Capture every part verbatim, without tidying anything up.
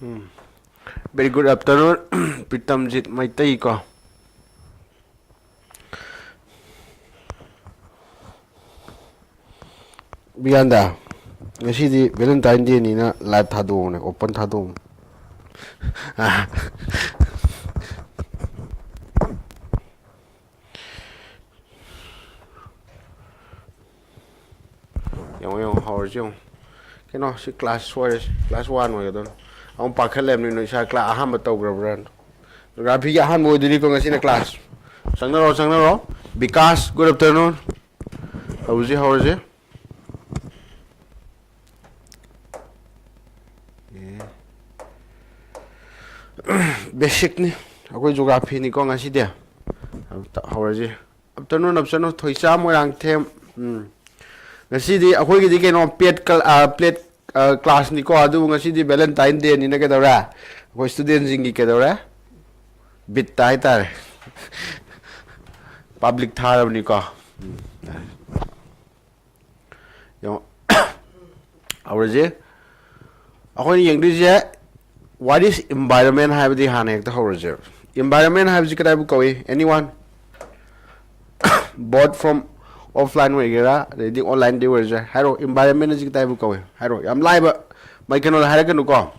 ꯎꯝ꯫ Very good afternoon, ꯄ꯭ꯔꯤꯇꯝꯖꯤꯠ Meitei ꯀꯣ꯫ ꯕꯤꯌꯥꯟꯗ, ꯉꯁꯤꯗꯤ Valentine Day ꯅꯤꯅ live ꯊꯥꯗꯣꯛꯑꯣꯅꯦ, open ꯊꯥꯗꯣꯛꯑꯣ꯫ ꯌꯦꯡꯉꯣ, ꯌꯦꯡꯉꯣ, ꯍꯧꯔꯁꯤ ꯌꯦꯡꯉꯣ꯫ ꯀꯩꯅꯣ, ꯁꯤ class ꯁꯣꯏꯔꯦ, class one ꯑꯣꯏꯒꯗꯧꯅꯤ꯫ ꯑꯃꯨꯛ ꯄꯥꯈꯠꯂꯦꯕꯅꯤ ꯅꯣꯏ, ꯏꯁꯥ class ꯑꯍꯥꯟꯕ ꯇꯧꯈ꯭ꯔꯕ꯭ꯔꯥꯅ꯫ Geography ꯒꯤ ꯑꯍꯥꯟꯕ ꯑꯣꯏꯗꯣꯏꯅꯤꯀꯣ ꯉꯁꯤꯅ class꯫ ꯆꯪꯅꯔꯣ, ꯆꯪꯅꯔꯣ꯫ Vikas, good afternoon꯫ ꯍꯧꯔꯁꯤ, ꯍꯧꯔꯁꯤ꯫ ꯑꯦ꯫ Basic ꯅꯤ꯫ ꯑꯩꯈꯣꯏ Geography ꯅꯤꯀꯣ ꯉꯁꯤꯗꯤ꯫ ꯑꯝꯇ ꯍꯧꯔꯁꯤ꯫ Afternoon, afternoon, ꯊꯣꯏꯆꯥ Moirangthem. ꯎꯝ꯫ ꯉꯁꯤꯗꯤ ꯑꯩꯈꯣꯏꯒꯤꯗꯤ ꯀꯩꯅꯣ, paid ꯀ-, ꯑ, paid, ꯑ, class ꯅꯤꯀꯣ, ꯑꯗꯨꯕꯨ ꯉꯁꯤꯗꯤ Valentine Day ꯅꯤꯅ ꯀꯩꯗꯧꯔꯦ? ꯑꯩꯈꯣꯏ student ꯁꯤꯡꯒꯤ ꯀꯩꯗꯧꯔꯦ? ꯕꯤꯠꯇ ꯍꯥꯏꯇꯥꯔꯦ꯫ Public ꯊꯥꯔꯕꯅꯤꯀꯣ꯫ ꯎꯝ꯫ ꯌꯦꯡꯉꯣ꯫ ꯍꯧꯔꯁꯤ꯫ ꯑꯩꯈꯣꯏꯅ ꯌꯦꯡꯗꯣꯏꯁꯦ, what is environment ꯍꯥꯏꯕꯗꯤ ꯍꯥꯟꯅ ꯍꯦꯛꯇ ꯍꯧꯔꯁꯦꯕ꯫ Environment ꯍꯥꯏꯕꯁꯤ ꯀꯗꯥꯏꯕꯨ ꯀꯧꯏ? Anyone? Both from offline ꯑꯣꯏꯒꯦꯔꯥ, ꯑꯗꯩꯗꯤ online ꯗꯤ ꯑꯣꯏꯔꯁꯨ ꯌꯥꯏ꯫ ꯍꯥꯏꯔꯣ, environment ꯑꯁꯤ ꯀꯗꯥꯏꯕꯨ ꯀꯧꯏ? ꯍꯥꯏꯔꯣ, ꯌꯥꯝ ꯂꯥꯏꯕ, ꯃꯩ ꯀꯩꯅꯣꯗ ꯍꯥꯏꯔꯛꯀꯅꯨꯀꯣ꯫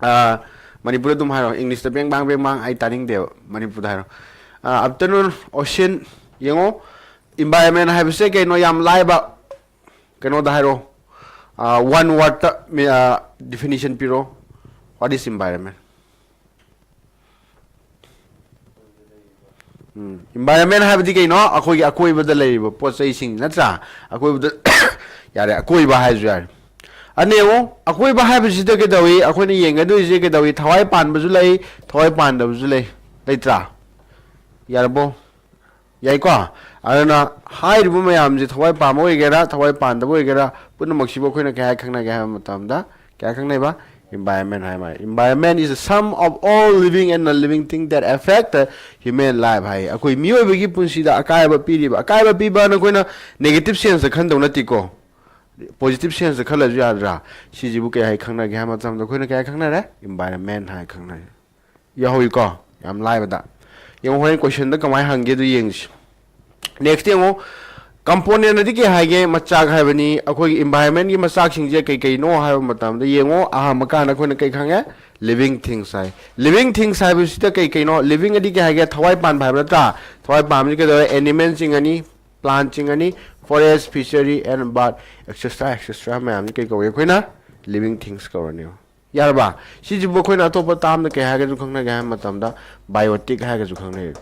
ꯑꯥ, ꯃꯅꯤꯄꯨꯔꯗ ꯑꯗꯨꯝ ꯍꯥꯏꯔꯣ, English ꯇ ꯕꯦꯡ ꯕꯥꯡ ꯕꯦꯡ ꯕꯥꯡ ꯑꯩ ꯇꯥꯅꯤꯡꯗꯦꯕ, ꯃꯅꯤꯄꯨꯔꯗ ꯍꯥꯏꯔꯣ꯫ ꯑꯥ, afternoon, ocean, ꯌꯦꯡꯉꯣ, environment ꯍꯥꯏꯕꯁꯦ ꯀꯩꯅꯣ? ꯌꯥꯝ ꯂꯥꯏꯕ, ꯀꯩꯅꯣꯗ ꯍꯥꯏꯔꯣ, ꯑꯥ, one word ꯇ ꯃꯤ-, ꯑꯥ, definition ꯄꯤꯔꯣ, what is environment? Um, environment ꯍꯥꯏꯕꯗꯤ ꯀꯩꯅꯣ? ꯑꯩꯈꯣꯏꯒꯤ ꯑꯀꯣꯏꯕꯗ ꯂꯩꯔꯤꯕ ꯄꯣꯠ ꯆꯩꯁꯤꯡ ꯅꯠꯇ꯭ꯔꯥ? ꯑꯀꯣꯏꯕꯗ ꯌꯥꯔꯦ, ꯑꯀꯣꯏꯕ ꯍꯥꯏꯔꯁꯨ ꯌꯥꯔꯦ꯫ ꯑꯅꯦ ꯌꯦꯡꯉꯨ, ꯑꯀꯣꯏꯕ ꯍꯥꯏꯕꯁꯤꯗ ꯀꯩꯗꯧꯏ? ꯑꯩꯈꯣꯏꯅ ꯌꯦꯡꯒꯗꯣꯏꯁꯦ ꯀꯩꯗꯧꯏ? ꯊꯋꯥꯏ ꯄꯥꯟꯕꯁꯨ ꯂꯩ, ꯊꯋꯥꯏ ꯄꯥꯟꯗꯕꯁꯨ ꯂꯩ, ꯂꯩꯇ꯭ꯔꯥ? ꯌꯥꯔꯕꯣ? ꯌꯥꯏꯀꯣ? ꯑꯗꯨꯅ ꯍꯥꯏꯔꯤꯕ ꯃꯌꯥꯝꯁꯦ ꯊꯋꯥꯏ ꯄꯥꯟꯕ ꯑꯣꯏꯒꯦꯔꯥ, ꯊꯋꯥꯏ ꯄꯥꯟꯗꯕ ꯑꯣꯏꯒꯦꯔꯥ, ꯄꯨꯝꯅꯃꯛꯁꯤꯕꯨ ꯑꯩꯈꯣꯏꯅ ꯀꯩ ꯍꯥꯏ ꯈꯪꯅꯒꯦ ꯍꯥꯏꯕ ꯃꯇꯝꯗ, ꯀꯩ ꯍꯥꯏ ꯈꯪꯅꯩꯕ? Environment ꯍꯥꯏ ꯃꯥꯜꯂꯦ꯫ Environment is the sum of all living and non-living thing that affect the human life ꯍꯥꯏ꯫ ꯑꯩꯈꯣꯏ ꯃꯤꯑꯣꯏꯕꯒꯤ ꯄꯨꯟꯁꯤꯗ ꯑꯀꯥꯏꯕ ꯄꯤꯔꯤꯕ, ꯑꯀꯥꯏꯕ ꯄꯤꯕꯅ ꯑꯩꯈꯣꯏꯅ negative sense ꯇ ꯈꯟꯗꯧ ꯅꯠꯇꯦꯀꯣ꯫ Positive sense ꯇ ꯈꯜꯂꯁꯨ ꯌꯥꯗ꯭ꯔꯥ? ꯁꯤꯁꯤꯕꯨ ꯀꯩ ꯍꯥꯏ ꯈꯪꯅꯒꯦ ꯍꯥꯏꯕ ꯃꯇꯝꯗ ꯑꯩꯈꯣꯏꯅ ꯀꯩ ꯍꯥꯏ ꯈꯪꯅꯔꯦ? Environment ꯍꯥꯏ ꯈꯪꯅꯔꯦ꯫ ꯌꯥꯎꯍꯧꯋꯤꯀꯣ? ꯌꯥꯝ ꯂꯥꯏꯕꯗ꯫ ꯌꯦꯡꯉꯣ, ꯍꯣꯔꯦꯟ question ꯗ ꯀꯃꯥꯏꯅ ꯍꯪꯒꯦ ꯑꯗꯨ ꯌꯦꯡꯁꯤ꯫ Next ꯌꯦꯡꯉꯣ, component ꯑꯗꯤ ꯀꯩ ꯍꯥꯏꯒꯦ? ꯃꯆꯥꯛ ꯍꯥꯏꯕꯅꯤ꯫ ꯑꯩꯈꯣꯏꯒꯤ environment ꯀꯤ ꯃꯆꯥꯛꯁꯤꯡꯁꯦ ꯀꯩ ꯀꯩꯅꯣ ꯍꯥꯏꯕ ꯃꯇꯝꯗ ꯌꯦꯡꯉꯣ, ꯑꯍꯥꯟꯕ ꯀꯥꯟꯗ ꯑꯩꯈꯣꯏꯅ ꯀꯩ ꯈꯪꯉꯦ? Living things ꯍꯥꯏ꯫ Living things ꯍꯥꯏꯕꯁꯤꯗ ꯀꯩ ꯀꯩꯅꯣ? Living ꯑꯗꯤ ꯀꯩ ꯍꯥꯏꯒꯦ? ꯊꯋꯥꯏ ꯄꯥꯟꯕ ꯍꯥꯏꯕ ꯅꯠꯇ꯭ꯔꯥ? ꯊꯋꯥꯏ ꯄꯥꯟꯕꯁꯤ ꯀꯩꯗꯧꯔꯦ? Animal ꯁꯤꯡ ꯑꯅꯤ, plant ꯁꯤꯡ ꯑꯅꯤ, forest, fishery and bird, et cetera, et cetera ꯃꯌꯥꯝꯁꯤ ꯀꯩ ꯀꯧꯏ? ꯑꯩꯈꯣꯏꯅ living things ꯀꯧꯔꯅꯦꯕ꯫ ꯌꯥꯔꯕ? ꯁꯤꯁꯤꯕꯨ ꯑꯩꯈꯣꯏꯅ ꯑꯇꯣꯞꯄ term ꯗ ꯀꯩ ꯍꯥꯏꯔꯒꯁꯨ ꯈꯪꯅꯒꯦ ꯍꯥꯏꯕ ꯃꯇꯝꯗ biotic ꯍꯥꯏꯔꯒꯁꯨ ꯈꯪꯅꯩ꯫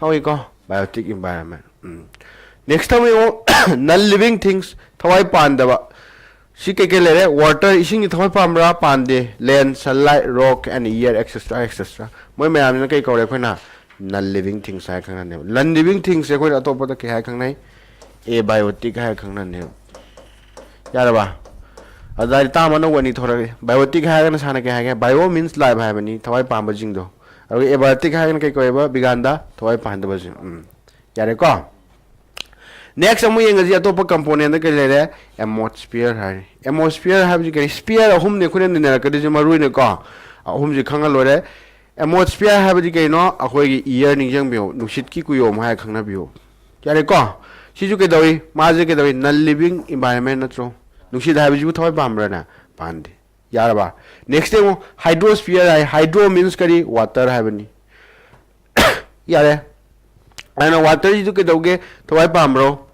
ꯈꯪꯉꯤꯀꯣ? Biotic environment꯫ ꯎꯝ꯫ Next ꯑꯃꯨꯛ ꯌꯦꯡꯉꯣ, non living things, ꯊꯋꯥꯏ ꯄꯥꯟꯗꯕ꯫ ꯁꯤ ꯀꯩꯀꯩ ꯂꯩꯔꯦ? Water, ꯏꯁꯤꯡꯒꯤ ꯊꯋꯥꯏ ꯄꯥꯟꯕ꯭ꯔꯥ? ꯄꯥꯟꯗꯦ꯫ Land, sunlight, rock and air, et cetera, et cetera꯫ ꯃꯣꯏ ꯃꯌꯥꯝꯁꯤꯅ ꯀꯩ ꯀꯧꯔꯦ? ꯑꯩꯈꯣꯏꯅ non living things ꯍꯥꯏꯔ ꯈꯪꯅꯅꯦꯕ꯫ Non living things ꯁꯦ ꯑꯩꯈꯣꯏꯅ ꯑꯇꯣꯞꯄꯗ ꯀꯩ ꯍꯥꯏꯔ ꯈꯪꯅꯩ? Abiotic ꯍꯥꯏꯔ ꯈꯪꯅꯅꯦꯕ꯫ ꯌꯥꯔꯕ? ꯑꯗꯨꯗ ꯇꯥꯝ ꯑꯅꯧꯕ ꯑꯅꯤ ꯊꯣꯔꯛꯑꯦ꯫ Biotic ꯍꯥꯏꯔꯒꯅ ꯁꯥꯅ ꯀꯩ ꯍꯥꯏꯒꯦ? Bio means life ꯍꯥꯏꯕꯅꯤ, ꯊꯋꯥꯏ ꯄꯥꯟꯕꯁꯤꯡꯗꯣ꯫ ꯑꯗꯨꯒ abiotic ꯍꯥꯏꯔꯒꯅ ꯀꯩ ꯀꯧꯋꯦꯕ? ꯕꯤꯒꯥꯟꯗ, ꯊꯋꯥꯏ ꯄꯥꯟꯗꯕꯁꯤꯡ꯫ ꯎꯝ꯫ ꯌꯥꯔꯦꯀꯣ? Next ꯑꯃꯨꯛ ꯌꯦꯡꯉꯁꯤ, ꯑꯇꯣꯞꯄ component ꯗ ꯀꯩ ꯂꯩꯔꯦ? Atmosphere ꯍꯥꯏꯔꯦ꯫ Atmosphere ꯍꯥꯏꯕꯁꯤ ꯀꯩ? Sphere ꯑꯍꯨꯝꯅꯤ ꯑꯩꯈꯣꯏꯅ ꯅꯩꯅꯔꯛꯀꯗꯣꯏꯁꯦ ꯃꯔꯨ ꯑꯣꯏꯅꯀꯣ꯫ ꯑꯍꯨꯝꯁꯤ ꯈꯪꯉ ꯂꯣꯏꯔꯦ꯫ Atmosphere ꯍꯥꯏꯕꯗꯤ ꯀꯩꯅꯣ? ꯑꯩꯈꯣꯏꯒꯤ air ꯅꯤꯡꯁꯤꯡꯕꯤꯌꯨ, ꯅꯨꯡꯁꯤꯠꯀꯤ ꯀꯨꯌꯣꯝ ꯍꯥꯏꯔ ꯈꯪꯅꯕꯤꯌꯨ꯫ ꯌꯥꯔꯦꯀꯣ? ꯁꯤꯁꯨ ꯀꯩꯗꯧꯏ? ꯃꯥꯁꯦ ꯀꯩꯗꯧꯏ? Non living environment ꯅꯠꯇ꯭ꯔꯣ? ꯅꯨꯡꯁꯤꯠ ꯍꯥꯏꯕꯁꯤꯕꯨ ꯊꯋꯥꯏ ꯄꯥꯟꯕ꯭ꯔꯥꯅꯦ? ꯄꯥꯟꯗꯦ꯫ ꯌꯥꯔꯕ? Next ꯌꯦꯡꯉꯨ, hydrosphere ꯍꯥꯏ꯫ Hydro means ꯀꯔꯤ? Water ꯍꯥꯏꯕꯅꯤ꯫ ꯌꯥꯔꯦ꯫ ꯑꯗꯨꯅ water ꯁꯤꯁꯨ ꯀꯩꯗꯧꯒꯦ? ꯊꯋꯥꯏ ꯄꯥꯟꯕ꯭ꯔꯣ?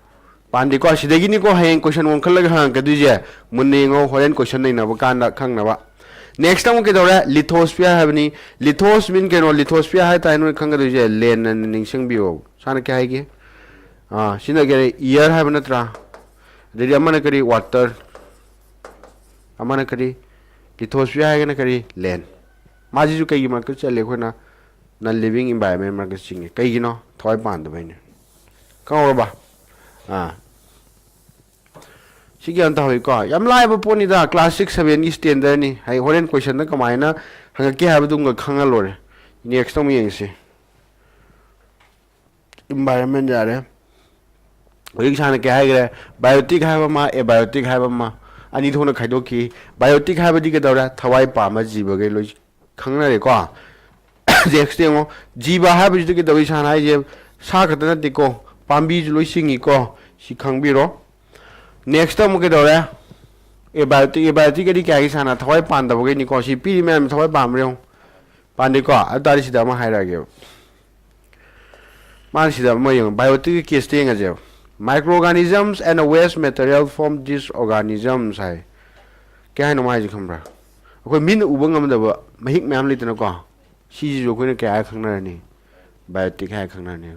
ꯄꯥꯟꯗꯦꯀꯣ꯫ ꯁꯤꯗꯒꯤꯅꯤꯀꯣ ꯍꯌꯦꯡ question ꯑꯣꯟꯈꯠꯂꯒ ꯍꯪꯉꯛꯀꯗꯣꯏꯁꯦ꯫ ꯃꯨꯟꯅ ꯌꯦꯡꯉꯣ, ꯍꯣꯔꯦꯟ question ꯅꯩꯅꯕ ꯀꯥꯟꯗ ꯈꯪꯅꯕ꯫ Next ꯑꯃꯨꯛ ꯀꯩꯗꯧꯔꯦ? Lithosphere ꯍꯥꯏꯕꯅꯤ꯫ Lithos mean ꯀꯩꯅꯣ? Lithosphere ꯍꯥꯏ ꯇꯥꯔꯦ ꯅꯣꯏ ꯈꯪꯒꯗꯣꯏꯁꯦ꯫ Land ꯑꯅ ꯅꯤꯡꯁꯤꯡꯕꯤꯌꯣ꯫ ꯁꯥꯅ ꯀꯩ ꯍꯥꯏꯒꯦ? ꯑꯥ, ꯁꯤꯅ ꯀꯩ? Air ꯍꯥꯏꯕ ꯅꯠꯇ꯭ꯔꯥ? ꯑꯗꯩꯗꯤ ꯑꯃꯅ ꯀꯔꯤ? Water꯫ ꯑꯃꯅ ꯀꯔꯤ? Lithosphere ꯍꯥꯏꯔꯒꯅ ꯀꯔꯤ? Land꯫ ꯃꯥꯁꯤꯁꯨ ꯀꯩꯒꯤ ꯃꯔꯛꯇ ꯆꯜꯂꯦ? ꯑꯩꯈꯣꯏꯅ non living environment ꯃꯔꯛꯇ ꯆꯤꯡꯉꯦ꯫ ꯀꯩꯒꯤꯅꯣ? ꯊꯋꯥꯏ ꯄꯥꯟꯗꯕꯩꯅꯦ꯫ ꯈꯪꯍꯧꯔꯕ? ꯑꯥ꯫ ꯁꯤ ꯒ꯭ꯌꯥꯟ ꯇꯥꯍꯧꯏꯀꯣ? ꯌꯥꯝ ꯂꯥꯏꯕ ꯄꯣꯠꯅꯤꯗ, class six seven ꯒꯤ standard ꯅꯤ꯫ ꯍꯌꯦꯡ ꯍꯣꯔꯦꯟ question ꯗ ꯀꯃꯥꯏꯅ ꯍꯪꯉꯛꯀꯦ ꯍꯥꯏꯕꯗꯨꯃꯒ ꯈꯪꯉ ꯂꯣꯏꯔꯦ꯫ Next ꯑꯃꯨꯛ ꯌꯦꯡꯁꯤ꯫ Environment ꯌꯥꯔꯦ꯫ ꯍꯧꯖꯤꯛ ꯏꯁꯥꯅ ꯀꯩ ꯍꯥꯏꯈ꯭ꯔꯦ? Biotic ꯍꯥꯏꯕ ꯑꯃ, abiotic ꯍꯥꯏꯕ ꯑꯃ, ꯑꯅꯤ ꯊꯣꯛꯅ ꯈꯥꯏꯗꯣꯛꯈꯤ꯫ Biotic ꯍꯥꯏꯕꯗꯤ ꯀꯩꯗꯧꯔꯦ? ꯊꯋꯥꯏ ꯄꯥꯟꯕ ꯖꯤꯕꯈꯩ ꯂꯣꯏ ꯈꯪꯅꯔꯦꯀꯣ꯫ Next ꯌꯦꯡꯉꯣ, ꯖꯤꯕ ꯍꯥꯏꯕꯁꯤꯗ ꯀꯩꯗꯧꯏ? ꯏꯁꯥꯅ ꯍꯥꯏꯁꯦ ꯁꯥ ꯈꯛꯇ ꯅꯠꯇꯦꯀꯣ, ꯄꯥꯝꯕꯤꯁꯨ ꯂꯣꯏ ꯆꯤꯡꯉꯤꯀꯣ, ꯁꯤ ꯈꯪꯕꯤꯔꯣ꯫ Next ꯑꯃꯨꯛ ꯀꯩꯗꯧꯔꯦ? Abiotic, abiotic ꯀꯗꯤ ꯀꯩ ꯍꯥꯏꯒꯦ? ꯏꯁꯥꯅ ꯊꯋꯥꯏ ꯄꯥꯟꯗꯕꯈꯩꯅꯤꯀꯣ꯫ ꯁꯤ ꯄꯤꯔꯤ ꯃꯌꯥꯝꯁꯤ ꯊꯋꯥꯏ ꯄꯥꯟꯕ꯭ꯔꯥ ꯌꯦꯡꯉꯣ꯫ ꯄꯥꯟꯗꯦꯀꯣ? ꯑꯗꯨ ꯇꯥꯔꯗꯤ ꯁꯤꯗ ꯑꯃ ꯍꯥꯏꯔꯛꯑꯒꯦꯕ꯫ ꯃꯥꯅ ꯁꯤꯗ ꯑꯃ ꯌꯦꯡꯉꯣ, biotic ꯀꯤ case ꯇ ꯌꯦꯡꯉꯁꯦꯕ꯫ Microorganisms and waste material from these organisms ꯍꯥꯏ꯫ ꯀꯩ ꯍꯥꯏꯅꯣ ꯃꯥ ꯍꯥꯏꯁꯦ ꯈꯪꯕ꯭ꯔꯥ? ꯑꯩꯈꯣꯏ ꯃꯤꯠꯅ ꯎꯕ ꯉꯝꯗꯕ ꯃꯍꯤꯛ ꯃꯌꯥꯝ ꯂꯩꯗꯅꯀꯣ, ꯁꯤꯁꯤꯁꯨ ꯑꯩꯈꯣꯏꯅ ꯀꯩ ꯍꯥꯏꯔ ꯈꯪꯅꯔꯅꯤ? Biotic ꯍꯥꯏꯔ ꯈꯪꯅꯔꯅꯤ꯫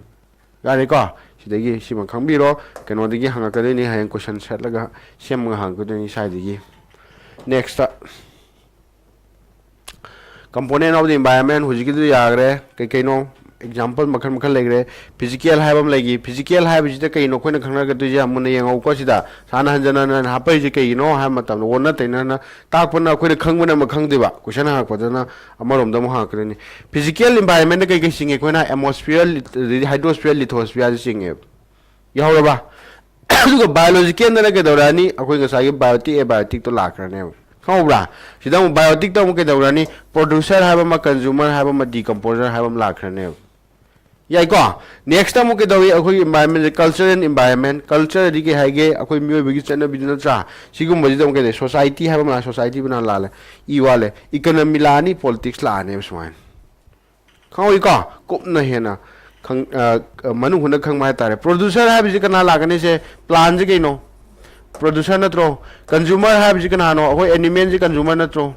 ꯌꯥꯔꯦꯀꯣ? ꯁꯤꯗꯒꯤ ꯁꯤꯃ ꯈꯪꯕꯤꯔꯣ꯫ ꯀꯩꯅꯣꯗꯒꯤ ꯍꯪꯉꯛꯀꯗꯣꯏꯅꯤ, ꯍꯌꯦꯡ question ꯁꯦꯠꯂꯒ ꯁꯦꯝꯃꯒ ꯍꯪꯉꯛꯀꯗꯣꯏꯅꯤ ꯁ꯭ꯋꯥꯏꯗꯒꯤ꯫ Next, component of the environment, ꯍꯧꯖꯤꯛꯀꯤꯗꯨ ꯌꯥꯈ꯭ꯔꯦ꯫ ꯀꯩ ꯀꯩꯅꯣ? Example ꯃꯈꯜ ꯃꯈꯜ ꯂꯩꯈ꯭ꯔꯦ꯫ Physical ꯍꯥꯏꯕ ꯑꯃ ꯂꯩꯈꯤ꯫ Physical ꯍꯥꯏꯕꯁꯤꯗ ꯀꯩꯅꯣ ꯑꯩꯈꯣꯏꯅ ꯈꯪꯅꯒꯗꯣꯏꯁꯦ? ꯌꯥꯝ ꯃꯨꯟꯅ ꯌꯦꯡꯍꯧꯀꯣ ꯁꯤꯗ꯫ ꯁꯥꯅ ꯍꯟꯖꯟ ꯍꯟꯖꯟ ꯍꯥꯞꯄꯛꯏꯁꯦ ꯀꯩꯒꯤꯅꯣ ꯍꯥꯏꯕ ꯃꯇꯝꯗ, ꯑꯣꯟꯅ ꯇꯩꯅꯅ ꯇꯥꯛꯄꯅ ꯑꯩꯈꯣꯏꯅ ꯈꯪꯕꯅ ꯑꯃ, ꯈꯪꯗꯦꯕ꯫ Question ꯍꯪꯉꯛꯄꯗꯅ ꯑꯃꯔꯣꯝꯗ ꯑꯃꯨꯛ ꯍꯪꯉꯛꯀꯗꯣꯏꯅꯤ꯫ Physical environment ꯀꯩ ꯀꯩ ꯆꯤꯡꯉꯦ? ꯑꯩꯈꯣꯏꯅ atmosphere, lit-, ꯑꯗꯩꯗꯤ hydrosphere, lithosphere ꯁꯦ ꯆꯤꯡꯉꯦꯕ꯫ ꯌꯥꯍꯧꯔꯕ? ꯑꯗꯨꯒ biological ꯗꯅ ꯀꯩꯗꯧꯔꯛꯑꯅꯤ? ꯑꯩꯈꯣꯏ ꯉꯁꯥꯏꯒꯤ biotic, abiotic ꯇꯣ ꯂꯥꯛꯈ꯭ꯔꯅꯦꯕ꯫ ꯈꯪꯍꯧꯕ꯭ꯔꯥ? ꯁꯤꯗ ꯑꯃꯨꯛ biotic ꯇ ꯑꯃꯨꯛ ꯀꯩꯗꯧꯔꯛꯑꯅꯤ? Producer ꯍꯥꯏꯕ ꯑꯃ, consumer ꯍꯥꯏꯕ ꯑꯃ, decomposer ꯍꯥꯏꯕ ꯑꯃ ꯂꯥꯛꯈ꯭ꯔꯅꯦꯕ꯫ ꯌꯥꯏꯀꯣ? Next ꯑꯃꯨꯛ ꯀꯩꯗꯧꯏ? ꯑꯩꯈꯣꯏꯒꯤ environment say, culture and environment꯫ Culture ꯗꯤ ꯀꯩ ꯍꯥꯏꯒꯦ? ꯑꯩꯈꯣꯏ ꯃꯤꯑꯣꯏꯕꯒꯤ ꯆꯠꯅꯕꯤꯗꯨ ꯅꯠꯇ꯭ꯔꯥ? ꯁꯤꯒꯨꯝꯕꯁꯤꯗ ꯑꯃꯨꯛ ꯀꯩꯗꯧꯏ? Society ꯍꯥꯏꯕ ꯑꯃ ꯂꯥꯛꯑꯦ, society ꯕꯨ ꯅꯍꯥꯟ ꯂꯥꯜꯂꯦ, ꯏ ꯋꯥꯠꯂꯦ꯫ Economy ꯂꯥꯛꯑꯅꯤ, politics ꯂꯥꯛꯑꯅꯦꯕ ꯁꯨꯃꯥꯏꯅ꯫ ꯈꯪꯍꯧꯏꯀꯣ? ꯀꯨꯞꯅ ꯍꯦꯟꯅ ꯈꯪ-, ꯑ, ꯑ, ꯃꯅꯨꯡ ꯍꯨꯠꯅ ꯈꯪꯕ ꯍꯥꯏꯇꯥꯔꯦ꯫ Producer ꯍꯥꯏꯕꯁꯤ ꯀꯅꯥ ꯂꯥꯛꯀꯅꯤ? ꯁꯦ, plant ꯁꯦ ꯀꯩꯅꯣ? Producer ꯅꯠꯇ꯭ꯔꯣ? Consumer ꯍꯥꯏꯕꯁꯤ ꯀꯅꯥꯅꯣ? ꯑꯩꯈꯣꯏ animal ꯁꯦ consumer ꯅꯠꯇ꯭ꯔꯣ?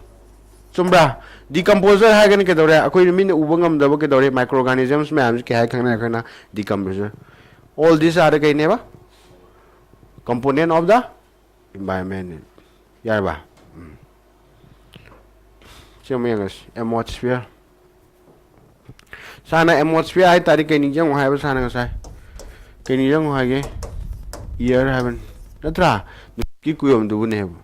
ꯆꯨꯝꯕ꯭ꯔꯥ? Decomposer ꯍꯥꯏꯔꯒꯅ ꯀꯩꯗꯧꯔꯦ? ꯑꯩꯈꯣꯏꯅ ꯃꯤꯠꯅ ꯎꯕ ꯉꯝꯗꯕ ꯀꯩꯗꯧꯔꯦ? Microorganisms ꯃꯌꯥꯝꯁꯤ ꯀꯩ ꯍꯥꯏ ꯈꯪꯅꯔꯦ ꯑꯩꯈꯣꯏꯅ? Decomposer꯫ All these are the ꯀꯩꯅꯦꯕ? Component of the environment꯫ ꯌꯥꯔꯕ? ꯎꯝ꯫ ꯁꯤ ꯑꯃꯨꯛ ꯌꯦꯡꯉꯁꯤ꯫ Atmosphere꯫ ꯁꯥꯔꯅ atmosphere ꯍꯥꯏ ꯇꯥꯔꯗꯤ ꯀꯩ ꯅꯤꯡꯁꯤꯡꯉꯣ ꯍꯥꯏꯕ? ꯁꯥꯔꯅ ꯉꯁꯥꯏ ꯀꯩ ꯅꯤꯡꯁꯤꯡꯉꯣ ꯍꯥꯏꯒꯦ? Air ꯍꯥꯏꯕꯅꯤ ꯅꯠꯇ꯭ꯔꯥ? ꯅꯨꯡꯁꯤꯠꯀꯤ ꯀꯨꯌꯣꯝꯗꯨꯕꯨꯅꯦꯕ꯫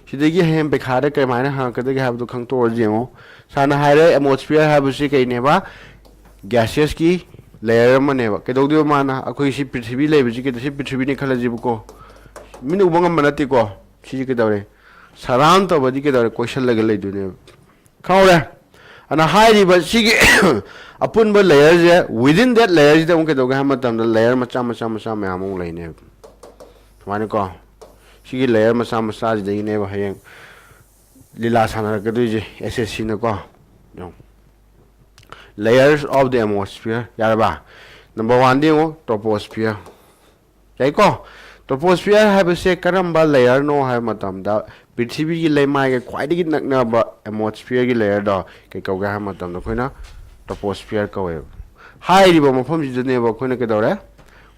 ꯁꯤꯗꯒꯤ ꯍꯌꯦꯡ ꯄꯩꯈꯥꯗ ꯀꯃꯥꯏꯅ ꯍꯪꯉꯛꯀꯗꯒꯦ ꯍꯥꯏꯕꯗꯨ ꯈꯪꯇꯣꯛꯑꯁꯤ ꯌꯦꯡꯉꯣ꯫ ꯁꯥꯔꯅ ꯍꯥꯏꯔꯦ atmosphere ꯍꯥꯏꯕꯁꯤ ꯀꯩꯅꯦꯕ? Gaseous ꯀꯤ ꯂꯦꯌꯔ ꯑꯃꯅꯦꯕ꯫ ꯀꯩꯗꯧꯗꯣꯏꯕ ꯃꯥꯅ? ꯑꯩꯈꯣꯏ ꯁꯤ ꯄ꯭ꯔꯤꯊꯤꯕꯤ ꯂꯩꯕꯁꯤ ꯀꯩꯗꯧ, ꯁꯤ ꯄ꯭ꯔꯤꯊꯤꯕꯤꯅꯤ ꯈꯜꯂꯁꯤꯕꯀꯣ, ꯃꯤꯅ ꯎꯕ ꯉꯝꯕ ꯅꯠꯇꯦꯀꯣ꯫ ꯁꯤꯁꯦ ꯀꯩꯗꯧꯔꯦ? ꯁꯔꯥꯎꯟ ꯇꯧꯕꯗꯤ ꯀꯩꯗꯧꯔꯦ? ꯀꯣꯏꯁꯜꯂꯒ ꯂꯩꯗꯣꯏꯅꯦꯕ꯫ ꯈꯪꯍꯧꯔꯦ? ꯑꯗꯨꯅ ꯍꯥꯏꯔꯤꯕ ꯁꯤꯒꯤ ꯑꯄꯨꯟꯕ ꯂꯦꯌꯔꯁꯦ, within that ꯂꯦꯌꯔꯁꯤꯗ ꯑꯃꯨꯛ ꯀꯩꯗꯧꯒꯦ ꯍꯥꯏꯕ ꯃꯇꯝꯗ ꯂꯦꯌꯔ ꯃꯆꯥ ꯃꯆꯥ ꯃꯆꯥ ꯃꯌꯥꯝ ꯑꯃꯨꯛ ꯂꯩꯅꯦꯕ꯫ ꯁꯨꯃꯥꯏꯅꯀꯣ, ꯁꯤꯒꯤ ꯂꯦꯌꯔ ꯃꯆꯥ ꯃꯆꯥꯁꯤꯗꯒꯤꯅꯦꯕ ꯍꯌꯦꯡ ꯂꯤꯂꯥ ꯁꯥꯟꯅꯔꯛꯀꯗꯣꯏꯁꯦ ꯑꯦꯁ ꯑꯦꯁ ꯁꯤꯅꯀꯣ꯫ ꯌꯦꯡꯉꯣ꯫ Layers of the atmosphere, ꯌꯥꯔꯕ? ꯅꯝꯕꯔ ꯋꯥꯟꯗ ꯌꯦꯡꯉꯣ, ꯇ꯭ꯔꯣꯄꯣꯁꯐꯤꯌꯔ꯫ ꯌꯥꯏꯀꯣ? ꯇ꯭ꯔꯣꯄꯣꯁꯐꯤꯌꯔ ꯍꯥꯏꯕꯁꯦ ꯀꯔꯝꯕ ꯂꯦꯌꯔꯅꯣ ꯍꯥꯏꯕ ꯃꯇꯝꯗ, ꯄ꯭ꯔꯤꯊꯤꯕꯤꯒꯤ ꯂꯩꯃꯥꯏꯒ ꯈ꯭ꯋꯥꯏꯗꯒꯤ ꯅꯛꯅꯕ ꯑꯦꯠꯃꯣꯁꯐꯤꯌꯔꯒꯤ ꯂꯦꯌꯔꯗꯣ ꯀꯩ ꯀꯧꯒꯦ ꯍꯥꯏꯕ ꯃꯇꯝꯗ, ꯑꯩꯈꯣꯏꯅ ꯇ꯭ꯔꯣꯄꯣꯁꯐꯤꯌꯔ ꯀꯧꯋꯦꯕ꯫ ꯍꯥꯏꯔꯤꯕ ꯃꯐꯝꯁꯤꯗꯅꯦꯕ ꯑꯩꯈꯣꯏꯅ ꯀꯩꯗꯧꯔꯦ?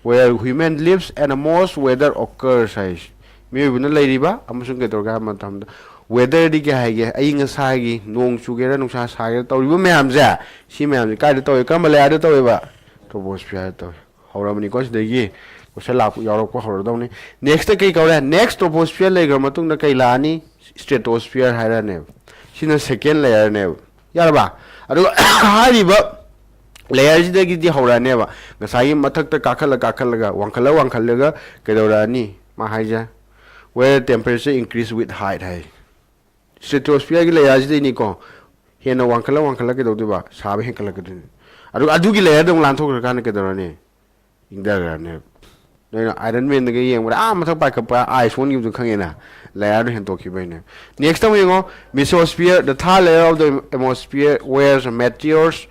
Where human lives and most weather occurs ꯍꯥꯏꯁꯦ꯫ ꯃꯤꯑꯣꯏꯕꯅ ꯂꯩꯔꯤꯕ ꯑꯃꯁꯨꯡ ꯀꯩꯗꯧꯔꯒꯦ ꯍꯥꯏꯕ ꯃꯇꯝꯗ, ꯋꯦꯗꯔꯗꯤ ꯀꯩ ꯍꯥꯏꯒꯦ? ꯑꯏꯪ ꯑꯁꯥꯒꯤ, ꯅꯣꯡ ꯆꯨꯒꯦꯔꯥ ꯅꯨꯡꯁꯥ ꯁꯥꯒꯦꯔꯥ ꯇꯧꯔꯤꯕ ꯃꯌꯥꯝꯁꯦ, ꯁꯤ ꯃꯌꯥꯝꯁꯦ ꯀꯥꯏꯗ ꯇꯧꯋꯦ? ꯀꯔꯝꯕ ꯂꯦꯌꯔꯗ ꯇꯧꯋꯦꯕ? ꯇ꯭ꯔꯣꯄꯣꯁꯐꯤꯌꯔꯗ ꯇꯧꯋꯦ꯫ ꯍꯧꯔꯕꯅꯤꯀꯣ, ꯁꯤꯗꯒꯤ ꯀꯣꯏꯁꯟ ꯂꯥꯛꯄ ꯌꯥꯎꯔꯛꯄ ꯍꯧꯔꯗꯧꯅꯤ꯫ ꯅꯦꯛꯁꯇ ꯀꯩ ꯀꯧꯔꯦ? ꯅꯦꯛꯁ ꯇ꯭ꯔꯣꯄꯣꯁꯐꯤꯌꯔ ꯂꯩꯈ꯭ꯔ ꯃꯇꯨꯡꯗ ꯀꯩ ꯂꯥꯛꯑꯅꯤ? ꯁ꯭ꯇ꯭ꯔꯦꯇꯣꯁꯐꯤꯌꯔ ꯍꯥꯏꯔꯛꯑꯅꯦꯕ꯫ ꯁꯤꯅ ꯁꯦꯀꯦꯟ ꯂꯦꯌꯔꯅꯦꯕ꯫ ꯌꯥꯔꯕ? ꯑꯗꯨꯒ ꯍꯥꯏꯔꯤꯕ ꯂꯦꯌꯔꯁꯤꯗꯒꯤꯗꯤ ꯍꯧꯔꯛꯑꯅꯦꯕ꯫ ꯉꯁꯥꯏꯒꯤ ꯃꯊꯛꯇ ꯀꯥꯈꯠꯂ ꯀꯥꯈꯠꯂꯒ, ꯋꯥꯡꯈꯠꯂ ꯋꯥꯡꯈꯠꯂꯒ ꯀꯩꯗꯧꯔꯛꯑꯅꯤ? ꯃꯥ ꯍꯥꯏꯁꯦ, where temperature increase with height ꯍꯥꯏ꯫ ꯁ꯭ꯇ꯭ꯔꯦꯇꯣꯁꯐꯤꯌꯔꯒꯤ ꯂꯦꯌꯔꯁꯤꯗꯩꯅꯤꯀꯣ, ꯍꯦꯟꯅ ꯋꯥꯡꯈꯠꯂ ꯋꯥꯡꯈꯠꯂ ꯀꯩꯗꯧꯗꯣꯏꯕ? ꯁꯥꯕ ꯍꯦꯟꯒꯠꯂꯛꯀꯗꯣꯏꯅꯤ꯫ ꯑꯗꯨꯒ ꯑꯗꯨꯒꯤ ꯂꯦꯌꯔꯗ ꯑꯃꯨꯛ ꯂꯥꯟꯊꯣꯛꯈ꯭ꯔꯀꯥꯟꯗ ꯀꯩꯗꯧꯔꯅꯤ? ꯏꯪꯊꯈ꯭ꯔꯅꯦꯕ꯫ ꯅꯣꯏꯅ ꯑꯥꯏꯔꯟ ꯃꯦꯟꯗꯒ ꯌꯦꯡꯕꯗ ꯑꯥ ꯃꯊꯛ ꯄꯥꯏꯈꯠꯄ ꯑꯥꯏꯁ ꯑꯣꯟꯈꯤꯕꯗꯨ ꯈꯪꯉꯦꯅ, ꯂꯦꯌꯔꯗꯣ ꯍꯦꯟꯇꯣꯛꯈꯤꯕꯩꯅꯦ꯫ ꯅꯦꯛꯁꯇ ꯑꯃꯨꯛ ꯌꯦꯡꯉꯣ, mesosphere, the third layer of the atmosphere where meteors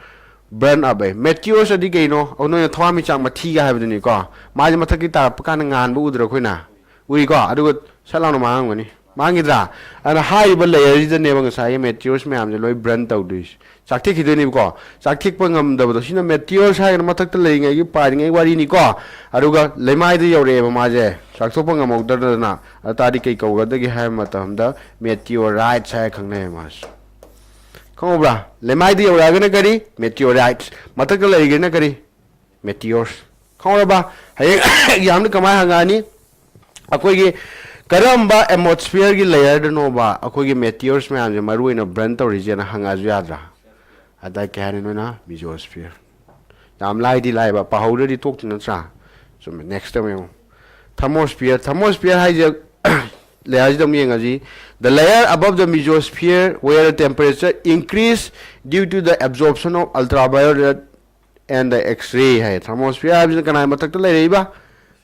burn up A. Meteors ꯑꯗꯤ ꯀꯩꯅꯣ? ꯑꯣ, ꯅꯣꯏꯅ ꯊꯋꯥꯟꯃꯤꯆꯥꯛ ꯃꯊꯤꯒ ꯍꯥꯏꯕꯗꯨꯅꯤꯀꯣ꯫ ꯃꯥꯁꯦ ꯃꯊꯛꯀꯤ ꯇꯥꯔꯛꯄ ꯀꯥꯟꯗ ꯉꯥꯟꯕ ꯎꯗ꯭ꯔꯣ ꯑꯩꯈꯣꯏꯅ? ꯎꯏꯀꯣ? ꯑꯗꯨꯒ ꯁꯠ ꯂꯥꯎꯅ ꯃꯥꯡꯉꯝꯒꯅꯤ꯫ ꯃꯥꯡꯈꯤꯗ꯭ꯔꯥ? ꯑꯗꯨꯅ ꯍꯥꯏꯔꯤꯕ ꯂꯦꯌꯔꯁꯤꯗꯅꯦꯕ ꯉꯁꯥꯏꯒꯤ ꯃꯦꯇꯤꯌꯣꯔꯁ ꯃꯌꯥꯝꯁꯦ ꯂꯣꯏ ꯕ꯭ꯔꯟ ꯇꯧꯗꯣꯏꯁꯦ꯫ ꯆꯥꯛꯊꯦꯛꯈꯤꯗꯣꯏꯅꯦꯕꯀꯣ꯫ ꯆꯥꯛꯊꯦꯛꯄ ꯉꯝꯗꯕꯗꯣ, ꯁꯤꯅ ꯃꯦꯇꯤꯌꯣꯔꯁ ꯍꯥꯏꯔꯒꯅ ꯃꯊꯛꯇ ꯂꯩꯔꯤꯉꯩꯒꯤ ꯄꯥꯏꯔꯤꯉꯩ ꯋꯥꯔꯤꯅꯤꯀꯣ꯫ ꯑꯗꯨꯒ ꯂꯩꯃꯥꯏꯗ ꯌꯧꯔꯛꯑꯦꯕ ꯃꯥꯁꯦ, ꯆꯥꯛꯊꯣꯛꯄ ꯉꯝꯍꯧꯗꯗꯅ꯫ ꯑꯗꯨ ꯇꯥꯔꯗꯤ ꯀꯩ ꯀꯧꯒꯗꯒꯦ ꯍꯥꯏꯕ ꯃꯇꯝꯗ ꯃꯦꯇꯤꯌꯣꯔꯥꯏꯠꯁ ꯍꯥꯏꯔ ꯈꯪꯅꯩ ꯃꯥꯁꯦ꯫ ꯈꯪꯍꯧꯕ꯭ꯔꯥ? ꯂꯩꯃꯥꯏꯗ ꯌꯧꯔꯛꯑꯒꯅ ꯀꯔꯤ? ꯃꯦꯇꯤꯌꯣꯔꯥꯏꯠꯁ꯫ ꯃꯊꯛꯇ ꯂꯩꯔꯤꯒꯩꯅ ꯀꯔꯤ? ꯃꯦꯇꯤꯌꯣꯔꯁ꯫ ꯈꯪꯍꯧꯔꯕ? ꯍꯌꯦꯡ ꯑꯦꯛꯖꯥꯝꯗ ꯀꯃꯥꯏꯅ ꯍꯪꯉꯛꯑꯅꯤ? ꯑꯩꯈꯣꯏꯒꯤ ꯀꯔꯝꯕ ꯑꯦꯠꯃꯣꯁꯐꯤꯌꯔꯒꯤ ꯂꯦꯌꯔꯗꯅꯣꯕ ꯑꯩꯈꯣꯏꯒꯤ ꯃꯦꯇꯤꯌꯣꯔꯁ ꯃꯌꯥꯝꯁꯦ ꯃꯔꯨ ꯑꯣꯏꯅ ꯕ꯭ꯔꯟ ꯇꯧꯔꯤꯁꯦꯅ ꯍꯪꯉꯛꯑꯁꯨ ꯌꯥꯗ꯭ꯔꯥ? ꯑꯗ ꯀꯩ ꯍꯥꯏꯅꯤ ꯅꯣꯏꯅ? ꯃꯤꯖꯣꯁꯐꯤꯌꯔ꯫ ꯌꯥꯝ ꯂꯥꯏꯗꯤ ꯂꯥꯏꯕ, ꯄꯥꯍꯧꯗ꯭ꯔꯗꯤ ꯇꯣꯛꯇꯤ ꯅꯠꯇ꯭ꯔꯥ? ꯆꯨꯝꯃꯦ, next ꯑꯃ ꯌꯦꯡꯉꯣ꯫ Thermosphere, thermosphere ꯍꯥꯏꯁꯦ layerꯁꯤꯗ ꯑꯃꯨꯛ ꯌꯦꯡꯉꯁꯤ꯫ The layer above the mesosphere where the temperature increase due to the absorption of ultraviolet and the X-ray high. Thermosphere ꯍꯥꯏꯕꯁꯤꯅ ꯀꯅꯥꯒꯤ ꯃꯊꯛꯇ ꯂꯩꯔꯛꯏꯕ?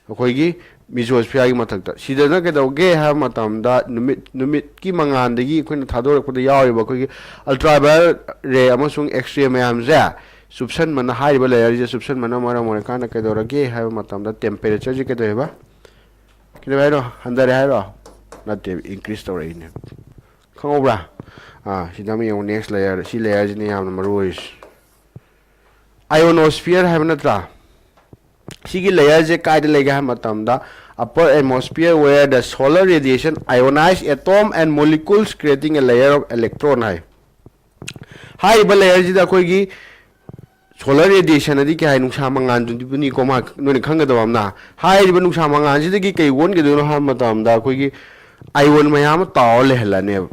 ꯑꯩꯈꯣꯏꯒꯤ mesosphereꯒꯤ ꯃꯊꯛꯇ꯫ ꯁꯤꯗꯅ ꯀꯩꯗꯧꯒꯦ ꯍꯥꯏꯕ ꯃꯇꯝꯗ ꯅꯨꯃꯤꯠ, ꯅꯨꯃꯤꯠꯀꯤ ꯃꯉꯥꯜꯗꯒꯤ ꯑꯩꯈꯣꯏꯅ ꯊꯥꯗꯣꯔꯛꯄꯗ ꯌꯥꯎꯔꯤꯕ ꯑꯩꯈꯣꯏꯒꯤ ultraviolet ray ꯑꯃꯁꯨꯡ X-ray ꯃꯌꯥꯝꯁꯦ ꯆꯨꯞꯁꯟꯕꯅ, ꯍꯥꯏꯔꯤꯕ layerꯁꯦ ꯆꯨꯞꯁꯟꯕꯅ ꯃꯔꯝ ꯑꯣꯏꯔꯀꯥꯟꯗ ꯀꯩꯗꯧꯔꯒꯦ ꯍꯥꯏꯕ ꯃꯇꯝꯗ temperatureꯁꯦ ꯀꯩꯗꯧꯋꯦꯕ? ꯀꯩꯗꯧꯋꯦ ꯍꯥꯏꯔꯣ? ꯍꯟꯊꯔꯦ ꯍꯥꯏꯔꯣ? ꯅꯠꯇꯦ, increase ꯇꯧꯔꯛꯏꯅꯦ꯫ ꯈꯪꯍꯧꯕ꯭ꯔꯥ? ꯑꯥ, ꯁꯤꯗ ꯑꯃꯨꯛ ꯌꯦꯡꯉꯨ, next layer꯫ ꯁꯤ layerꯁꯤꯅ ꯌꯥꯝꯅ ꯃꯔꯨ ꯑꯣꯏꯔꯤꯁꯦ꯫ Ionosphere ꯍꯥꯏꯕ ꯅꯠꯇ꯭ꯔꯥ? ꯁꯤꯒꯤ layerꯁꯦ ꯀꯥꯏꯗ ꯂꯩꯒꯦ ꯍꯥꯏꯕ ꯃꯇꯝꯗ, upper atmosphere where the solar radiation ionize atom and molecules creating a layer of electron ꯍꯥꯏ꯫ ꯍꯥꯏꯔꯤꯕ layerꯁꯤꯗ ꯑꯩꯈꯣꯏꯒꯤ solar radiation ꯑꯗꯤ ꯀꯩ ꯍꯥꯏ? ꯅꯨꯡꯁꯥ ꯃꯉꯥꯜꯗꯨꯅꯤꯀꯣ, ꯃꯥ ꯅꯣꯏꯅ ꯈꯪꯒꯗꯕ ꯑꯃꯅ꯫ ꯍꯥꯏꯔꯤꯕ ꯅꯨꯡꯁꯥ ꯃꯉꯥꯜꯁꯤꯗꯒꯤ ꯀꯩ ꯑꯣꯟꯒꯗꯣꯏꯅꯣ ꯍꯥꯏꯕ ꯃꯇꯝꯗ, ꯑꯩꯈꯣꯏꯒꯤ ion ꯃꯌꯥꯝ ꯑꯃ ꯇꯥꯎꯔ ꯂꯩꯍꯜꯂꯅꯦꯕ꯫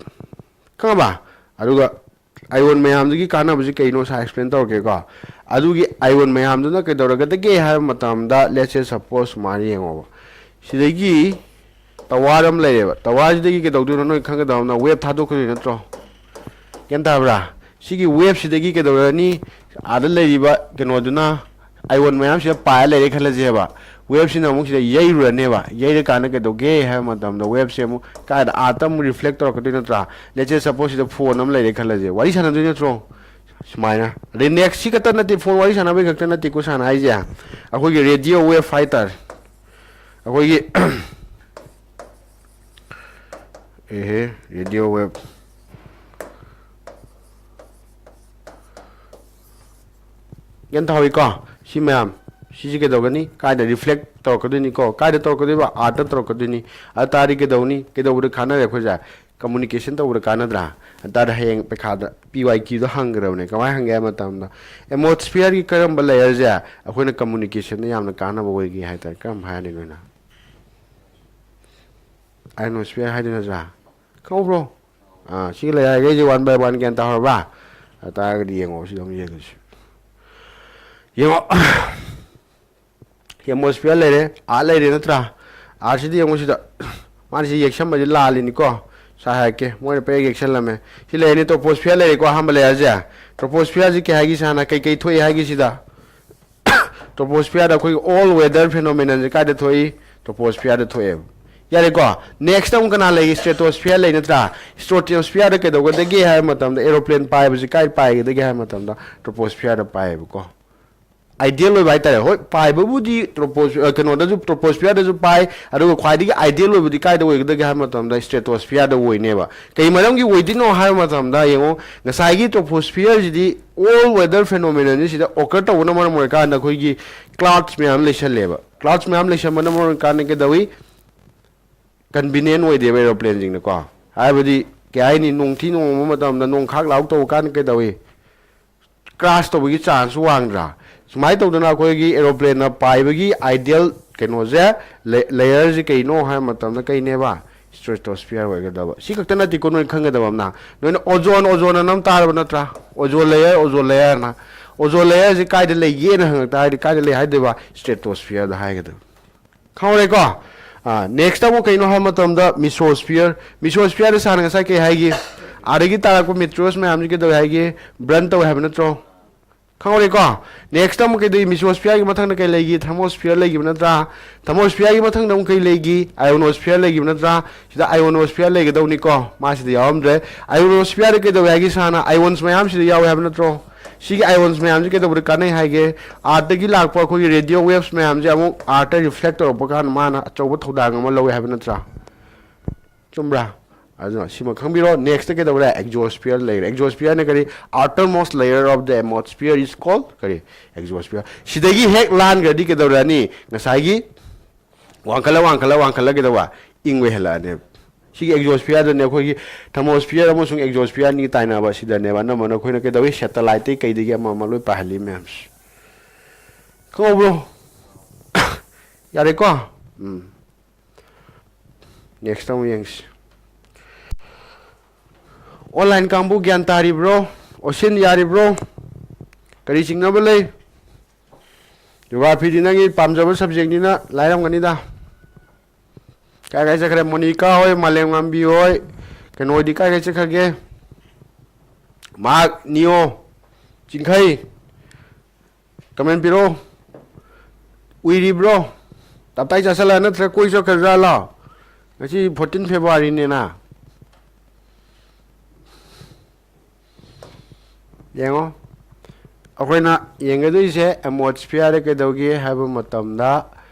ꯈꯪꯉꯕ? ꯑꯗꯨꯒ ion ꯃꯌꯥꯝꯗꯨꯒꯤ ꯀꯥꯟꯅꯕꯁꯤ ꯀꯩꯅꯣ ꯉꯁꯥꯏ explain ꯇꯧꯔꯛꯀꯦꯀꯣ꯫ ꯑꯗꯨꯒꯤ ion ꯃꯌꯥꯝꯗꯨꯅ ꯀꯩꯗꯧꯔꯒꯗꯒꯦ ꯍꯥꯏꯕ ꯃꯇꯝꯗ, let's say suppose ꯁꯨꯃꯥꯏꯅ ꯌꯦꯡꯉꯣꯕ꯫ ꯁꯤꯗꯒꯤ tower ꯑꯃ ꯂꯩꯔꯦꯕ꯫ Towerꯁꯤꯗꯒꯤ ꯀꯩꯗꯧꯗꯣꯏꯅꯣ ꯅꯣꯏ ꯈꯪꯒꯗꯕ ꯑꯃꯅ, wave ꯊꯥꯗꯣꯛꯀꯗꯣꯏ ꯅꯠꯇ꯭ꯔꯣ? ꯒ꯭ꯌꯥꯟ ꯇꯥꯕ꯭ꯔꯥ? ꯁꯤꯒꯤ waveꯁꯤꯗꯒꯤ ꯀꯩꯗꯧꯔꯅꯤ? ꯑꯥꯗ ꯂꯩꯔꯤꯕ ꯀꯩꯅꯣꯗꯨꯅ ion ꯃꯌꯥꯝꯁꯤꯗ ꯄꯥꯏꯔ ꯂꯩꯔꯦ ꯈꯜꯂꯁꯦꯕ꯫ Waveꯁꯤꯅ ꯑꯃꯨꯛ ꯁꯤꯗ ꯌꯩꯔꯨꯔꯅꯦꯕ꯫ ꯌꯩꯔꯀꯥꯟꯗ ꯀꯩꯗꯧꯒꯦ ꯍꯥꯏꯕ ꯃꯇꯝꯗ, waveꯁꯦ ꯑꯃꯨꯛ ꯀꯥꯏꯗ? ꯑꯥꯗ ꯑꯃꯨꯛ reflect ꯇꯧꯔꯛꯀꯗꯣꯏ ꯅꯠꯇ꯭ꯔꯥ? Let's say suppose ꯁꯤꯗ phone ꯑꯃ ꯂꯩꯔꯦ ꯈꯜꯂꯁꯦ, ꯋꯥꯔꯤ ꯁꯥꯟꯅꯗꯣꯏ ꯅꯠꯇ꯭ꯔꯣ? ꯁꯨꯃꯥꯏꯅ꯫ ꯑꯗꯩ next ꯁꯤ ꯈꯛꯇ ꯅꯠꯇꯦ, phone ꯋꯥꯔꯤ ꯁꯥꯟꯅꯕꯩ ꯈꯛꯇ ꯅꯠꯇꯦꯀꯣ ꯁꯥꯟꯅ ꯍꯥꯏꯁꯦ꯫ ꯑꯩꯈꯣꯏꯒꯤ radio wave ꯍꯥꯏꯇꯥꯔꯦ꯫ ꯑꯩꯈꯣꯏꯒꯤ ꯑꯦꯍꯦ, radio wave꯫ ꯒ꯭ꯌꯥꯟ ꯇꯥꯍꯧꯏꯀꯣ? ꯁꯤ ꯃꯌꯥꯝ, ꯁꯤꯁꯦ ꯀꯩꯗꯧꯒꯅꯤ? ꯀꯥꯏꯗ reflect ꯇꯧꯔꯛꯀꯗꯣꯏꯅꯤꯀꯣ? ꯀꯥꯏꯗ ꯇꯧꯔꯛꯀꯗꯣꯏꯕ? Earthꯇ ꯇꯧꯔꯛꯀꯗꯣꯏꯅꯤ꯫ ꯑꯗꯨ ꯇꯥꯔꯗꯤ ꯀꯩꯗꯧꯅꯤ? ꯀꯩꯗꯧꯕꯗ ꯀꯥꯟꯅꯔꯦ ꯑꯩꯈꯣꯏꯁꯦ? Communication ꯇꯧꯕꯗ ꯀꯥꯟꯅꯗ꯭ꯔꯥ? ꯑꯗꯨ ꯇꯥꯔꯗꯤ ꯍꯌꯦꯡ ꯄꯩꯈꯥꯗ P Y Qꯗ ꯍꯪꯒꯗꯕꯅꯦ꯫ ꯀꯃꯥꯏꯅ ꯍꯪꯒꯦ ꯍꯥꯏꯕ ꯃꯇꯝꯗ, atmosphereꯒꯤ ꯀꯔꯝꯕ layerꯁꯦ ꯑꯩꯈꯣꯏꯅ communicationꯗ ꯌꯥꯝꯅ ꯀꯥꯟꯅꯕ ꯑꯣꯏꯒꯦ ꯍꯥꯏ ꯇꯥꯔꯗꯤ, ꯀꯔꯝꯕ ꯍꯥꯏꯔꯅꯤ ꯅꯣꯏꯅ? Ionosphere ꯍꯥꯏꯗꯣꯏ ꯅꯠꯇ꯭ꯔꯥ? ꯈꯪꯍꯧꯕ꯭ꯔꯣ? ꯑꯥ, ꯁꯤꯒꯤ layerꯈꯩꯁꯦ one by one ꯒ꯭ꯌꯥꯟ ꯇꯥꯍꯧꯔꯕ? ꯑꯗꯨ ꯇꯥꯔꯒꯗꯤ ꯌꯦꯡꯉꯣ, ꯁꯤꯗ ꯑꯃꯨꯛ ꯌꯦꯡꯉꯁꯤ꯫ ꯌꯦꯡꯉꯣ, ꯍꯦꯃꯣꯁꯐꯤꯌꯔ ꯂꯩꯔꯦ, ꯑꯥꯔꯠ ꯂꯩꯔꯦ ꯅꯠꯇ꯭ꯔꯥ? ꯑꯥꯔꯠꯁꯤꯗꯤ ꯌꯦꯡꯉꯣ ꯁꯤꯗ, ꯃꯥꯅ ꯁꯤ ꯌꯦꯛꯁꯟꯕꯁꯦ ꯂꯥꯜꯂꯤꯅꯤꯀꯣ꯫ ꯁꯥ ꯍꯥꯏꯔꯛꯀꯦ, ꯃꯣꯏꯅ ꯄꯦꯛ ꯌꯦꯛꯁꯜꯂꯝꯃꯦ꯫ ꯁꯤ ꯂꯩꯔꯅꯤ, ꯇ꯭ꯔꯣꯄꯣꯁꯐꯤꯌꯔ ꯂꯩꯔꯦꯀꯣ, ꯑꯍꯥꯟꯕ ꯂꯦꯌꯔꯁꯦ꯫ ꯇ꯭ꯔꯣꯄꯣꯁꯐꯤꯌꯔꯁꯤ ꯀꯩ ꯍꯥꯏꯒꯦ ꯁꯥꯅ, ꯀꯩꯀꯩ ꯊꯣꯛꯏ ꯍꯥꯏꯒꯦ ꯁꯤꯗ? ꯇ꯭ꯔꯣꯄꯣꯁꯐꯤꯌꯔꯗ ꯑꯩꯈꯣꯏꯒꯤ all weather phenomenon ꯁꯦ ꯀꯥꯏꯗ ꯊꯣꯛꯏ? ꯇ꯭ꯔꯣꯄꯣꯁꯐꯤꯌꯔꯗ ꯊꯣꯛꯑꯦꯕ꯫ ꯌꯥꯔꯦꯀꯣ? ꯅꯦꯛꯁꯇ ꯑꯃꯨꯛ ꯀꯅꯥ ꯂꯩꯒꯦ? ꯁ꯭ꯇ꯭ꯔꯦꯇꯣꯁꯐꯤꯌꯔ ꯂꯩ ꯅꯠꯇ꯭ꯔꯥ? ꯁ꯭ꯇ꯭ꯔꯦꯇꯣꯁꯐꯤꯌꯔꯗ ꯀꯩꯗꯧꯒꯗꯒꯦ ꯍꯥꯏꯕ ꯃꯇꯝꯗ, ꯑꯦꯔꯣꯄ꯭ꯂꯦꯟ ꯄꯥꯏꯕꯁꯤ ꯀꯥꯏ ꯄꯥꯏꯒꯗꯒꯦ ꯍꯥꯏꯕ ꯃꯇꯝꯗ, ꯇ꯭ꯔꯣꯄꯣꯁꯐꯤꯌꯔꯗ ꯄꯥꯏꯌꯦꯕꯀꯣ꯫ ꯑꯥꯏꯗꯤꯌꯦꯜ ꯑꯣꯏꯕ ꯍꯥꯏꯇꯥꯔꯦ꯫ ꯍꯣꯏ, ꯄꯥꯏꯕꯕꯨꯗꯤ ꯇ꯭ꯔꯣꯄꯣꯁ-, ꯑ, ꯀꯩꯅꯣꯗꯁꯨ, ꯇ꯭ꯔꯣꯄꯣꯁꯐꯤꯌꯔꯗꯁꯨ ꯄꯥꯏ, ꯑꯗꯨꯒ ꯈ꯭ꯋꯥꯏꯗꯒꯤ ꯑꯥꯏꯗꯤꯌꯦꯜ ꯑꯣꯏꯕꯗꯤ ꯀꯥꯏꯗ ꯑꯣꯏꯒꯗꯒꯦ ꯍꯥꯏꯕ ꯃꯇꯝꯗ, ꯁ꯭ꯇ꯭ꯔꯦꯇꯣꯁꯐꯤꯌꯔꯗ ꯑꯣꯏꯅꯦꯕ꯫ ꯀꯩ ꯃꯔꯝꯒꯤ ꯑꯣꯏꯗꯣꯏꯅꯣ ꯍꯥꯏꯕ ꯃꯇꯝꯗ, ꯌꯦꯡꯉꯣ, ꯉꯁꯥꯏꯒꯤ ꯇ꯭ꯔꯣꯄꯣꯁꯐꯤꯌꯔꯁꯤꯗꯤ all weather phenomenon ꯁꯤꯗ ꯑꯣꯀꯔ ꯇꯧꯕꯅ ꯃꯔꯝ ꯑꯣꯏꯔꯀꯥꯟꯗ ꯑꯩꯈꯣꯏꯒꯤ ꯀ꯭ꯂꯥꯎꯗꯁ ꯃꯌꯥꯝ ꯂꯩꯁꯜꯂꯦꯕ꯫ ꯀ꯭ꯂꯥꯎꯗꯁ ꯃꯌꯥꯝ ꯂꯩꯁꯟꯕꯅ ꯃꯔꯝ ꯑꯣꯏꯔꯀꯥꯟꯗ ꯀꯩꯗꯧꯏ? ꯀꯟꯚꯤꯅꯤꯌꯦꯟ ꯑꯣꯏꯗꯦꯕ ꯑꯦꯔꯣꯄ꯭ꯂꯦꯟꯁꯤꯡꯅꯀꯣ꯫ ꯍꯥꯏꯕꯗꯤ, ꯀꯩ ꯍꯥꯏꯅꯤ, ꯅꯣꯡꯊꯤ ꯅꯣꯡꯃ ꯃꯇꯝꯗ, ꯅꯣꯡ ꯈꯥꯛ ꯂꯥꯎ ꯇꯧꯕ ꯀꯥꯟꯗ ꯀꯩꯗꯧꯏ? ꯀ꯭ꯔꯥꯁ ꯇꯧꯕꯒꯤ ꯆꯥꯟꯁꯁꯨ ꯋꯥꯡꯗ꯭ꯔꯥ? ꯁꯨꯃꯥꯏꯅ ꯇꯧꯗꯅ ꯑꯩꯈꯣꯏꯒꯤ ꯑꯦꯔꯣꯄ꯭ꯂꯦꯟꯅ ꯄꯥꯏꯕꯒꯤ ꯑꯥꯏꯗꯤꯌꯦꯜ ꯀꯩꯅꯣꯁꯦ, ꯂꯦ-, ꯂꯦꯌꯔꯁꯦ ꯀꯩꯅꯣ ꯍꯥꯏꯕ ꯃꯇꯝꯗ ꯀꯩꯅꯦꯕ? ꯁ꯭ꯇ꯭ꯔꯦꯇꯣꯁꯐꯤꯌꯔ ꯑꯣꯏꯒꯗꯕ꯫ ꯁꯤ ꯈꯛꯇ ꯅꯠꯇꯦꯀꯣ ꯅꯣꯏ ꯈꯪꯒꯗꯕ ꯑꯃꯅ꯫ ꯅꯣꯏꯅ ꯑꯣꯖꯣꯟ, ꯑꯣꯖꯣꯟ ꯑꯅ ꯑꯃ ꯇꯥꯔꯕ ꯅꯠꯇ꯭ꯔꯥ? ꯑꯣꯖꯣꯟ ꯂꯦꯌꯔ, ꯑꯣꯖꯣꯟ ꯂꯦꯌꯔꯅ꯫ ꯑꯣꯖꯣꯟ ꯂꯦꯌꯔꯁꯦ ꯀꯥꯏꯗ ꯂꯩꯒꯦꯅ ꯍꯪꯉꯛ ꯇꯥꯔꯗꯤ ꯀꯥꯏꯗ ꯂꯩ ꯍꯥꯏꯗꯣꯏꯕ? ꯁ꯭ꯇ꯭ꯔꯦꯇꯣꯁꯐꯤꯌꯔꯗ ꯍꯥꯏꯒꯗꯕ꯫ ꯈꯪꯍꯧꯔꯦꯀꯣ? ꯑꯥ, ꯅꯦꯛꯁꯇ ꯑꯃꯨꯛ ꯀꯩꯅꯣ ꯍꯥꯏꯕ ꯃꯇꯝꯗ ꯃꯤꯁꯣꯁꯐꯤꯌꯔ꯫ ꯃꯤꯁꯣꯁꯐꯤꯌꯔꯗ ꯁꯥꯔꯅ ꯉꯁꯥꯏ ꯀꯩ ꯍꯥꯏꯒꯦ? ꯑꯥꯗꯒꯤ ꯇꯥꯔꯛꯄ ꯃꯦꯇ꯭ꯔꯣꯁ ꯃꯌꯥꯝꯁꯤ ꯀꯩꯗꯧꯋꯦ ꯍꯥꯏꯒꯦ? ꯕ꯭ꯔꯟ ꯇꯧꯋꯦ ꯍꯥꯏꯕ ꯅꯠꯇ꯭ꯔꯣ? ꯈꯪꯍꯧꯔꯦꯀꯣ? ꯅꯦꯛꯁꯇ ꯑꯃꯨꯛ ꯀꯩꯗꯧꯏ? ꯃꯤꯁꯣꯁꯐꯤꯌꯔꯒꯤ ꯃꯊꯪꯗ ꯀꯩ ꯂꯩꯒꯦ? ꯊꯔꯃꯣꯁꯐꯤꯌꯔ ꯂꯩꯈꯤꯕ ꯅꯠꯇ꯭ꯔꯥ? ꯊꯔꯃꯣꯁꯐꯤꯌꯔꯒꯤ ꯃꯊꯪꯗ ꯑꯃꯨꯛ ꯀꯩ ꯂꯩꯒꯦ? ꯑꯥꯏꯑꯣꯅꯣꯁꯐꯤꯌꯔ ꯂꯩꯈꯤꯕ ꯅꯠꯇ꯭ꯔꯥ? ꯁꯤꯗ ꯑꯥꯏꯑꯣꯅꯣꯁꯐꯤꯌꯔ ꯂꯩꯒꯗꯧꯅꯤꯀꯣ꯫ ꯃꯥꯁꯤꯗ ꯌꯥꯎꯔꯝꯗ꯭ꯔꯦ꯫ ꯑꯥꯏꯑꯣꯅꯣꯁꯐꯤꯌꯔꯗ ꯀꯩꯗꯧꯋꯦ ꯍꯥꯏꯒꯦ ꯁꯥꯔꯅ? ꯑꯥꯏꯑꯣꯟꯁ ꯃꯌꯥꯝꯁꯤꯗ ꯌꯥꯎꯋꯦ ꯍꯥꯏꯕ ꯅꯠꯇ꯭ꯔꯣ? ꯁꯤꯒꯤ ꯑꯥꯏꯑꯣꯟꯁ ꯃꯌꯥꯝꯁꯤ ꯀꯩꯗꯧꯕꯗ ꯀꯥꯟꯅꯩ ꯍꯥꯏꯒꯦ? ꯑꯥꯔꯠꯇꯒꯤ ꯂꯥꯛꯄ ꯑꯩꯈꯣꯏꯒꯤ ꯔꯦꯗꯤꯑꯣ ꯋꯦꯚꯁ ꯃꯌꯥꯝꯁꯦ ꯑꯃꯨꯛ ꯑꯥꯔꯠꯇ ꯔꯤꯐ꯭ꯂꯦꯛ ꯇꯧꯔꯛꯄ ꯀꯥꯟꯗ ꯃꯥꯅ ꯑꯆꯧꯕ ꯊꯧꯗꯥꯡ ꯑꯃ ꯂꯧꯋꯦ ꯍꯥꯏꯕ ꯅꯠꯇ꯭ꯔꯥ? ꯆꯨꯝꯕ꯭ꯔꯥ? ꯑꯗꯨꯅ ꯁꯤꯃ ꯈꯪꯕꯤꯔꯣ꯫ ꯅꯦꯛꯁꯇ ꯀꯩꯗꯧꯔꯦ? ꯑꯦꯛꯖꯣꯁꯐꯤꯌꯔ ꯂꯩꯔꯦ꯫ ꯑꯦꯛꯖꯣꯁꯐꯤꯌꯔꯅ ꯀꯔꯤ? Outermost layer of the atmosphere is called ꯀꯔꯤ? ꯑꯦꯛꯖꯣꯁꯐꯤꯌꯔ꯫ ꯁꯤꯗꯒꯤ ꯍꯦꯛ ꯂꯥꯟꯈ꯭ꯔꯗꯤ ꯀꯩꯗꯧꯔꯛꯑꯅꯤ? ꯉꯁꯥꯏꯒꯤ ꯋꯥꯡꯈꯠꯂ, ꯋꯥꯡꯈꯠꯂ, ꯋꯥꯡꯈꯠꯂ ꯀꯩꯗꯧꯕ? ꯏꯪꯕ ꯍꯦꯜꯂꯛꯑꯅꯦꯕ꯫ ꯁꯤꯒꯤ ꯑꯦꯛꯖꯣꯁꯐꯤꯌꯔꯗꯅꯦ ꯑꯩꯈꯣꯏꯒꯤ ꯊꯔꯃꯣꯁꯐꯤꯌꯔ ꯑꯃꯁꯨꯡ ꯑꯦꯛꯖꯣꯁꯐꯤꯌꯔ ꯑꯅꯤꯒꯤ ꯇꯥꯏꯅꯕ ꯁꯤꯗꯅꯦꯕ ꯑꯅꯝꯕꯅ ꯑꯩꯈꯣꯏꯅ ꯀꯩꯗꯧꯏ? ꯁꯦꯇꯦꯂꯥꯏꯠꯇꯩ ꯀꯩꯗꯒꯤ ꯑꯃ ꯑꯃ ꯂꯣꯏ ꯄꯥꯏꯍꯜꯂꯤ ꯃꯌꯥꯝꯁꯦ꯫ ꯈꯪꯍꯧꯕ꯭ꯔꯣ? ꯌꯥꯔꯦꯀꯣ? ꯎꯝ꯫ ꯅꯦꯛꯁꯇ ꯑꯃꯨꯛ ꯌꯦꯡꯁꯤ꯫ ꯑꯣꯟꯂꯥꯏꯟ ꯀꯥꯡꯕꯨ ꯒ꯭ꯌꯥꯟ ꯇꯥꯔꯤꯕ꯭ꯔꯣ? ꯑꯣꯁꯤꯟ ꯌꯥꯔꯤꯕ꯭ꯔꯣ? ꯀꯔꯤ ꯆꯤꯡꯅꯕ ꯂꯩ? Geographyꯗꯤ ꯅꯪꯒꯤ ꯄꯥꯝꯖꯕ subjectꯅꯤꯅ ꯂꯥꯏꯔꯝꯒꯅꯤꯗ꯫ ꯀꯥꯏ ꯀꯥꯏ ꯆꯠꯈ꯭ꯔꯦ? ꯃꯣꯅꯤꯀꯥ ꯍꯣꯏ, ꯃꯥꯂꯦꯝꯉꯥꯝꯕꯤ ꯍꯣꯏ, ꯀꯩꯅꯣ ꯍꯣꯏꯗꯤ ꯀꯥꯏ ꯀꯥꯏ ꯆꯠꯈ꯭ꯔꯒꯦ? ꯃꯥꯔꯛ, ꯅꯤꯌꯣ, ꯆꯤꯡꯈꯩ, comment ꯄꯤꯔꯛꯑꯣ꯫ ꯎꯏꯔꯤꯕ꯭ꯔꯣ? ꯇꯞꯇꯥꯏ ꯆꯥꯁꯤꯜꯂ ꯅꯠꯇ꯭ꯔꯒ ꯀꯣꯏ ꯆꯠꯈ꯭ꯔꯖꯥꯠꯂꯣ? ꯉꯁꯤ fourteen Februaryꯅꯤꯅ꯫ ꯌꯦꯡꯉꯣ, ꯑꯩꯈꯣꯏꯅ ꯌꯦꯡꯒꯗꯣꯏꯁꯦ atmosphereꯗ ꯀꯩꯗꯧꯒꯦ ꯍꯥꯏꯕ ꯃꯇꯝꯗ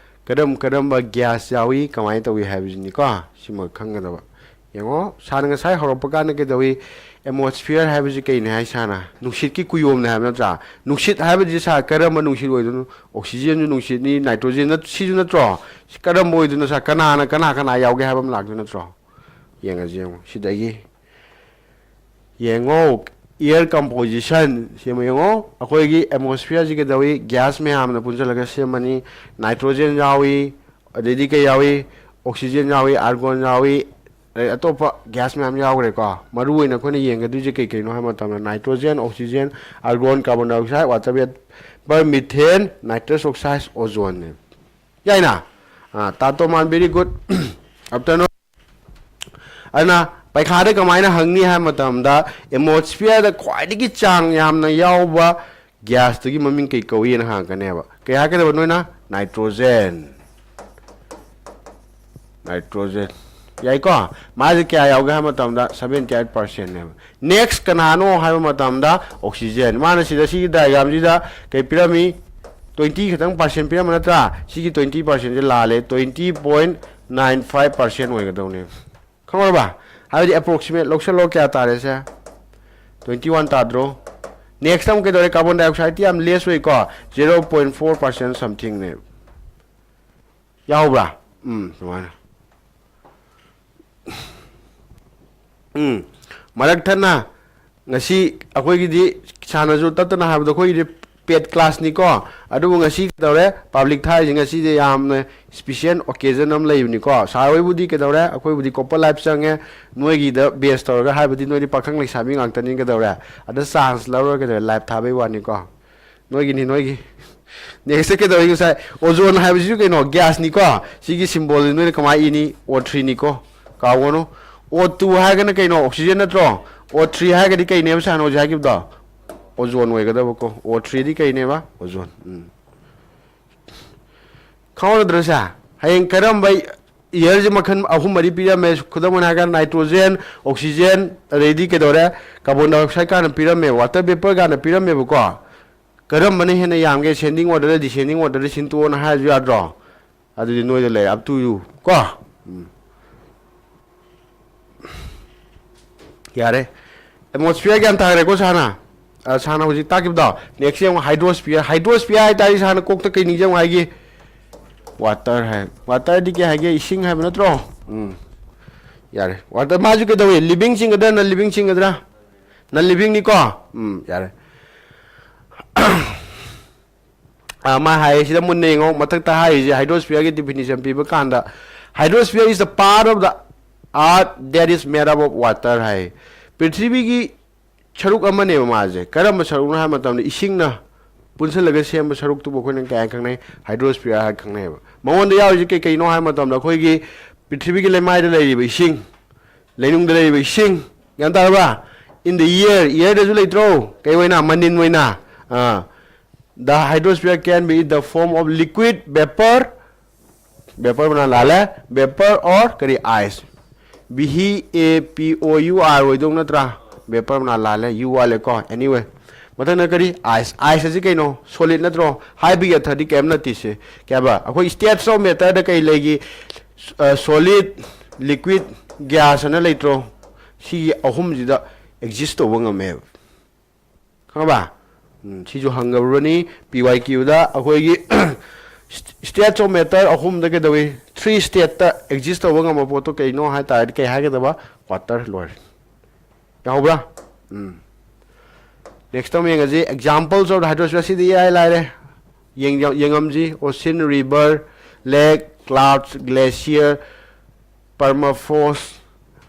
ꯀꯔꯝ ꯀꯔꯝꯕ gas ꯌꯥꯎꯏ, ꯀꯃꯥꯏꯅ ꯇꯧꯏ ꯍꯥꯏꯕꯁꯤꯅꯤꯀꯣ꯫ ꯁꯤꯃ ꯈꯪꯒꯗꯕ꯫ ꯌꯦꯡꯉꯣ, ꯁꯥꯔꯅ ꯉꯁꯥꯏ ꯍꯧꯔꯛꯄ ꯀꯥꯟꯗ ꯀꯩꯗꯧꯏ? Atmosphere ꯍꯥꯏꯕꯁꯤ ꯀꯩꯅꯤ ꯍꯥꯏ ꯁꯥꯔꯅ? ꯅꯨꯡꯁꯤꯠꯀꯤ ꯀꯨꯌꯣꯝꯅꯦ ꯍꯥꯏꯕ ꯅꯠꯇ꯭ꯔꯥ? ꯅꯨꯡꯁꯤꯠ ꯍꯥꯏꯕꯁꯤ ꯁꯥꯔ ꯀꯔꯝꯕ ꯅꯨꯡꯁꯤꯠ ꯑꯣꯏꯗꯣꯏꯅꯣ? Oxygenꯁꯨ ꯅꯨꯡꯁꯤꯠꯅꯤ, nitrogenꯅ, ꯁꯤꯁꯨ ꯅꯠꯇ꯭ꯔꯣ? ꯁꯤ ꯀꯔꯝꯕ ꯑꯣꯏꯗꯣꯏꯅꯣ ꯁꯥꯔ? ꯀꯅꯥꯅ ꯀꯅꯥ ꯀꯅꯥ ꯌꯥꯎꯒꯦ ꯍꯥꯏꯕ ꯑꯃ ꯂꯥꯛꯇꯣꯏ ꯅꯠꯇ꯭ꯔꯣ? ꯌꯦꯡꯉꯁꯤ ꯌꯦꯡꯉꯣ꯫ ꯁꯤꯗꯒꯤ ꯌꯦꯡꯉꯣ, air composition ꯁꯤꯃ ꯌꯦꯡꯉꯣ꯫ ꯑꯩꯈꯣꯏꯒꯤ atmosphereꯁꯤ ꯀꯩꯗꯧꯏ? Gas ꯃꯌꯥꯝꯅ ꯄꯨꯟꯁꯤꯜꯂꯒ ꯁꯦꯝꯕꯅꯤ꯫ Nitrogen ꯌꯥꯎꯏ, ꯑꯗꯩꯗꯤ ꯀꯩ ꯌꯥꯎꯏ? Oxygen ꯌꯥꯎꯏ, argon ꯌꯥꯎꯏ, ꯑꯗꯩ ꯑꯇꯣꯞꯄ gas ꯃꯌꯥꯝ ꯌꯥꯎꯈ꯭ꯔꯦꯀꯣ꯫ ꯃꯔꯨ ꯑꯣꯏꯅ ꯑꯩꯈꯣꯏꯅ ꯌꯦꯡꯒꯗꯣꯏꯁꯦ ꯀꯩ ꯀꯩꯅꯣ ꯍꯥꯏꯕ ꯃꯇꯝꯗ nitrogen, oxygen, argon, carbon dioxide, water vapor, methane, nitrous oxide, ozoneꯅꯦ꯫ ꯌꯥꯏꯅ? ꯑꯥ, ꯇꯥꯇꯣ ꯃꯥꯟ, very good. Afternoon. ꯑꯗꯨꯅ ꯄꯩꯈꯥꯗ ꯀꯃꯥꯏꯅ ꯍꯪꯅꯤ ꯍꯥꯏꯕ ꯃꯇꯝꯗ, atmosphereꯗ ꯈ꯭ꯋꯥꯏꯗꯒꯤ ꯆꯥꯡ ꯌꯥꯝꯅ ꯌꯥꯎꯕ gasꯇꯨꯒꯤ ꯃꯃꯤꯡ ꯀꯩ ꯀꯧꯏꯅ ꯍꯪꯉꯛꯀꯅꯦꯕ꯫ ꯀꯩ ꯍꯥꯏꯔꯛꯀꯗꯕ ꯅꯣꯏꯅ? Nitrogen꯫ Nitrogen꯫ ꯌꯥꯏꯀꯣ? ꯃꯥꯁꯦ ꯀꯌꯥ ꯌꯥꯎꯒꯦ ꯍꯥꯏꯕ ꯃꯇꯝꯗ seventy eight percentꯅꯦꯕ꯫ Next ꯀꯅꯥꯅꯣ ꯍꯥꯏꯕ ꯃꯇꯝꯗ oxygen꯫ ꯃꯥꯅ ꯁꯤꯗ ꯁꯤꯒꯤ diagramꯁꯤꯗ ꯀꯩ ꯄꯤꯔꯝꯃꯤ? Twenty ꯈꯛꯇꯪ percent ꯄꯤꯔꯝꯕ ꯅꯠꯇ꯭ꯔꯥ? ꯁꯤꯒꯤ twenty percentꯁꯦ ꯂꯥꯜꯂꯦ, twenty point nine five percent ꯑꯣꯏꯒꯗꯧꯅꯦ꯫ ꯈꯪꯉꯕ? ꯍꯥꯏꯕꯗꯤ approximate ꯂꯧꯁꯜꯂꯣ, ꯀꯌꯥ ꯇꯥꯔꯦ ꯁꯦ? Twenty one ꯇꯥꯗ꯭ꯔꯣ? Next ꯑꯃꯨꯛ ꯀꯩꯗꯧꯔꯦ? Carbon dioxideꯇꯤ ꯌꯥꯝ less ꯑꯣꯏꯀꯣ, zero point four percent somethingꯅꯦ꯫ ꯌꯥꯎꯕ꯭ꯔꯥ? ꯎꯝ, ꯁꯨꯃꯥꯏꯅ꯫ ꯎꯝ, ꯃꯔꯛ ꯊꯠꯅ ꯉꯁꯤ ꯑꯩꯈꯣꯏꯒꯤꯗꯤ ꯁꯥꯟꯅꯁꯨ ꯇꯠꯇꯅ ꯍꯥꯏꯕꯗꯣ ꯑꯩꯈꯣꯏꯒꯤꯗꯤ paid classꯅꯤꯀꯣ꯫ ꯑꯗꯨꯕꯨ ꯉꯁꯤ ꯀꯩꯗꯧꯔꯦ? Public ꯊꯥꯔꯤꯁꯦ ꯉꯁꯤꯗꯤ ꯌꯥꯝꯅ special occasion ꯑꯃ ꯂꯩꯕꯅꯤꯀꯣ꯫ ꯁꯥꯔ ꯍꯣꯏꯕꯨꯗꯤ ꯀꯩꯗꯧꯔꯦ? ꯑꯩꯈꯣꯏꯕꯨꯗꯤ ꯀꯣꯄꯔ live ꯆꯪꯉꯦ꯫ ꯅꯣꯏꯒꯤꯗ base ꯇꯧꯔꯒ ꯍꯥꯏꯕꯗꯤ ꯅꯣꯏꯗꯤ ꯄꯥꯈꯪ ꯂꯩꯁꯥꯕꯤ ꯉꯥꯛꯇꯅꯤ ꯀꯩꯗꯧꯔꯦ? ꯑꯗ chance ꯂꯧꯔꯒ ꯀꯩꯗꯧꯔꯦ? Live ꯊꯥꯕꯩ ꯋꯥꯅꯤꯀꯣ꯫ ꯅꯣꯏꯒꯤꯅꯤ, ꯅꯣꯏꯒꯤ꯫ Next ꯀꯩꯗꯧꯔꯤ ꯉꯁꯥꯏ? Ozone ꯍꯥꯏꯕꯁꯤꯁꯨ ꯀꯩꯅꯣ? Gas ꯅꯤꯀꯣ꯫ ꯁꯤꯒꯤ symbol ꯁꯤ ꯅꯣꯏꯅ ꯀꯃꯥꯏꯅ ꯏꯅꯤ? O three ꯅꯤꯀꯣ꯫ ꯀꯥꯎꯒꯅꯨ꯫ O two ꯍꯥꯏꯔꯒꯅ ꯀꯩꯅꯣ? Oxygen ꯅꯠꯇ꯭ꯔꯣ? O three ꯍꯥꯏꯔꯒꯗꯤ ꯀꯩꯅꯦꯕ ꯁꯥꯔꯅ ꯍꯧꯖꯤꯛ ꯍꯥꯏꯈꯤꯕꯗꯣ? Ozone ꯑꯣꯏꯒꯗꯕꯀꯣ꯫ O three ꯗꯤ ꯀꯩꯅꯦꯕ? Ozone꯫ ꯎꯝ꯫ ꯈꯪꯍꯧꯔꯗ꯭ꯔꯣ ꯁꯦ? ꯍꯌꯦꯡ ꯀꯔꯝꯕ air ꯁꯦ ꯃꯈꯜ ꯑꯍꯨꯝ ꯃꯔꯤ ꯄꯤꯔꯝꯃꯦ꯫ ꯈꯨꯗꯝ ꯑꯣꯏꯅ ꯍꯥꯏꯔꯀꯥꯟꯗ nitrogen, oxygen, ꯑꯗꯩꯗꯤ ꯀꯩꯗꯧꯔꯦ? Carbon dioxide ꯀꯥꯏꯅ ꯄꯤꯔꯝꯃꯦ, water vapor ꯀꯥꯏꯅ ꯄꯤꯔꯝꯃꯦꯕꯀꯣ꯫ ꯀꯔꯝꯕꯅ ꯍꯦꯟꯅ ꯌꯥꯝꯒꯦ? Ascending order ꯗ, descending order ꯗ ꯁꯤꯟꯇꯣꯛꯑꯣꯅ ꯍꯥꯏꯔꯁꯨ ꯌꯥꯗ꯭ꯔꯣ? ꯑꯗꯨꯗꯤ ꯅꯣꯏꯗ ꯂꯩꯔꯦ, up to you ꯀꯣ꯫ ꯎꯝ꯫ ꯌꯥꯔꯦ꯫ Atmosphere ꯒ꯭ꯌꯥꯟ ꯇꯥꯈ꯭ꯔꯦꯀꯣ ꯁꯥꯔꯅ? ꯑ, ꯁꯥꯔꯅ ꯍꯧꯖꯤꯛ ꯇꯥꯛꯈꯤꯕꯗꯣ꯫ Next ꯌꯦꯡꯉꯣ, hydrosphere꯫ Hydrosphere ꯍꯥꯏ ꯇꯥꯔꯗꯤ ꯁꯥꯔꯅ ꯀꯣꯛꯇ ꯀꯩ ꯅꯤꯡꯁꯤꯡꯉꯨ ꯍꯥꯏꯒꯦ? Water ꯍꯥꯏ꯫ Water ꯗꯤ ꯀꯩ ꯍꯥꯏꯒꯦ? ꯏꯁꯤꯡ ꯍꯥꯏꯕ ꯅꯠꯇ꯭ꯔꯣ? ꯎꯝ꯫ ꯌꯥꯔꯦ꯫ Water ꯃꯥꯁꯨ ꯀꯩꯗꯧꯏ? Living ꯆꯤꯡꯒꯗ꯭ꯔꯥ, non living ꯆꯤꯡꯒꯗ꯭ꯔꯥ? Non living ꯅꯤꯀꯣ? ꯎꯝ, ꯌꯥꯔꯦ꯫ ꯑ, ꯃꯥ ꯍꯥꯏꯔꯤꯁꯤꯗ ꯃꯨꯟꯅ ꯌꯦꯡꯉꯣ, ꯃꯊꯛꯇ ꯍꯥꯏꯔꯤꯁꯦ hydrosphere ꯒꯤ definition ꯄꯤꯕ ꯀꯥꯟꯗ, "Hydrosphere is the part of the earth that is made up of water" ꯍꯥꯏ꯫ ꯄ꯭ꯔꯤꯊꯤꯕꯤꯒꯤ ꯁꯔꯨꯛ ꯑꯃꯅꯦꯕ ꯃꯥꯁꯦ꯫ ꯀꯔꯝꯕ ꯁꯔꯨꯛꯅꯣ ꯍꯥꯏꯕ ꯃꯇꯝꯗ, ꯏꯁꯤꯡꯅ ꯄꯨꯟꯁꯤꯜꯂꯒ ꯁꯦꯝꯕ ꯁꯔꯨꯛꯇꯨꯕꯨ ꯑꯩꯈꯣꯏꯅ ꯀꯩ ꯍꯥꯏꯅ ꯈꯪꯅꯩ? Hydrosphere ꯍꯥꯏꯅ ꯈꯪꯅꯩꯕ꯫ ꯃꯉꯣꯟꯗ ꯌꯥꯎꯔꯤꯁꯦ ꯀꯩ ꯀꯩꯅꯣ ꯍꯥꯏꯕ ꯃꯇꯝꯗ, ꯑꯩꯈꯣꯏꯒꯤ ꯄ꯭ꯔꯤꯊꯤꯕꯤꯒꯤ ꯂꯩꯃꯥꯏꯗ ꯂꯩꯔꯤꯕ ꯏꯁꯤꯡ, ꯂꯩꯅꯨꯡꯗ ꯂꯩꯔꯤꯕ ꯏꯁꯤꯡ, ꯒ꯭ꯌꯥꯟ ꯇꯥꯔꯕ? In the air, air ꯗꯁꯨ ꯂꯩꯇ꯭ꯔꯣ? ꯀꯩ ꯑꯣꯏꯅ? ꯃꯅꯤꯟ ꯑꯣꯏꯅ꯫ ꯑꯥ꯫ The hydrosphere can be in the form of liquid, vapor, vapor ꯃꯅꯥ ꯂꯥꯜꯂꯦ, vapor or ꯀꯔꯤ? Ice꯫ V A P O U R ꯑꯣꯏꯗꯧ ꯅꯠꯇ꯭ꯔꯥ? Vapor ꯃꯅꯥ ꯂꯥꯜꯂꯦ, U ꯋꯥꯠꯂꯦꯀꯣ꯫ Anyway, ꯃꯊꯪꯅ ꯀꯔꯤ? Ice꯫ Ice ꯑꯁꯤ ꯀꯩꯅꯣ? Solid ꯅꯠꯇ꯭ꯔꯣ? ꯍꯥꯏꯕꯒꯤ ꯑꯔꯊꯗꯤ ꯀꯩꯝ ꯅꯠꯇꯦ ꯁꯦ꯫ ꯀꯩ ꯍꯥꯏꯕ? ꯑꯩꯈꯣꯏ states of matter ꯗ ꯀꯩ ꯂꯩꯒꯤ? ꯑ, solid, liquid, gas ꯑꯅ ꯂꯩꯇ꯭ꯔꯣ? ꯁꯤꯒꯤ ꯑꯍꯨꯝꯁꯤꯗ exist ꯇꯧꯕ ꯉꯝꯃꯦꯕ꯫ ꯈꯪꯉꯕ? ꯎꯝ, ꯁꯤꯁꯨ ꯍꯪꯒꯕꯅꯤ P Y Q ꯗ꯫ ꯑꯩꯈꯣꯏꯒꯤ states of matter ꯑꯍꯨꯝꯗ ꯀꯩꯗꯧꯏ? Three state ꯇ exist ꯇꯧꯕ ꯉꯝꯕ ꯄꯣꯠꯇꯣ ꯀꯩꯅꯣ ꯍꯥꯏ ꯇꯥꯔꯗꯤ ꯀꯩ ꯍꯥꯏꯒꯗꯕ? Water꯫ ꯂꯣꯏꯔꯦ꯫ ꯌꯥꯍꯧꯕ꯭ꯔꯥ? ꯎꯝ꯫ Next ꯑꯃ ꯌꯦꯡꯉꯁꯤ, examples of hydrosphere꯫ ꯁꯤꯗꯤ ꯏꯔꯥꯏ ꯂꯥꯏꯔꯦ꯫ ꯌꯦꯡ-, ꯌꯦꯡꯉꯝꯁꯤ, ocean, river, lake, clouds, glacier, permafrost,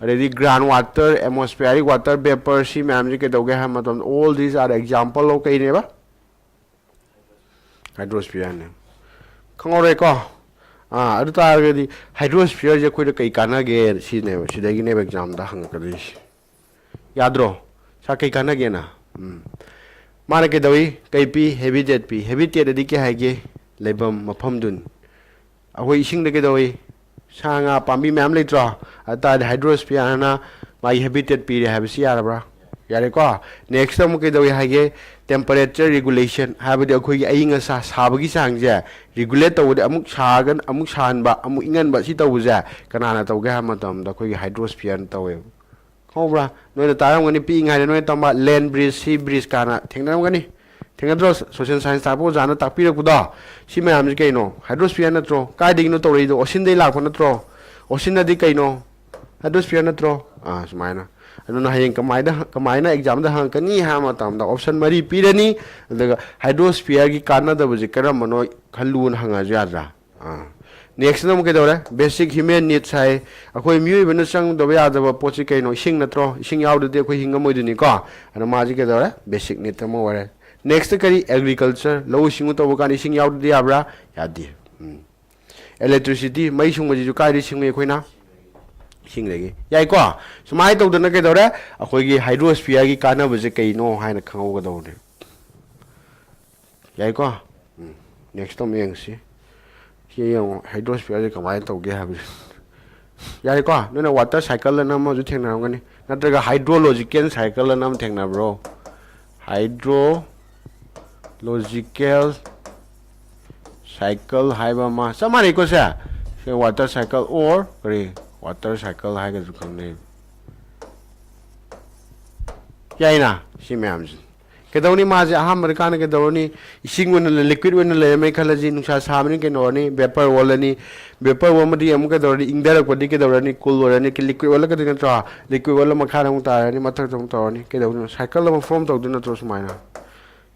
ꯑꯗꯩꯗꯤ ground water, atmospheric water vapor꯫ ꯁꯤ ꯃꯌꯥꯝꯁꯤ ꯀꯩꯗꯧꯒꯦ ꯍꯥꯏꯕ ꯃꯇꯝꯗ, all these are example of ꯀꯩꯅꯦꯕ? ꯍꯥꯏꯗ꯭ꯔꯣꯁꯐꯤꯌꯔꯅꯦ꯫ ꯈꯪꯍꯧꯔꯦꯀꯣ? ꯑꯥ, ꯑꯗꯨ ꯇꯥꯔꯒꯗꯤ ꯍꯥꯏꯗ꯭ꯔꯣꯁꯐꯤꯌꯔꯁꯦ ꯑꯩꯈꯣꯏꯗ ꯀꯩ ꯀꯥꯟꯅꯒꯦ ꯁꯤꯅꯦꯕ, ꯁꯤꯗꯒꯤꯅꯦꯕ ꯑꯦꯛꯖꯥꯝꯗ ꯍꯪꯉꯛꯀꯗꯣꯏꯁꯦ꯫ ꯌꯥꯗ꯭ꯔꯣ? ꯁꯥ ꯀꯩ ꯀꯥꯟꯅꯒꯦꯅ? ꯎꯝ꯫ ꯃꯥꯅ ꯀꯩꯗꯧꯏ? ꯀꯩ ꯄꯤ? ꯍꯦꯕꯤꯇꯦꯠ ꯄꯤ꯫ ꯍꯦꯕꯤꯇꯦꯠ ꯑꯗꯤ ꯀꯩ ꯍꯥꯏꯒꯦ? ꯂꯩꯐꯝ, ꯃꯐꯝꯗꯨꯅꯤ꯫ ꯑꯩꯈꯣꯏ ꯏꯁꯤꯡꯗ ꯀꯩꯗꯧꯏ? ꯁꯥ ꯉꯥ ꯄꯥꯝꯕꯤ ꯃꯌꯥꯝ ꯂꯩꯇ꯭ꯔꯣ? ꯑꯗꯨ ꯇꯥꯔꯗꯤ ꯍꯥꯏꯗ꯭ꯔꯣꯁꯐꯤꯌꯔꯅ ꯃꯥꯒꯤ ꯍꯦꯕꯤꯇꯦꯠ ꯄꯤꯔꯦ ꯍꯥꯏꯕꯁꯤ ꯌꯥꯔꯕ꯭ꯔꯥ? ꯌꯥꯔꯦꯀꯣ? ꯅꯦꯛꯁꯇ ꯑꯃꯨꯛ ꯀꯩꯗꯧꯏ ꯍꯥꯏꯒꯦ? ꯇꯦꯝꯄꯔꯦꯆꯔ ꯔꯤꯒꯨꯂꯦꯁꯟ, ꯍꯥꯏꯕꯗꯤ ꯑꯩꯈꯣꯏꯒꯤ ꯑꯏꯪ ꯑꯁꯥ ꯁꯥꯕꯒꯤ ꯆꯥꯡꯁꯦ ꯔꯤꯒꯨꯂꯦꯠ ꯇꯧꯕꯗꯤ, ꯑꯃꯨꯛ ꯁꯥꯒꯟ-, ꯑꯃꯨꯛ ꯁꯥꯍꯟꯕ, ꯑꯃꯨꯛ ꯏꯪꯍꯟꯕ, ꯁꯤ ꯇꯧꯕꯁꯦ ꯀꯅꯥꯅ ꯇꯧꯒꯦ ꯍꯥꯏꯕ ꯃꯇꯝꯗ ꯑꯩꯈꯣꯏꯒꯤ ꯍꯥꯏꯗ꯭ꯔꯣꯁꯐꯤꯌꯔꯅ ꯇꯧꯋꯦꯕ꯫ ꯈꯪꯍꯧꯕ꯭ꯔꯥ? ꯅꯣꯏꯅ ꯇꯥꯔꯝꯒꯅꯤ, ꯄꯤꯛꯏꯉꯩꯗ ꯅꯣꯏꯅ ꯇꯝꯕ ꯂꯦꯟ ꯕ꯭ꯔꯤꯖ, ꯁꯤ ꯕ꯭ꯔꯤꯖ ꯀꯥꯅ ꯊꯦꯡꯅꯔꯝꯒꯅꯤ꯫ ꯊꯦꯡꯅꯗ꯭ꯔꯣ? ꯁꯣꯁꯦꯜ ꯁꯥꯏꯟꯁ ꯇꯥꯛꯄ ꯑꯣꯖꯥꯅ ꯇꯥꯛꯄꯤꯔꯛꯄꯗꯣ꯫ ꯁꯤ ꯃꯌꯥꯝꯁꯤ ꯀꯩꯅꯣ? ꯍꯥꯏꯗ꯭ꯔꯣꯁꯐꯤꯌꯔ ꯅꯠꯇ꯭ꯔꯣ? ꯀꯥꯏꯗꯒꯤꯅꯣ ꯇꯧꯔꯛꯏꯗꯣ? ꯑꯣꯁꯤꯟꯗꯩ ꯂꯥꯛꯄ ꯅꯠꯇ꯭ꯔꯣ? ꯑꯣꯁꯤꯟꯅꯗꯤ ꯀꯩꯅꯣ? ꯍꯥꯏꯗ꯭ꯔꯣꯁꯐꯤꯌꯔ ꯅꯠꯇ꯭ꯔꯣ? ꯑꯥ, ꯁꯨꯃꯥꯏꯅ꯫ ꯑꯗꯨꯅ ꯍꯌꯦꯡ ꯀꯃꯥꯏꯅ, ꯀꯃꯥꯏꯅ ꯑꯦꯛꯖꯥꯝꯗ ꯍꯪꯉꯛꯀꯅꯤ ꯍꯥꯏꯕ ꯃꯇꯝꯗ ꯑꯣꯞꯁꯟ ꯃꯔꯤ ꯄꯤꯔꯅꯤ, ꯑꯗꯨꯒ ꯍꯥꯏꯗ꯭ꯔꯣꯁꯐꯤꯌꯔꯒꯤ ꯀꯥꯟꯅꯗꯕꯁꯦ ꯀꯔꯝꯕꯅꯣ ꯈꯜꯂꯨꯅ ꯍꯪꯉꯛꯑꯁꯨ ꯌꯥꯗ꯭ꯔꯥ? ꯑꯥ꯫ ꯅꯦꯛꯁꯇꯅ ꯑꯃꯨꯛ ꯀꯩꯗꯧꯔꯦ? ꯕꯦꯁꯤꯛ ꯍ꯭ꯌꯨꯃꯦꯟ ꯅꯤꯗꯁ ꯍꯥꯏ꯫ ꯑꯩꯈꯣꯏ ꯃꯤꯑꯣꯏꯕꯅ ꯆꯪꯗꯕ ꯌꯥꯗꯕ ꯄꯣꯠꯁꯤ ꯀꯩꯅꯣ? ꯏꯁꯤꯡ ꯅꯠꯇ꯭ꯔꯣ? ꯏꯁꯤꯡ ꯌꯥꯎꯗ꯭ꯔꯗꯤ ꯑꯩꯈꯣꯏ ꯍꯤꯡꯉꯝꯃꯣꯏꯗꯣꯏꯅꯤꯀꯣ꯫ ꯑꯗꯨꯅ ꯃꯥꯁꯤ ꯀꯩꯗꯧꯔꯦ? ꯕꯦꯁꯤꯛ ꯅꯤꯗ ꯑꯃ ꯑꯣꯏꯔꯦ꯫ ꯅꯦꯛꯁꯇ ꯀꯔꯤ? ꯑꯦꯒ꯭ꯔꯤꯀꯜꯆꯔ, ꯂꯧꯎ ꯁꯤꯡꯎ ꯇꯧꯕ ꯀꯥꯟꯗ ꯏꯁꯤꯡ ꯌꯥꯎꯗ꯭ꯔꯗꯤ ꯌꯥꯕ꯭ꯔꯥ? ꯌꯥꯗꯦ꯫ ꯎꯝ꯫ ꯏꯂꯦꯛꯇ꯭ꯔꯤꯁꯤꯇꯤ, ꯃꯩ ꯁꯨꯡꯕꯁꯤꯁꯨ ꯀꯥꯏꯗꯒꯤ ꯁꯤꯡꯉꯤ ꯑꯩꯈꯣꯏꯅ? ꯏꯁꯤꯡꯗꯒꯤ꯫ ꯌꯥꯏꯀꯣ? ꯁꯨꯃꯥꯏꯅ ꯇꯧꯗꯅ ꯀꯩꯗꯧꯔꯦ? ꯑꯩꯈꯣꯏꯒꯤ ꯍꯥꯏꯗ꯭ꯔꯣꯁꯐꯤꯌꯔꯒꯤ ꯀꯥꯟꯅꯕꯁꯦ ꯀꯩꯅꯣ ꯍꯥꯏꯅ ꯈꯪꯍꯧꯒꯗꯧꯕꯅꯦ꯫ ꯌꯥꯏꯀꯣ? ꯎꯝ꯫ ꯅꯦꯛꯁꯇ ꯑꯃꯨꯛ ꯌꯦꯡꯁꯤ꯫ ꯁꯤ ꯌꯦꯡꯉꯣ, ꯍꯥꯏꯗ꯭ꯔꯣꯁꯐꯤꯌꯔꯁꯦ ꯀꯃꯥꯏꯅ ꯇꯧꯒꯦ ꯍꯥꯏꯕꯁꯦ꯫ ꯌꯥꯔꯦꯀꯣ? ꯅꯣꯏꯅ ꯋꯥꯇꯔ ꯁꯥꯏꯀꯜ ꯑꯅ ꯑꯃꯁꯨ ꯊꯦꯡꯅꯔꯝꯒꯅꯤ, ꯅꯠꯇ꯭ꯔꯒ ꯍꯥꯏꯗ꯭ꯔꯣꯂꯣꯖꯤꯀꯦꯜ ꯁꯥꯏꯀꯜ ꯑꯅ ꯑꯃ ꯊꯦꯡꯅꯕ꯭ꯔꯣ? ꯍꯥꯏꯗ꯭ꯔꯣꯂꯣꯖꯤꯀꯦꯜ ꯁꯥꯏꯀꯜ ꯍꯥꯏꯕ ꯑꯃ, ꯆꯞ ꯃꯥꯟꯅꯩꯀꯣ ꯁꯦ? ꯁꯦ ꯋꯥꯇꯔ ꯁꯥꯏꯀꯜ ꯑꯣꯔ ꯀꯔꯤ? ꯋꯥꯇꯔ ꯁꯥꯏꯀꯜ ꯍꯥꯏꯒꯁꯨ ꯈꯪꯅꯩ꯫ ꯌꯥꯏꯅ? ꯁꯤ ꯃꯌꯥꯝꯁꯤ꯫ ꯀꯩꯗꯧꯅꯤ? ꯃꯥꯁꯦ ꯑꯍꯥꯟꯕꯗ ꯀꯥꯟꯅ ꯀꯩꯗꯧꯔꯅꯤ? ꯏꯁꯤꯡ ꯑꯣꯏꯅ, ꯂꯤꯀ꯭ꯋꯤꯠ ꯑꯣꯏꯅ ꯂꯩꯔꯝꯃꯦ ꯈꯜꯂꯁꯤ, ꯅꯨꯡꯁꯥ ꯁꯥꯕꯅꯤ ꯀꯩꯗꯧꯔꯅꯤ? ꯚꯦꯄꯔ ꯑꯣꯜꯂꯅꯤ꯫ ꯚꯦꯄꯔ ꯑꯣꯜꯂꯗꯤ ꯑꯃꯨꯛ ꯀꯩꯗꯧꯔꯅꯤ? ꯏꯪꯊꯔꯛꯄꯗꯤ ꯀꯩꯗꯧꯔꯅꯤ? ꯀꯨꯜ ꯑꯣꯏꯔꯅꯤ꯫ ꯂꯤꯀ꯭ꯋꯤꯠ ꯑꯣꯜꯂꯛꯀꯗꯣꯏ ꯅꯠꯇ꯭ꯔꯣ? ꯂꯤꯀ꯭ꯋꯤꯠ ꯑꯣꯜꯂ ꯃꯈꯥꯗ ꯑꯃꯨꯛ ꯇꯥꯔꯅꯤ, ꯃꯊꯛꯇ ꯑꯃꯨꯛ ꯇꯧꯔꯅꯤ꯫ ꯀꯩꯗꯧꯗꯣꯏꯅꯣ? ꯁꯥꯏꯀꯜ ꯑꯃ ꯐꯣꯔꯝ ꯇꯧꯗꯣꯏ ꯅꯠꯇ꯭ꯔꯣ ꯁꯨꯃꯥꯏꯅ?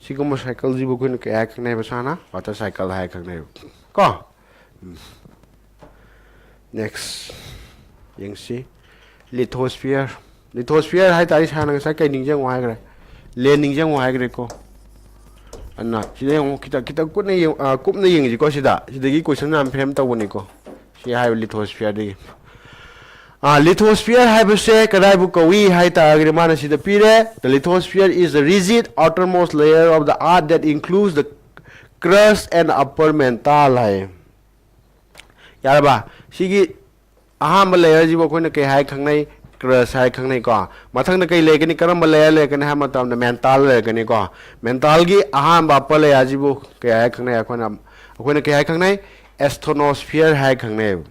ꯁꯤꯒꯨꯝꯕ ꯁꯥꯏꯀꯜꯁꯤꯕꯨ ꯑꯩꯈꯣꯏꯅ ꯀꯩ ꯍꯥꯏ ꯈꯪꯅꯩꯕ? ꯁꯥꯅ ꯋꯥꯇꯔ ꯁꯥꯏꯀꯜ ꯍꯥꯏ ꯈꯪꯅꯩꯕ꯫ ꯀꯣ? ꯎꯝ꯫ ꯅꯦꯛꯁ ꯌꯦꯡꯁꯤ꯫ ꯂꯤꯊꯣꯁꯐꯤꯌꯔ꯫ ꯂꯤꯊꯣꯁꯐꯤꯌꯔ ꯍꯥꯏ ꯇꯥꯔꯗꯤ ꯁꯥꯔꯅ ꯉꯁꯥꯏ ꯀꯩ ꯅꯤꯡꯁꯤꯡꯉꯣ ꯍꯥꯏꯈ꯭ꯔꯦ? ꯂꯦꯟ ꯅꯤꯡꯁꯤꯡꯉꯣ ꯍꯥꯏꯈ꯭ꯔꯦꯀꯣ꯫ ꯑꯗꯨꯅ ꯁꯤꯗ ꯌꯦꯡꯉꯨ, ꯈꯤꯇꯪ ꯈꯤꯇꯪ ꯀꯨꯞꯅ ꯌꯦꯡ ꯑ, ꯀꯨꯞꯅ ꯌꯦꯡꯁꯤꯀꯣ꯫ ꯁꯤꯗ ꯁꯤꯗꯒꯤ ꯀꯣꯏꯁꯟ ꯌꯥꯝ ꯐ꯭ꯔꯦꯝ ꯇꯧꯕꯅꯤꯀꯣ꯫ ꯁꯤ ꯍꯥꯏꯕ ꯂꯤꯊꯣꯁꯐꯤꯌꯔꯗꯒꯤ꯫ ꯑ, ꯂꯤꯊꯣꯁꯐꯤꯌꯔ ꯍꯥꯏꯕꯁꯦ ꯀꯗꯥꯏꯕꯨ ꯀꯧꯏ ꯍꯥꯏ ꯇꯥꯔꯒꯗꯤ ꯃꯥꯅ ꯁꯤꯗ ꯄꯤꯔꯦ, "The lithosphere is the rigid outermost layer of the earth that includes the crust and upper mantle" ꯍꯥꯏ꯫ ꯌꯥꯔꯕ? ꯁꯤꯒꯤ ꯑꯍꯥꯟꯕ ꯂꯦꯌꯔꯁꯤꯕꯨ ꯑꯩꯈꯣꯏꯅ ꯀꯩ ꯍꯥꯏ ꯈꯪꯅꯩ? ꯀ꯭ꯔꯁ ꯍꯥꯏ ꯈꯪꯅꯩꯀꯣ꯫ ꯃꯊꯪꯗ ꯀꯩ ꯂꯩꯔꯛꯀꯅꯤ? ꯀꯔꯝꯕ ꯂꯦꯌꯔ ꯂꯩꯔꯛꯀꯅꯤ ꯍꯥꯏꯕ ꯃꯇꯝꯗ ꯃꯦꯟꯇꯥꯜ ꯂꯩꯔꯛꯀꯅꯤꯀꯣ꯫ ꯃꯦꯟꯇꯥꯜꯒꯤ ꯑꯍꯥꯟꯕ ꯑꯞꯄꯔ ꯂꯦꯌꯔꯁꯤꯕꯨ ꯀꯩ ꯍꯥꯏ ꯈꯪꯅꯩ? ꯑꯩꯈꯣꯏꯅ ꯑꯩꯈꯣꯏꯅ ꯀꯩ ꯍꯥꯏ ꯈꯪꯅꯩ? ꯑꯦꯁꯊꯣꯅꯣꯁꯐꯤꯌꯔ ꯍꯥꯏ ꯈꯪꯅꯩꯕ꯫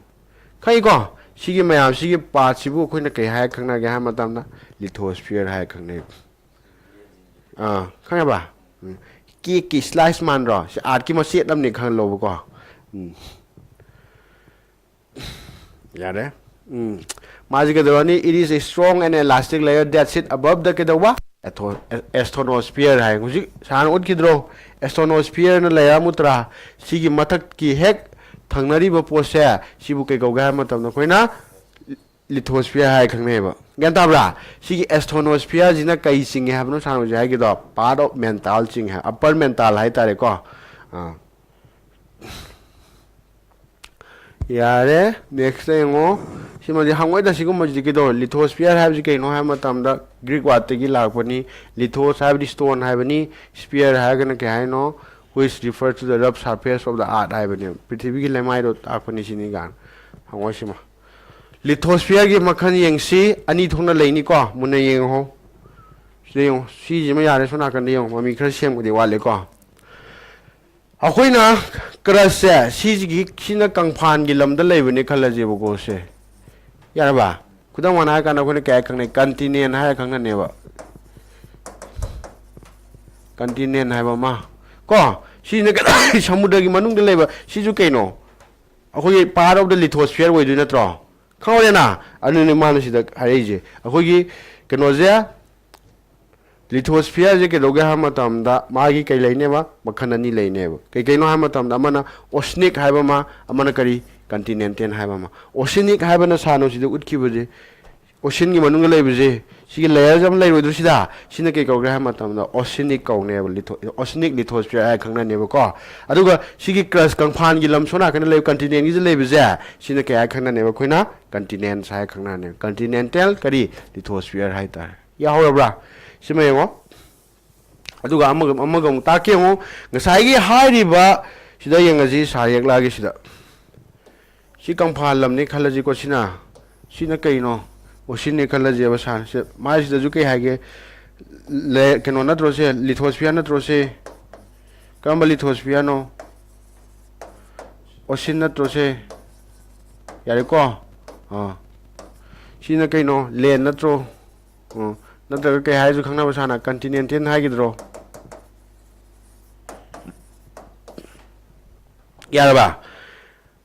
ꯈꯪꯉꯤꯀꯣ? ꯁꯤꯒꯤ ꯃꯌꯥꯝꯁꯤꯒꯤ ꯄꯥꯔꯠꯁꯤꯕꯨ ꯑꯩꯈꯣꯏꯅ ꯀꯩ ꯍꯥꯏ ꯈꯪꯅꯒꯦ ꯍꯥꯏꯕ ꯃꯇꯝꯗ ꯂꯤꯊꯣꯁꯐꯤꯌꯔ ꯍꯥꯏ ꯈꯪꯅꯩꯕ꯫ ꯑꯥ, ꯈꯪꯉꯕ? ꯎꯝ꯫ ꯀꯦꯛꯀꯤ ꯁ꯭ꯂꯥꯏꯁ ꯃꯥꯟꯗ꯭ꯔꯣ? ꯁꯤ ꯑꯥꯔꯠꯀꯤ ꯃꯆꯦꯠ ꯑꯃꯅꯤ ꯈꯜꯂꯣꯕꯀꯣ꯫ ꯎꯝ꯫ ꯌꯥꯔꯦ꯫ ꯎꯝ꯫ ꯃꯥꯁꯤ ꯀꯩꯗꯧꯔꯅꯤ? "It is a strong and elastic layer that sit above the" ꯀꯩꯗꯧꯕ? ꯑꯦꯊꯣ-, ꯑꯦ-, ꯑꯦꯁꯊꯣꯅꯣꯁꯐꯤꯌꯔ ꯍꯥꯏ꯫ ꯍꯧꯖꯤꯛ ꯁꯥꯔꯅ ꯎꯠꯈꯤꯗ꯭ꯔꯣ? ꯑꯦꯁꯊꯣꯅꯣꯁꯐꯤꯌꯔꯅ ꯂꯦꯌꯔ ꯑꯃ ꯎꯠꯇ꯭ꯔꯥ? ꯁꯤꯒꯤ ꯃꯊꯛꯀꯤ ꯍꯦꯛ ꯊꯪꯅꯔꯤꯕ ꯄꯣꯠꯁꯦ, ꯁꯤꯕꯨ ꯀꯩ ꯀꯧꯒꯦ ꯍꯥꯏꯕ ꯃꯇꯝꯗ ꯑꯩꯈꯣꯏꯅ ꯂꯤꯊꯣꯁꯐꯤꯌꯔ ꯍꯥꯏ ꯈꯪꯅꯩꯕ꯫ ꯒ꯭ꯌꯥꯟ ꯇꯥꯕ꯭ꯔꯥ? ꯁꯤꯒꯤ ꯑꯦꯁꯊꯣꯅꯣꯁꯐꯤꯌꯔꯁꯤꯅ ꯀꯩ ꯆꯤꯡꯉꯦ ꯍꯥꯏꯕꯅꯣ ꯁꯥꯔꯅ ꯍꯧꯖꯤꯛ ꯍꯥꯏꯒꯤꯗꯣ? ꯄꯥꯔꯠ ꯑꯣꯐ ꯃꯦꯟꯇꯥꯜ ꯆꯤꯡꯉꯦ ꯍꯥꯏ, ꯑꯞꯄꯔ ꯃꯦꯟꯇꯥꯜ ꯍꯥꯏꯇꯥꯔꯦꯀꯣ꯫ ꯑꯥ꯫ ꯌꯥꯔꯦ, ꯅꯦꯛꯁꯇ ꯌꯦꯡꯉꯣ꯫ ꯁꯤꯃꯗꯤ ꯍꯪꯉꯣꯏꯗ, ꯁꯤꯒꯨꯝꯕꯁꯤꯗꯤ ꯀꯩꯗꯧꯔꯦ? ꯂꯤꯊꯣꯁꯐꯤꯌꯔ ꯍꯥꯏꯕꯁꯤ ꯀꯩꯅꯣ ꯍꯥꯏꯕ ꯃꯇꯝꯗ ꯒ꯭ꯔꯤꯛ ꯋꯥꯔꯗꯇꯒꯤ ꯂꯥꯛꯄꯅꯤ꯫ ꯂꯤꯊꯣꯁ ꯍꯥꯏꯕꯗꯤ ꯁ꯭ꯇꯣꯟ ꯍꯥꯏꯕꯅꯤ, ꯁ꯭ꯐꯤꯌꯔ ꯍꯥꯏꯔꯒꯅ ꯀꯩ ꯍꯥꯏꯅꯣ? "Which refer to the rough surface of the earth" ꯍꯥꯏꯕꯅꯦꯕ, ꯄ꯭ꯔꯤꯊꯤꯕꯤꯒꯤ ꯂꯩꯃꯥꯏꯗꯣ ꯇꯥꯛꯄꯅꯤ ꯁꯤꯅꯤ ꯀꯥꯏꯅ꯫ ꯍꯪꯉꯣꯏ ꯁꯤꯃ꯫ ꯂꯤꯊꯣꯁꯐꯤꯌꯔꯒꯤ ꯃꯈꯜ ꯌꯦꯡꯁꯤ, ꯑꯅꯤ ꯊꯣꯛꯅ ꯂꯩꯅꯤꯀꯣ, ꯃꯨꯟꯅ ꯌꯦꯡꯉꯣ꯫ ꯁꯤꯗ ꯌꯦꯡꯉꯣ, ꯁꯤꯁꯤꯃ ꯌꯥꯔꯦ, ꯁꯣꯝ ꯅꯥꯀꯟꯗ ꯌꯦꯡꯉꯣ, ꯃꯃꯤ ꯈꯔ ꯁꯦꯝꯕꯗꯤ ꯋꯥꯠꯂꯦꯀꯣ꯫ ꯑꯩꯈꯣꯏꯅ ꯀ꯭ꯔꯁꯁꯦ, ꯁꯤꯁꯤꯒꯤ, ꯁꯤꯅ ꯀꯪꯐꯥꯟꯒꯤ ꯂꯝꯗ ꯂꯩꯕꯅꯦ ꯈꯜꯂꯁꯦꯕꯀꯣ, ꯁꯦ꯫ ꯌꯥꯔꯕ? ꯈꯨꯗꯝ ꯑꯣꯏꯅ ꯍꯥꯏꯔ ꯀꯥꯟꯗ ꯑꯩꯈꯣꯏꯅ ꯀꯩ ꯍꯥꯏ ꯈꯪꯅꯩ? ꯀꯟꯇꯤꯅꯦꯟ ꯍꯥꯏꯔ ꯈꯪꯅꯅꯦꯕ꯫ ꯀꯟꯇꯤꯅꯦꯟ ꯍꯥꯏꯕ ꯑꯃ꯫ ꯀꯣ? ꯁꯤꯁꯤꯅ ꯀꯗꯥꯏ? ꯁꯃꯨꯗ꯭ꯔꯒꯤ ꯃꯅꯨꯡꯗ ꯂꯩꯕ꯫ ꯁꯤꯁꯨ ꯀꯩꯅꯣ? ꯑꯩꯈꯣꯏꯒꯤ ꯄꯥꯔꯠ ꯑꯣꯐ ꯗ ꯂꯤꯊꯣꯁꯐꯤꯌꯔ ꯑꯣꯏꯗꯣꯏ ꯅꯠꯇ꯭ꯔꯣ? ꯈꯪꯍꯧꯔꯦꯅ? ꯑꯗꯨꯅꯤ ꯃꯥꯅ ꯁꯤꯗ ꯍꯥꯏꯔꯛꯏꯁꯦ꯫ ꯑꯩꯈꯣꯏꯒꯤ ꯀꯩꯅꯣꯁꯦ, ꯂꯤꯊꯣꯁꯐꯤꯌꯔꯁꯦ ꯀꯩꯗꯧꯒꯦ ꯍꯥꯏꯕ ꯃꯇꯝꯗ ꯃꯥꯒꯤ ꯀꯩ ꯂꯩꯅꯦꯕ? ꯃꯈꯜ ꯑꯅꯤ ꯂꯩꯅꯦꯕ꯫ ꯀꯩ ꯀꯩꯅꯣ ꯍꯥꯏꯕ ꯃꯇꯝꯗ ꯑꯃꯅ ꯑꯣꯁꯅꯤꯛ ꯍꯥꯏꯕ ꯑꯃ, ꯑꯃꯅ ꯀꯔꯤ? ꯀꯟꯇꯤꯅꯦꯟꯇꯦꯜ ꯍꯥꯏꯕ ꯑꯃ꯫ ꯑꯣꯁꯅꯤꯛ ꯍꯥꯏꯕꯅ ꯁꯥꯔꯅ ꯁꯤꯗ ꯎꯠꯈꯤꯕꯁꯦ, ꯑꯣꯁꯤꯟꯒꯤ ꯃꯅꯨꯡꯗ ꯂꯩꯕꯁꯦ, ꯁꯤꯒꯤ ꯂꯦꯌꯔꯁꯦ ꯑꯃ ꯂꯩꯔꯣꯏꯗ꯭ꯔꯣ ꯁꯤꯗ? ꯁꯤꯅ ꯀꯩ ꯀꯧꯒꯦ ꯍꯥꯏꯕ ꯃꯇꯝꯗ ꯑꯣꯁꯤꯅꯤꯛ ꯀꯧꯅꯦꯕ, litho-, acidic lithosphere ꯍꯥꯏꯔ ꯈꯪꯅꯅꯦꯕꯀꯣ꯫ ꯑꯗꯨꯒ ꯁꯤꯒꯤ ꯀ꯭ꯔꯁ ꯀꯪꯐꯥꯟꯒꯤ ꯂꯝ ꯁꯣꯝ ꯅꯥꯀꯟꯗ ꯂꯩꯕ continentꯒꯤꯁꯤꯗ ꯂꯩꯕꯁꯦ, ꯁꯤꯅ ꯀꯩ ꯍꯥꯏꯔ ꯈꯪꯅꯅꯦꯕ? ꯑꯩꯈꯣꯏꯅ continents ꯍꯥꯏꯔ ꯈꯪꯅꯅꯦꯕ, continental ꯀꯔꯤ? Lithosphere ꯍꯥꯏꯇꯥꯔꯦ꯫ ꯌꯥꯍꯧꯔꯕ꯭ꯔꯥ? ꯁꯤꯃ ꯌꯦꯡꯉꯣ꯫ ꯑꯗꯨꯒ ꯑꯃꯒ ꯑꯃꯒ ꯑꯃꯨꯛ ꯇꯥꯛꯀꯦ ꯌꯦꯡꯉꯣ꯫ ꯉꯁꯥꯏꯒꯤ ꯍꯥꯏꯔꯤꯕ ꯁꯤꯗ ꯌꯦꯡꯉꯁꯤ, ꯁꯥꯔ ꯌꯦꯛꯂꯛꯑꯒꯦ ꯁꯤꯗ꯫ ꯁꯤ ꯀꯪꯐꯥꯜ ꯂꯝꯅꯤ ꯈꯜꯂꯁꯤꯀꯣ꯫ ꯁꯤꯅ, ꯁꯤꯅ ꯀꯩꯅꯣ? ꯑꯣꯁꯤꯟꯅꯤ ꯈꯜꯂꯁꯦꯕ ꯁꯥꯔ꯫ ꯁꯤ ꯃꯥꯏꯁꯤꯗꯁꯨ ꯀꯩ ꯍꯥꯏꯒꯦ? ꯂꯦ-, ꯀꯩꯅꯣ ꯅꯠꯇ꯭ꯔꯣ ꯁꯦ? Lithosphere ꯅꯠꯇ꯭ꯔꯣ ꯁꯦ? ꯀꯔꯝꯕ lithosphereꯅꯣ? ꯑꯣꯁꯤꯟ ꯅꯠꯇ꯭ꯔꯣ ꯁꯦ? ꯌꯥꯔꯦꯀꯣ? ꯑꯥ꯫ ꯁꯤꯅ ꯀꯩꯅꯣ? Land ꯅꯠꯇ꯭ꯔꯣ? ꯑꯣ, ꯅꯠꯇ꯭ꯔꯒ ꯀꯩ ꯍꯥꯏꯔꯁꯨ ꯈꯪꯅꯕ ꯁꯥꯔꯅ continental ꯍꯥꯏꯒꯗ꯭ꯔꯣ? ꯌꯥꯔꯕ?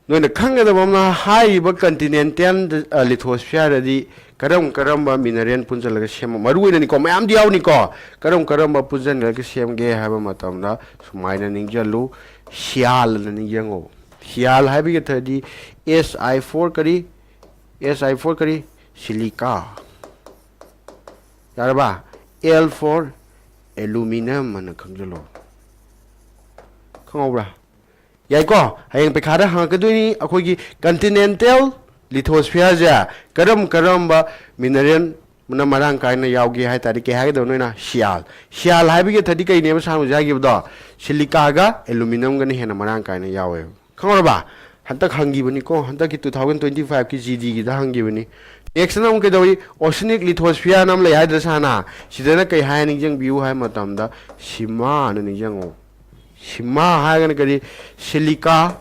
ꯅꯣꯏꯅ ꯈꯪꯒꯗꯕ ꯑꯃꯅ, ꯍꯥꯏꯔꯤꯕ continental, ꯑ, lithosphereꯗꯗꯤ ꯀꯔꯝ ꯀꯔꯝꯕ mineral ꯄꯨꯟꯁꯤꯜꯂꯒ ꯁꯦꯝꯕ, ꯃꯔꯨ ꯑꯣꯏꯅꯅꯤꯀꯣ, ꯃꯌꯥꯝꯗꯤ ꯌꯥꯎꯅꯤꯀꯣ, ꯀꯔꯝ ꯀꯔꯝꯕ ꯄꯨꯟꯁꯤꯜꯂꯒ ꯁꯦꯝꯒꯦ ꯍꯥꯏꯕ ꯃꯇꯝꯗ ꯁꯨꯃꯥꯏꯅ ꯅꯤꯡꯁꯤꯡꯂꯨ, ꯁꯤꯌꯥꯜ ꯑꯅ ꯅꯤꯡꯁꯤꯡꯉꯣ꯫ ꯁꯤꯌꯥꯜ ꯍꯥꯏꯕꯒꯤ ꯑꯊ꯭ꯔꯗꯤ S I four ꯀꯔꯤ? S I four ꯀꯔꯤ? Silica꯫ ꯌꯥꯔꯕ? L for aluminum ꯑꯅ ꯈꯪꯖꯤꯜꯂꯣ꯫ ꯈꯪꯍꯧꯕ꯭ꯔꯥ? ꯌꯥꯏꯀꯣ? ꯍꯌꯦꯡ ꯄꯩꯈꯥꯗ ꯍꯪꯉꯛꯀꯗꯣꯏꯅꯤ, ꯑꯩꯈꯣꯏꯒꯤ continental lithosphereꯁꯦ ꯀꯔꯝ ꯀꯔꯝꯕ mineralꯅ ꯃꯔꯥꯡ ꯀꯥꯏꯅ ꯌꯥꯎꯒꯦ ꯍꯥꯏ ꯇꯥꯔꯗꯤ ꯀꯩ ꯍꯥꯏꯒꯗꯕ ꯅꯣꯏꯅ? ꯁꯤꯌꯥꯜ꯫ ꯁꯤꯌꯥꯜ ꯍꯥꯏꯕꯒꯤ ꯑꯊ꯭ꯔꯗꯤ ꯀꯩꯅꯦꯕ ꯁꯥꯔꯅ ꯍꯧꯖꯤꯛ ꯍꯥꯏꯈꯤꯕꯗꯣ? Silicaꯒ aluminumꯒꯅ ꯍꯦꯟꯅ ꯃꯔꯥꯡ ꯀꯥꯏꯅ ꯌꯥꯎꯋꯦꯕ꯫ ꯈꯪꯉꯕ? ꯍꯟꯗꯛ ꯍꯪꯈꯤꯕꯅꯤꯀꯣ, ꯍꯟꯗꯛꯀꯤ two thousand twenty fiveꯀꯤ GDꯒꯤꯗ ꯍꯪꯈꯤꯕꯅꯤ꯫ Nextꯅ ꯑꯃꯨꯛ ꯀꯩꯗꯧꯏ? Arsenic lithosphereꯅ ꯑꯃ ꯂꯩ ꯍꯥꯏꯗ꯭ꯔ ꯁꯥꯔꯅ? ꯁꯤꯗꯅ ꯀꯩ ꯍꯥꯏ ꯅꯤꯡꯁꯤꯡꯕꯤꯌꯨ ꯍꯥꯏꯕ ꯃꯇꯝꯗ, ꯁꯤꯃꯥꯅ ꯅꯤꯡꯁꯤꯡꯉꯣ꯫ ꯁꯤꯃꯥ ꯍꯥꯏꯔꯒꯅ ꯀꯔꯤ? Silica꯫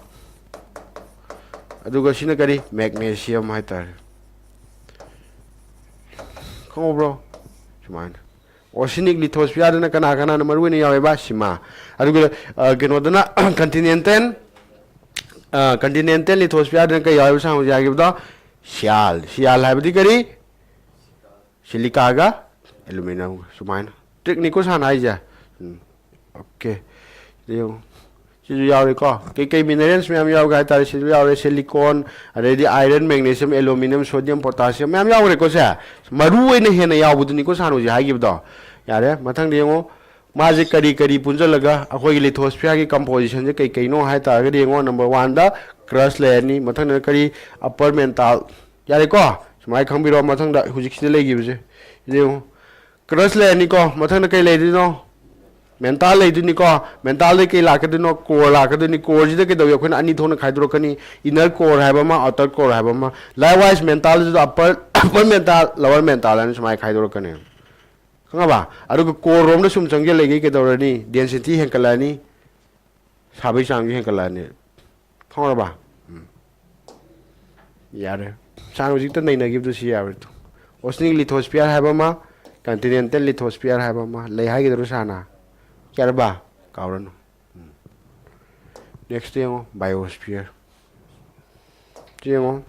ꯑꯗꯨꯒ ꯁꯤꯅ ꯀꯔꯤ? Magnesium ꯍꯥꯏꯇꯥꯔꯦ꯫ ꯈꯪꯍꯧꯕ꯭ꯔꯣ? ꯁꯨꯃꯥꯏꯅ꯫ Arsenic lithosphereꯗꯅ ꯀꯅꯥ ꯀꯅꯥꯅ ꯃꯔꯨ ꯑꯣꯏꯅ ꯌꯥꯎꯋꯦꯕ? ꯁꯤꯃꯥ꯫ ꯑꯗꯨꯒ, ꯑ, ꯀꯩꯅꯣꯗꯅ, continental, ꯑ, continental lithosphereꯗꯅ ꯀꯩ ꯌꯥꯎꯋꯦꯕ ꯁꯥꯔꯅ ꯍꯧꯖꯤꯛ ꯍꯥꯏꯈꯤꯕꯗꯣ? ꯁꯤꯌꯥꯜ꯫ ꯁꯤꯌꯥꯜ ꯍꯥꯏꯕꯗꯤ ꯀꯔꯤ? Silicaꯒ aluminumꯒ꯫ ꯁꯨꯃꯥꯏꯅ꯫ Trickꯅꯤꯀꯣ ꯁꯥꯔꯅ ꯍꯥꯏꯁꯦ꯫ ꯎꯝ꯫ Okay꯫ ꯁꯤꯗ ꯌꯦꯡꯉꯨ꯫ ꯁꯤꯁꯨ ꯌꯥꯎꯔꯦꯀꯣ꯫ ꯀꯩꯀꯩ minerals ꯃꯌꯥꯝ ꯌꯥꯎꯒꯦ ꯍꯥꯏ ꯇꯥꯔꯦ, ꯁꯤꯁꯨ ꯌꯥꯎꯔꯦ, silicon, ꯑꯗꯩꯗꯤ iron, magnesium, aluminium, sodium, potassium ꯃꯌꯥꯝ ꯌꯥꯎꯈ꯭ꯔꯦꯀꯣ꯫ ꯁꯦ ꯃꯔꯨ ꯑꯣꯏꯅ ꯍꯦꯟꯅ ꯌꯥꯎꯕꯗꯨꯅꯤꯀꯣ ꯁꯥꯔꯅ ꯍꯧꯖꯤꯛ ꯍꯥꯏꯈꯤꯕꯗꯣ꯫ ꯌꯥꯔꯦ, ꯃꯊꯪꯗ ꯌꯦꯡꯉꯣ꯫ ꯃꯥꯁꯦ ꯀꯔꯤ ꯀꯔꯤ ꯄꯨꯟꯁꯤꯜꯂꯒ ꯑꯩꯈꯣꯏꯒꯤ lithosphere ꯒꯤ composition ꯁꯦ ꯀꯩ ꯀꯩꯅꯣ ꯍꯥꯏ ꯇꯥꯔꯒꯗꯤ ꯌꯦꯡꯉꯣ, number one ꯗ crust ꯂꯩꯔꯅꯤ, ꯃꯊꯪꯗ ꯀꯔꯤ, upper mantle꯫ ꯌꯥꯔꯦꯀꯣ, ꯁꯨꯃꯥꯏꯅ ꯈꯪꯕꯤꯔꯣ꯫ ꯃꯊꯪꯗ ꯍꯧꯖꯤꯛꯁꯤꯗ ꯂꯩꯈꯤꯕꯁꯦ ꯁꯤꯗ ꯌꯦꯡꯉꯣ, crust ꯂꯩꯔꯅꯤꯀꯣ, ꯃꯊꯪꯗ ꯀꯩ ꯂꯩꯗꯣꯏꯅꯣ? Mantle ꯂꯩꯗꯣꯏꯅꯤꯀꯣ꯫ Mantle ꯗꯩ ꯀꯩ ꯂꯥꯛꯀꯗꯣꯏꯅꯣ? Core ꯂꯥꯛꯀꯗꯣꯏꯅꯤ꯫ Core ꯁꯤꯗ ꯀꯩꯗꯧꯏ? ꯑꯩꯈꯣꯏꯅ ꯑꯅꯤ ꯊꯣꯛꯅ ꯈꯥꯏꯗꯣꯔꯛꯀꯅꯤ, inner core ꯍꯥꯏꯕ ꯑꯃ, outer core ꯍꯥꯏꯕ ꯑꯃ꯫ Likewise, mantle ꯁꯤꯗ upper, upper mantle, lower mantle ꯍꯥꯏꯅ ꯁꯨꯃꯥꯏꯅ ꯈꯥꯏꯗꯣꯔꯛꯀꯅꯤ꯫ ꯈꯪꯉꯕ? ꯑꯗꯨꯒ core ꯔꯣꯝꯗ ꯁꯨꯝ ꯆꯪꯁꯤꯜꯂꯛꯏꯒꯩ ꯀꯩꯗꯧꯔꯅꯤ? Density ꯍꯦꯟꯀꯠꯂꯛꯑꯅꯤ, ꯁꯥꯕꯒꯤ ꯆꯥꯡꯁꯨ ꯍꯦꯟꯀꯠꯂꯛꯑꯅꯤ꯫ ꯈꯪꯉꯕ? ꯎꯝ꯫ ꯌꯥꯔꯦ꯫ ꯁꯥꯔꯅ ꯍꯧꯖꯤꯛꯇ ꯅꯩꯅꯈꯤꯕꯗꯨ ꯁꯤ ꯌꯥꯔꯣꯏ꯫ Oceanic lithosphere ꯍꯥꯏꯕ ꯑꯃ, continental lithosphere ꯍꯥꯏꯕ ꯑꯃ ꯂꯩ ꯍꯥꯏꯒꯗꯧꯔꯣ ꯁꯥꯔꯅ? ꯌꯥꯔꯕ? ꯀꯥꯎꯔꯅꯨ꯫ ꯎꯝ꯫ Next ꯌꯦꯡꯉꯣ, biosphere꯫ ꯁꯤ ꯌꯦꯡꯉꯣ꯫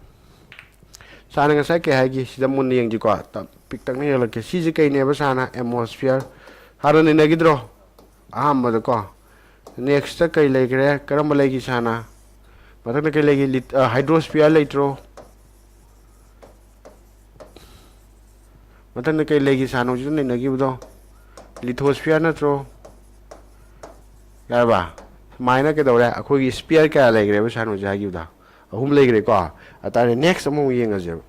ꯁꯥꯔꯅ ꯉꯁꯥꯏ ꯀꯩ ꯍꯥꯏꯒꯤ? ꯁꯤꯗ ꯃꯨꯟꯅ ꯌꯦꯡꯁꯤꯀꯣ꯫ ꯇꯞ-, ꯄꯤꯛꯇꯛꯅ ꯌꯦꯡꯂꯛꯀꯦ꯫ ꯁꯤꯁꯦ ꯀꯩꯅꯦꯕ ꯁꯥꯔꯅ? Atmosphere꯫ ꯍꯥꯟꯅ ꯅꯩꯅꯈꯤꯗ꯭ꯔꯣ? ꯑꯍꯥꯟꯕꯗꯀꯣ꯫ Next ꯀꯩ ꯂꯩꯈ꯭ꯔꯦ? ꯀꯔꯝꯕ ꯂꯩꯈꯤ ꯁꯥꯔꯅ? ꯃꯊꯪꯗ ꯀꯩ ꯂꯩꯈꯤ? Lit-, ꯑ, hydrosphere ꯂꯩꯇ꯭ꯔꯣ? ꯃꯊꯪꯗ ꯀꯩ ꯂꯩꯈꯤ ꯁꯥꯔꯅ ꯍꯧꯖꯤꯛꯇ ꯅꯩꯅꯈꯤꯕꯗꯣ? Lithosphere ꯅꯠꯇ꯭ꯔꯣ? ꯌꯥꯔꯕ? ꯁꯨꯃꯥꯏꯅ ꯀꯩꯗꯧꯔꯦ? ꯑꯩꯈꯣꯏꯒꯤ sphere ꯀꯌꯥ ꯂꯩꯈ꯭ꯔꯦꯕ ꯁꯥꯔꯅ ꯍꯧꯖꯤꯛ ꯍꯥꯏꯈꯤꯕꯗꯣ? ꯑꯍꯨꯝ ꯂꯩꯈ꯭ꯔꯦꯀꯣ꯫ ꯑꯗꯨ ꯇꯥꯔꯗꯤ next ꯑꯃꯨꯛ ꯌꯦꯡꯉꯁꯦꯕ꯫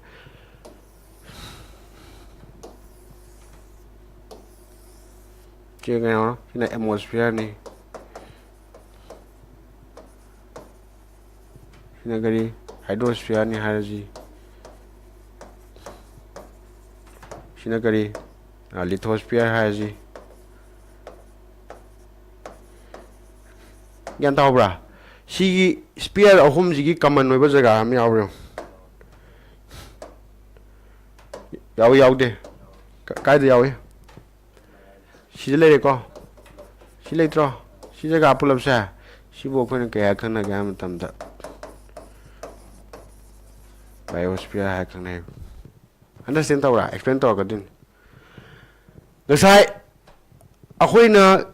ꯁꯤ ꯀꯩꯅꯣ? ꯁꯤꯅ atmosphere ꯅꯤ꯫ ꯁꯤꯅ ꯀꯔꯤ? Hydrosphere ꯅꯤ ꯍꯥꯏꯔꯁꯤ꯫ ꯁꯤꯅ ꯀꯔꯤ? ꯑ, lithosphere ꯍꯥꯏꯔꯁꯤ꯫ ꯒ꯭ꯌꯥꯟ ꯇꯥꯍꯧꯕ꯭ꯔꯥ? ꯁꯤꯒꯤ sphere ꯑꯍꯨꯝꯁꯤꯒꯤ common ꯑꯣꯏꯕ ꯖꯒꯥ ꯑꯃ ꯌꯥꯎꯕ꯭ꯔꯥ ꯌꯦꯡꯉꯨ꯫ ꯌꯥꯎꯏ, ꯌꯥꯎꯗꯦ? ꯀ-, ꯀꯥꯏꯗ ꯌꯥꯎꯏ? ꯁꯤꯗ ꯂꯩꯔꯦꯀꯣ꯫ ꯁꯤ ꯂꯩꯇ꯭ꯔꯣ? ꯁꯤ ꯖꯒꯥ ꯄꯨꯂꯞꯁꯦ꯫ ꯁꯤꯕꯨ ꯑꯩꯈꯣꯏꯅ ꯀꯩ ꯍꯥꯏ ꯈꯪꯅꯒꯦ ꯍꯥꯏꯕ ꯃꯇꯝꯗ, biosphere ꯍꯥꯏ ꯈꯪꯅꯩ꯫ Understand ꯇꯧꯔꯥ? Explain ꯇꯧꯔꯛꯀꯗꯣꯏꯅꯤ꯫ ꯉꯁꯥꯏ ꯑꯩꯈꯣꯏꯅ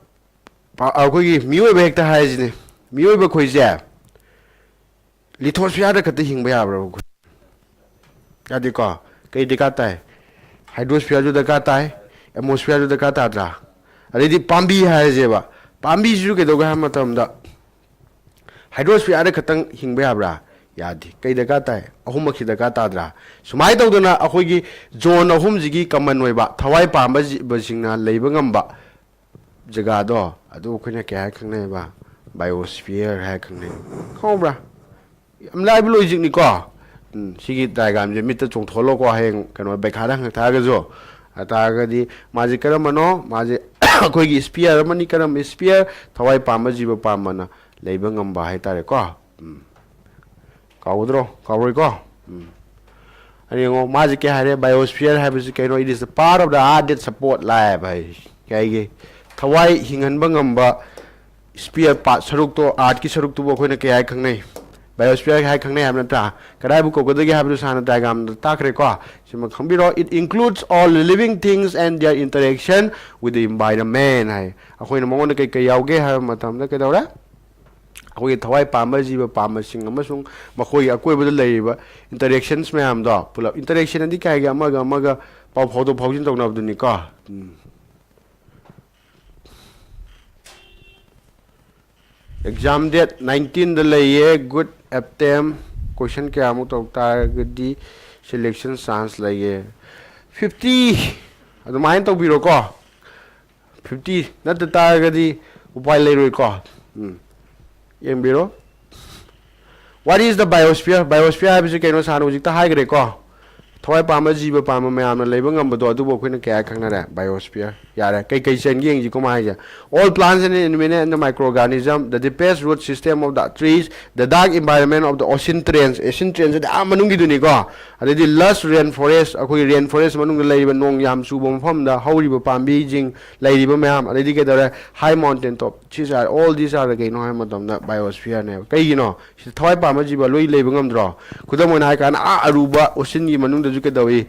ꯄꯥ-, ꯑꯩꯈꯣꯏꯒꯤ ꯃꯤꯑꯣꯏꯕ ꯍꯦꯛꯇ ꯍꯥꯏꯔꯤꯁꯤꯅꯦ꯫ ꯃꯤꯑꯣꯏꯕ ꯑꯩꯈꯣꯏꯁꯦ lithosphere ꯗ ꯈꯛꯇ ꯍꯤꯡꯕ ꯌꯥꯕ꯭ꯔꯕ ꯑꯩꯈꯣꯏ? ꯌꯥꯗꯦꯀꯣ? ꯀꯩ ꯗꯔꯀꯥꯔ ꯇꯥꯏ? Hydrosphere ꯁꯨ ꯗꯔꯀꯥꯔ ꯇꯥꯏ, atmosphere ꯁꯨ ꯗꯔꯀꯥꯔ ꯇꯥꯗ꯭ꯔꯥ? ꯑꯗꯩꯗꯤ ꯄꯥꯝꯕꯤ ꯍꯥꯏꯔꯁꯦꯕ, ꯄꯥꯝꯕꯤꯁꯤꯁꯨ ꯀꯩꯗꯧꯒꯦ ꯍꯥꯏꯕ ꯃꯇꯝꯗ hydrosphere ꯗ ꯈꯛꯇꯪ ꯍꯤꯡꯕ ꯌꯥꯕ꯭ꯔꯥ? ꯌꯥꯗꯦ꯫ ꯀꯩ ꯗꯔꯀꯥꯔ ꯇꯥꯏ? ꯑꯍꯨꯝꯃꯛꯁꯤ ꯗꯔꯀꯥꯔ ꯇꯥꯗ꯭ꯔꯥ? ꯁꯨꯃꯥꯏꯅ ꯇꯧꯗꯅ ꯑꯩꯈꯣꯏꯒꯤ zone ꯑꯍꯨꯝꯁꯤꯒꯤ common ꯑꯣꯏꯕ ꯊꯋꯥꯏ ꯄꯥꯟꯕ ꯖꯤꯕꯁꯤꯡꯅ ꯂꯩꯕ ꯉꯝꯕ ꯖꯒꯥꯗꯣ, ꯑꯗꯨ ꯑꯩꯈꯣꯏꯅ ꯀꯩ ꯍꯥꯏ ꯈꯪꯅꯩꯕ? Biosphere ꯍꯥꯏ ꯈꯪꯅꯩ꯫ ꯈꯪꯍꯧꯕ꯭ꯔꯥ? ꯌꯥꯝ ꯂꯥꯏꯕ logic ꯅꯤꯀꯣ꯫ ꯎꯝ, ꯁꯤꯒꯤ diagram ꯁꯦ ꯃꯤꯠꯇ ꯆꯣꯡꯊꯣꯛꯍꯜꯂꯣꯀꯣ, ꯍꯌꯦꯡ ꯀꯩꯅꯣ ꯄꯩꯈꯥꯗ ꯍꯪꯉꯛ ꯇꯥꯔꯒꯁꯨ꯫ ꯑꯗꯨ ꯇꯥꯔꯒꯗꯤ ꯃꯥꯁꯦ ꯀꯔꯝꯕꯅꯣ? ꯃꯥꯁꯦ ꯑꯩꯈꯣꯏꯒꯤ sphere ꯑꯃꯅꯤ꯫ ꯀꯔꯝꯕ sphere? ꯊꯋꯥꯏ ꯄꯥꯟꯕ ꯖꯤꯕ ꯄꯥꯟꯕꯅ ꯂꯩꯕ ꯉꯝꯕ ꯍꯥꯏꯇꯥꯔꯦꯀꯣ꯫ ꯎꯝ꯫ ꯀꯥꯎꯒꯗ꯭ꯔꯣ? ꯀꯥꯎꯔꯣꯏꯀꯣ? ꯎꯝ꯫ ꯑꯗꯨ ꯌꯦꯡꯉꯣ, ꯃꯥꯁꯦ ꯀꯩ ꯍꯥꯏꯔꯦ? Biosphere ꯍꯥꯏꯕꯁꯤ ꯀꯩꯅꯣ? It is the part of the earth that support life ꯍꯥꯏ꯫ ꯀꯩꯒꯤ? ꯊꯋꯥꯏ ꯍꯤꯡꯍꯟꯕ ꯉꯝꯕ sphere part, ꯁꯔꯨꯛꯇꯣ, earth ꯀꯤ ꯁꯔꯨꯛꯇꯨꯕꯨ ꯑꯩꯈꯣꯏꯅ ꯀꯩ ꯍꯥꯏ ꯈꯪꯅꯩ? Biosphere ꯍꯥꯏ ꯈꯪꯅꯩ ꯍꯥꯏꯕ ꯅꯠꯇ꯭ꯔꯥ? ꯀꯗꯥꯏꯕꯨ ꯀꯧꯒꯗꯒꯦ ꯍꯥꯏꯕꯗꯨ ꯁꯥꯔꯅ diagram ꯗ ꯇꯥꯛꯈ꯭ꯔꯦꯀꯣ꯫ ꯁꯤꯃ ꯈꯪꯕꯤꯔꯣ꯫ It includes all living things and their interaction with the environment ꯍꯥꯏ꯫ ꯑꯩꯈꯣꯏꯅ ꯃꯉꯣꯟꯗ ꯀꯩ ꯀꯩ ꯌꯥꯎꯒꯦ ꯍꯥꯏꯕ ꯃꯇꯝꯗ ꯀꯩꯗꯧꯔꯦ? ꯑꯩꯈꯣꯏꯒꯤ ꯊꯋꯥꯏ ꯄꯥꯟꯕ ꯖꯤꯕ ꯄꯥꯟꯕꯁꯤꯡ ꯑꯃꯁꯨꯡ ꯃꯈꯣꯏꯒꯤ ꯑꯀꯣꯏꯕꯗ ꯂꯩꯔꯤꯕ interactions ꯃꯌꯥꯝꯗꯣ ꯄꯨꯂꯞ꯫ Interaction ꯑꯗꯤ ꯀꯩ ꯍꯥꯏꯒꯦ? ꯑꯃꯒ ꯑꯃꯒ ꯄꯥꯎ ꯐꯥꯎꯗꯣꯛ ꯐꯥꯎꯖꯤꯟ ꯇꯧꯅꯕꯗꯨꯅꯤꯀꯣ꯫ ꯎꯝ꯫ Exam date nineteen ꯗ ꯂꯩꯌꯦ꯫ Good attempt꯫ Question ꯀꯌꯥꯃꯨꯛ ꯇꯧ ꯇꯥꯔꯒꯗꯤ selection chance ꯂꯩꯌꯦ? Fifty ꯑꯗꯨꯃꯥꯏꯅ ꯇꯧꯕꯤꯔꯣꯀꯣ꯫ Fifty ꯅꯠꯇ ꯇꯥꯔꯒꯗꯤ ꯎꯄꯥꯏ ꯂꯩꯔꯣꯏꯀꯣ꯫ ꯎꯝ꯫ ꯌꯦꯡꯕꯤꯔꯣ꯫ What is the biosphere? Biosphere ꯍꯥꯏꯕꯁꯤ ꯀꯩꯅꯣ? ꯁꯥꯔꯅ ꯍꯧꯖꯤꯛꯇ ꯍꯥꯏꯈ꯭ꯔꯦꯀꯣ꯫ ꯊꯋꯥꯏ ꯄꯥꯟꯕ ꯖꯤꯕ ꯄꯥꯟꯕ ꯃꯌꯥꯝꯅ ꯂꯩꯕ ꯉꯝꯕꯗꯣ, ꯑꯗꯨꯕꯨ ꯑꯩꯈꯣꯏꯅ ꯀꯌꯥ ꯈꯪꯅꯔꯦ? Biosphere꯫ ꯌꯥꯔꯦ꯫ ꯀꯩ ꯀꯩ ꯆꯟꯒꯦ ꯌꯦꯡꯁꯤꯀꯣ ꯃꯥ ꯍꯥꯏꯁꯦ꯫ All plants and animals and the microorganism, the deepest root system of the trees, the dark environment of the ocean trench꯫ Ocean trench ꯑꯗꯤ ꯑꯥ ꯃꯅꯨꯡꯒꯤꯗꯨꯅꯤꯀꯣ꯫ ꯑꯗꯩꯗꯤ lush rain forest, ꯑꯩꯈꯣꯏꯒꯤ rain forest ꯃꯅꯨꯡꯗ ꯂꯩꯔꯤꯕ ꯅꯣꯡ ꯌꯥꯝ ꯆꯨꯕ ꯃꯐꯝꯗ ꯍꯧꯔꯤꯕ ꯄꯥꯝꯕꯤꯁꯤꯡ, ꯂꯩꯔꯤꯕ ꯃꯌꯥꯝ, ꯑꯗꯩꯗꯤ ꯀꯩꯗꯧꯔꯦ? High mountain top꯫ ꯁꯤꯁꯦ, all these are ꯀꯩꯅꯣ ꯍꯥꯏꯕ ꯃꯇꯝꯗ biosphere ꯅꯦꯕ꯫ ꯀꯩꯒꯤꯅꯣ? ꯁꯤꯗ ꯊꯋꯥꯏ ꯄꯥꯟꯕ ꯖꯤꯕ ꯂꯣꯏ ꯂꯩꯕ ꯉꯝꯗ꯭ꯔꯣ? ꯈꯨꯗꯝ ꯑꯣꯏꯅ ꯍꯥꯏ ꯀꯥꯟꯗ, ꯑꯥ ꯑꯔꯨꯕ ocean ꯒꯤ ꯃꯅꯨꯡꯗꯁꯨ ꯀꯩꯗꯧꯏ?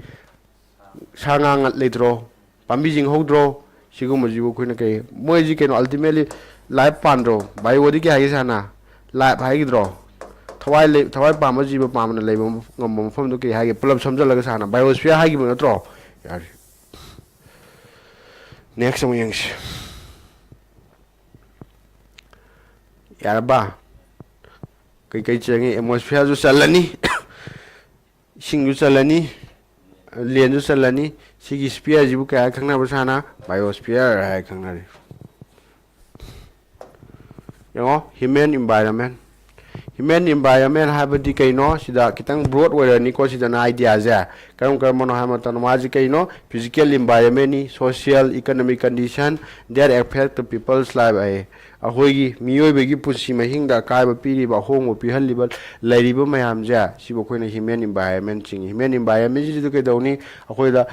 ꯁꯥ ꯉꯥ ꯂꯩꯇ꯭ꯔꯣ? ꯄꯥꯝꯕꯤꯁꯤꯡ ꯍꯧꯗ꯭ꯔꯣ? ꯁꯤꯒꯨꯝꯕꯁꯤꯕꯨ ꯑꯩꯈꯣꯏꯅ ꯀꯩ, ꯃꯣꯏꯁꯤ ꯀꯩꯅꯣ, ultimately ꯂꯥꯏꯐ ꯄꯥꯟꯗ꯭ꯔꯣ? ꯕꯥꯏꯑꯣꯗꯤ ꯀꯩ ꯍꯥꯏꯒꯦ ꯁꯥꯔꯅ? ꯂꯥꯏꯐ ꯍꯥꯏꯈꯤꯗ꯭ꯔꯣ? ꯊꯋꯥꯏ ꯂꯩ, ꯊꯋꯥꯏ ꯄꯥꯝꯕ ꯖꯤꯕ ꯄꯥꯝꯕꯅ ꯂꯩꯕ ꯉꯝꯕ ꯃꯐꯝꯗꯨ ꯀꯩ ꯍꯥꯏꯒꯦ? ꯄꯨꯂꯞ ꯁꯝꯖꯜꯂꯒ ꯁꯥꯔꯅ ꯕꯥꯏꯑꯣꯁꯐꯤꯌꯔ ꯍꯥꯏꯈꯤꯕ ꯅꯠꯇ꯭ꯔꯣ? ꯌꯥꯔꯦ, ꯅꯦꯛꯁ ꯑꯃꯨꯛ ꯌꯦꯡꯁꯤ꯫ ꯌꯥꯔꯕ? ꯀꯩꯀꯩ ꯆꯪꯉꯤ? ꯑꯦꯠꯃꯣꯁꯐꯤꯌꯔꯁꯨ ꯆꯜꯂꯅꯤ, ꯏꯁꯤꯡꯁꯨ ꯆꯜꯂꯅꯤ, ꯂꯦꯟꯁꯨ ꯆꯜꯂꯅꯤ꯫ ꯁꯤꯒꯤ ꯁ꯭ꯐꯤꯌꯔꯁꯤꯕꯨ ꯀꯩ ꯍꯥꯏ ꯈꯪꯅꯕ ꯁꯥꯔꯅ? ꯕꯥꯏꯑꯣꯁꯐꯤꯌꯔ ꯍꯥꯏ ꯈꯪꯅꯔꯤ꯫ ꯌꯦꯡꯉꯣ, ꯍ꯭ꯌꯨꯃꯦꯟ ꯏꯟꯚꯥꯏꯔꯟꯃꯦꯟ꯫ ꯍ꯭ꯌꯨꯃꯦꯟ ꯏꯟꯚꯥꯏꯔꯟꯃꯦꯟ ꯍꯥꯏꯕꯗꯤ ꯀꯩꯅꯣ? ꯁꯤꯗ ꯈꯤꯇꯪ ꯕ꯭ꯔꯣꯗ ꯑꯣꯏꯔꯅꯤꯀꯣ, ꯁꯤꯗꯅ ꯑꯥꯏꯗꯤꯌꯥꯁꯦ꯫ ꯀꯔꯝ ꯀꯔꯝꯕꯅꯣ ꯍꯥꯏꯕ ꯃꯇꯝꯗ ꯃꯥꯁꯤ ꯀꯩꯅꯣ? Physical environment ꯅꯤ, social, economic condition that affect the people's life ꯍꯥꯏꯌꯦ꯫ ꯑꯩꯈꯣꯏꯒꯤ ꯃꯤꯑꯣꯏꯕꯒꯤ ꯄꯨꯟꯁꯤ ꯃꯍꯤꯡꯗ ꯑꯀꯥꯏꯕ ꯄꯤꯔꯤꯕ, ꯑꯍꯣꯡꯕ ꯄꯤꯍꯜꯂꯤꯕ, ꯂꯩꯔꯤꯕ ꯃꯌꯥꯝꯁꯦ, ꯁꯤꯕꯨ ꯑꯩꯈꯣꯏꯅ ꯍ꯭ꯌꯨꯃꯦꯟ ꯏꯟꯚꯥꯏꯔꯟꯃꯦꯟ ꯆꯤꯡꯉꯤ꯫ ꯍ꯭ꯌꯨꯃꯦꯟ ꯏꯟꯚꯥꯏꯔꯟꯃꯦꯟꯁꯤꯗ ꯀꯩꯗꯧꯅꯤ? ꯑꯩꯈꯣꯏꯗ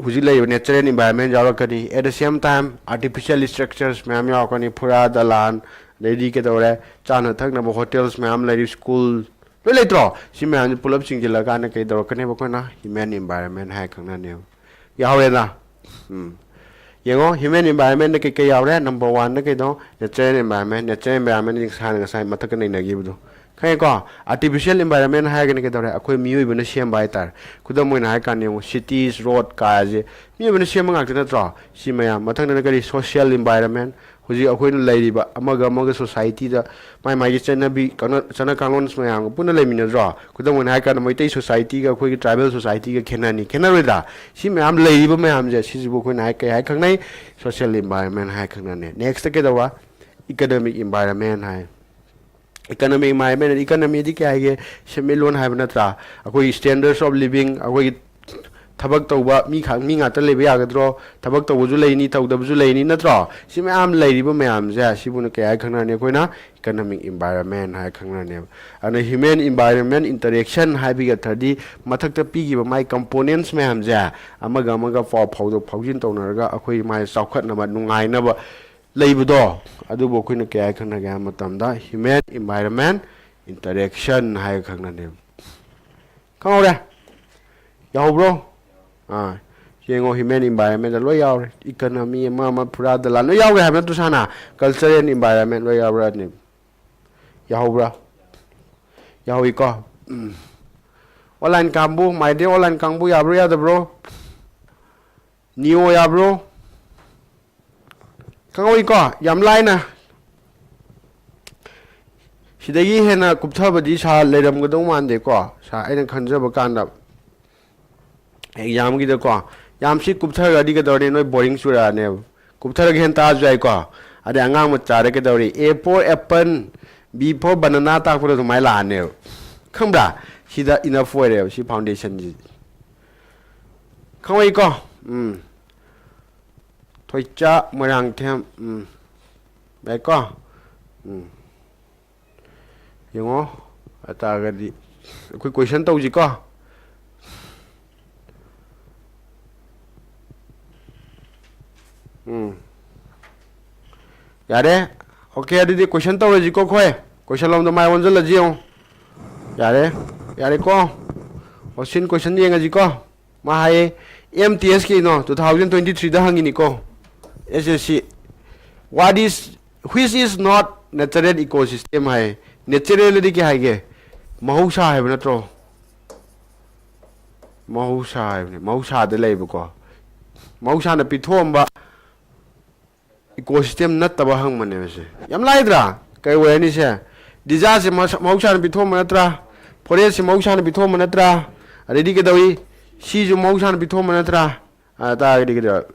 ꯍꯧꯖꯤꯛ ꯂꯩꯔꯤꯕ natural environment ꯌꯥꯎꯔꯛꯀꯅꯤ꯫ At the same time, artificial structures ꯃꯌꯥꯝ ꯌꯥꯎꯔꯛꯀꯅꯤ, ꯐꯨꯔꯥ ꯗꯂꯥꯟ, ꯑꯗꯩꯗꯤ ꯀꯩꯗꯧꯔꯦ, ꯆꯥꯅ ꯊꯛꯅꯕ ꯍꯣꯇꯦꯜꯁ ꯃꯌꯥꯝ ꯂꯩꯔꯤ, ꯁ꯭ꯀꯨꯜ, ꯂꯣꯏ ꯂꯩꯇ꯭ꯔꯣ? ꯁꯤ ꯃꯌꯥꯝꯁꯦ ꯄꯨꯂꯞ ꯆꯤꯡꯁꯤꯜꯂꯀꯥꯟꯗ ꯀꯩ ꯇꯧꯔꯛꯀꯅꯦꯕ? ꯑꯩꯈꯣꯏꯅ ꯍ꯭ꯌꯨꯃꯦꯟ ꯏꯟꯚꯥꯏꯔꯟꯃꯦꯟ ꯍꯥꯏ ꯈꯪꯅꯅꯦꯕ꯫ ꯌꯥꯍꯧꯔꯦꯅ? ꯎꯝ꯫ ꯌꯦꯡꯉꯣ, ꯍ꯭ꯌꯨꯃꯦꯟ ꯏꯟꯚꯥꯏꯔꯟꯃꯦꯟꯗ ꯀꯩ ꯀꯩ ꯌꯥꯎꯔꯦ? ꯅꯝꯕꯔ ꯋꯥꯟꯗ ꯀꯩꯅꯣ? Natural environment꯫ Natural environment ꯁꯥꯅ ꯉꯁꯥꯏ ꯃꯊꯛꯇ ꯅꯩꯅꯈꯤꯕꯗꯣ꯫ ꯈꯪꯉꯦꯀꯣ? Artificial environment ꯍꯥꯏꯔꯒꯅ ꯀꯩꯗꯧꯔꯦ? ꯑꯩꯈꯣꯏ ꯃꯤꯑꯣꯏꯕꯅ ꯁꯦꯝꯕ ꯍꯥꯏꯇꯥꯔꯦ꯫ ꯈꯨꯗꯝ ꯑꯣꯏꯅ ꯍꯥꯏꯔ ꯀꯥꯟꯗ ꯌꯦꯡꯉꯣ, cities, ꯔꯣꯗ ꯀꯥꯁꯦ ꯃꯤꯑꯣꯏꯕꯅ ꯁꯦꯝꯕ ꯉꯥꯛꯇ ꯅꯠꯇ꯭ꯔꯣ? ꯁꯤ ꯃꯌꯥꯝ꯫ ꯃꯊꯪꯗꯅ ꯀꯔꯤ? Social environment꯫ ꯍꯧꯖꯤꯛ ꯑꯩꯈꯣꯏꯅ ꯂꯩꯔꯤꯕ ꯑꯃꯒ ꯑꯃꯒ ꯁꯣꯁꯥꯏꯇꯤꯗ ꯃꯥꯏ ꯃꯥꯏꯒꯤ ꯆꯠꯅꯕꯤ, ꯀꯥꯡꯂꯣꯟ-, ꯆꯠꯅ ꯀꯥꯡꯂꯣꯟ ꯃꯌꯥꯝꯒ ꯄꯨꯟꯅ ꯂꯩꯃꯤꯟꯅꯗ꯭ꯔꯣ? ꯈꯨꯗꯝ ꯑꯣꯏꯅ ꯍꯥꯏꯔ ꯀꯥꯟꯗ ꯃꯩꯇꯩ ꯁꯣꯁꯥꯏꯇꯤꯒ ꯑꯩꯈꯣꯏꯒꯤ ꯇ꯭ꯔꯥꯏꯕꯦꯜ ꯁꯣꯁꯥꯏꯇꯤꯒ ꯈꯦꯠꯅꯅꯤ, ꯈꯦꯠꯅꯔꯣꯏꯗ꯭ꯔꯥ? ꯁꯤ ꯃꯌꯥꯝ ꯂꯩꯔꯤꯕ ꯃꯌꯥꯝꯁꯦ, ꯁꯤꯁꯤꯕꯨ ꯑꯩꯈꯣꯏꯅ ꯍꯥꯏ, ꯀꯩ ꯍꯥꯏ ꯈꯪꯅꯩ? Social environment ꯍꯥꯏ ꯈꯪꯅꯅꯤ꯫ ꯅꯦꯛꯁꯇ ꯀꯩꯗꯧꯕ? Economic environment ꯍꯥꯏ꯫ Economic environment, economy ꯗꯤ ꯀꯩ ꯍꯥꯏꯒꯦ? ꯁꯦꯟꯃꯤꯠꯂꯣꯟ ꯍꯥꯏꯕ ꯅꯠꯇ꯭ꯔꯥ? ꯑꯩꯈꯣꯏꯒꯤ standards of living, ꯑꯩꯈꯣꯏꯒꯤ ꯊꯕꯛ ꯇꯧꯕ ꯃꯤ ꯈꯛ, ꯃꯤ ꯉꯥꯛꯇ ꯂꯩꯕ ꯌꯥꯒꯗ꯭ꯔꯣ? ꯊꯕꯛ ꯇꯧꯕꯁꯨ ꯂꯩꯅꯤ, ꯇꯧꯗꯕꯁꯨ ꯂꯩꯅꯤ, ꯅꯠꯇ꯭ꯔꯣ? ꯁꯤ ꯃꯌꯥꯝ ꯂꯩꯔꯤꯕ ꯃꯌꯥꯝꯁꯦ, ꯁꯤꯕꯨꯅ ꯀꯩ ꯍꯥꯏ ꯈꯪꯅꯔꯅꯤ? ꯑꯩꯈꯣꯏꯅ economic environment ꯍꯥꯏ ꯈꯪꯅꯔꯅꯦꯕ꯫ ꯑꯗꯨꯅ human environment interaction ꯍꯥꯏꯕꯒꯤ ꯑꯔꯊꯗꯤ ꯃꯊꯛꯇ ꯄꯤꯈꯤꯕ ꯃꯥꯏ components ꯃꯌꯥꯝꯁꯦ ꯑꯃꯒ ꯑꯃꯒ ꯄꯥꯎ ꯐꯥꯎꯗꯣꯛ ꯐꯥꯎꯖꯤꯟ ꯇꯧꯅꯔꯒ ꯑꯩꯈꯣꯏ ꯃꯥꯏ ꯆꯥꯎꯈꯠꯅꯕ, ꯅꯨꯡꯉꯥꯏꯅꯕ ꯂꯩꯕꯗꯣ, ꯑꯗꯨꯕꯨ ꯑꯩꯈꯣꯏꯅ ꯀꯩ ꯍꯥꯏ ꯈꯪꯅꯒꯦ ꯍꯥꯏꯕ ꯃꯇꯝꯗ human environment interaction ꯍꯥꯏꯔ ꯈꯪꯅꯅꯦꯕ꯫ ꯈꯪꯍꯧꯔꯦ? ꯌꯥꯎꯍꯧꯕ꯭ꯔꯣ? ꯑꯥ, ꯌꯦꯡꯉꯣ, human environment ꯂꯣꯏ ꯌꯥꯎꯔꯦ꯫ Economy ꯑꯃ ꯑꯃ ꯐꯨꯔꯥꯗ ꯂꯥꯟ ꯂꯣꯏ ꯌꯥꯎꯔꯦ ꯍꯥꯏꯕ ꯅꯠꯇ꯭ꯔꯣ ꯁꯥꯅ? Culture and environment ꯂꯣꯏ ꯌꯥꯎꯔꯛꯑꯅꯤ꯫ ꯌꯥꯎꯍꯧꯕ꯭ꯔꯥ? ꯌꯥꯎꯏꯀꯣ? ꯎꯝ꯫ Online ꯀꯥꯡꯕꯨ, my dear online ꯀꯥꯡꯕꯨ ꯌꯥꯕ꯭ꯔꯣ ꯌꯥꯗꯕ꯭ꯔꯣ? Neo ꯌꯥꯕ꯭ꯔꯣ? ꯈꯪꯍꯧꯏꯀꯣ? ꯌꯥꯝ ꯂꯥꯏꯅ꯫ ꯁꯤꯗꯒꯤ ꯍꯦꯟꯅ ꯀꯨꯞꯊꯕꯗꯤ ꯁꯥ ꯂꯩꯔꯝꯒꯗꯧ ꯃꯥꯟꯗꯦꯀꯣ꯫ ꯁꯥ ꯑꯩꯅ ꯈꯟꯖꯕ ꯀꯥꯟꯗ examꯒꯤꯗꯀꯣ ꯌꯥꯝ ꯁꯤ ꯀꯨꯞꯊꯔꯒꯗꯤ ꯀꯩꯗꯧꯔꯅꯤ? ꯅꯣꯏ boring ꯆꯨꯔꯛꯑꯅꯦꯕ꯫ ꯀꯨꯞꯊꯔꯒ ꯍꯦꯟꯅ ꯇꯥꯛꯑꯁꯨ ꯌꯥꯏꯀꯣ꯫ ꯑꯗꯩ ꯑꯉꯥꯡ ꯃꯆꯥꯗ ꯀꯩꯗꯧꯔꯤ? A for apple, B for banana ꯇꯥꯛꯄꯗ ꯑꯗꯨꯃꯥꯏꯅ ꯂꯥꯛꯑꯅꯦꯕ꯫ ꯈꯪꯕ꯭ꯔꯥ? ꯁꯤꯗ enough ꯑꯣꯏꯔꯦꯕ ꯁꯤ foundationꯁꯤꯗꯤ꯫ ꯈꯪꯉꯛꯏꯀꯣ? ꯎꯝ꯫ ꯊꯣꯏꯆꯥ ꯃꯣꯏꯔꯥꯡꯊꯦꯝ꯫ ꯎꯝ꯫ ꯌꯥꯏꯀꯣ? ꯎꯝ꯫ ꯌꯦꯡꯉꯣ꯫ ꯑꯗꯨ ꯇꯥꯔꯒꯗꯤ ꯑꯩꯈꯣꯏ question ꯇꯧꯁꯤꯀꯣ꯫ ꯎꯝ꯫ ꯌꯥꯔꯦ꯫ Okay, ꯑꯗꯨꯗꯤ question ꯇꯧꯔꯁꯤꯀꯣ ꯑꯩꯈꯣꯏ꯫ Question ꯂꯣꯝꯗ ꯃꯥꯏ ꯑꯣꯟꯁꯤꯜꯂꯁꯤ ꯌꯦꯡꯉꯣ꯫ ꯌꯥꯔꯦ꯫ ꯌꯥꯔꯦꯀꯣ? Question, question ꯌꯦꯡꯉꯁꯤꯀꯣ꯫ ꯃꯥ ꯍꯥꯏꯌꯦ, M T S ꯀꯩꯅꯣ two thousand twenty threeꯗ ꯍꯪꯉꯤꯅꯤꯀꯣ꯫ S S C꯫ What is, which is not natural ecosystem high. Natural ꯑꯗꯤ ꯀꯩ ꯍꯥꯏꯒꯦ? ꯃꯍꯧꯁꯥ ꯍꯥꯏꯕ ꯅꯠꯇ꯭ꯔꯣ? ꯃꯍꯧꯁꯥ ꯍꯥꯏꯕꯅꯤ꯫ ꯃꯍꯧꯁꯥꯗ ꯂꯩꯕꯀꯣ꯫ ꯃꯍꯧꯁꯥꯅ ꯄꯤꯊꯣꯛꯑꯝꯕ ecosystem ꯅꯠꯇꯕ ꯍꯪꯕꯅꯦꯕ ꯁꯦ꯫ ꯌꯥꯝ ꯂꯥꯏꯗ꯭ꯔꯥ? ꯀꯩ ꯑꯣꯏꯔꯅꯤ ꯁꯦ? Desertꯁꯦ ꯃꯍꯧꯁꯥꯅ ꯄꯤꯊꯣꯛꯑꯝꯕ ꯅꯠꯇ꯭ꯔꯥ? Forestꯁꯦ ꯃꯍꯧꯁꯥꯅ ꯄꯤꯊꯣꯛꯑꯝꯕ ꯅꯠꯇ꯭ꯔꯥ? ꯑꯗꯩꯗꯤ ꯀꯩꯗꯧꯏ? Seaꯁꯨ ꯃꯍꯧꯁꯥꯅ ꯄꯤꯊꯣꯛꯑꯝꯕ ꯅꯠꯇ꯭ꯔꯥ? ꯑꯗꯨ ꯇꯥꯔꯒꯗꯤ ꯀꯩꯗꯧꯔꯦ?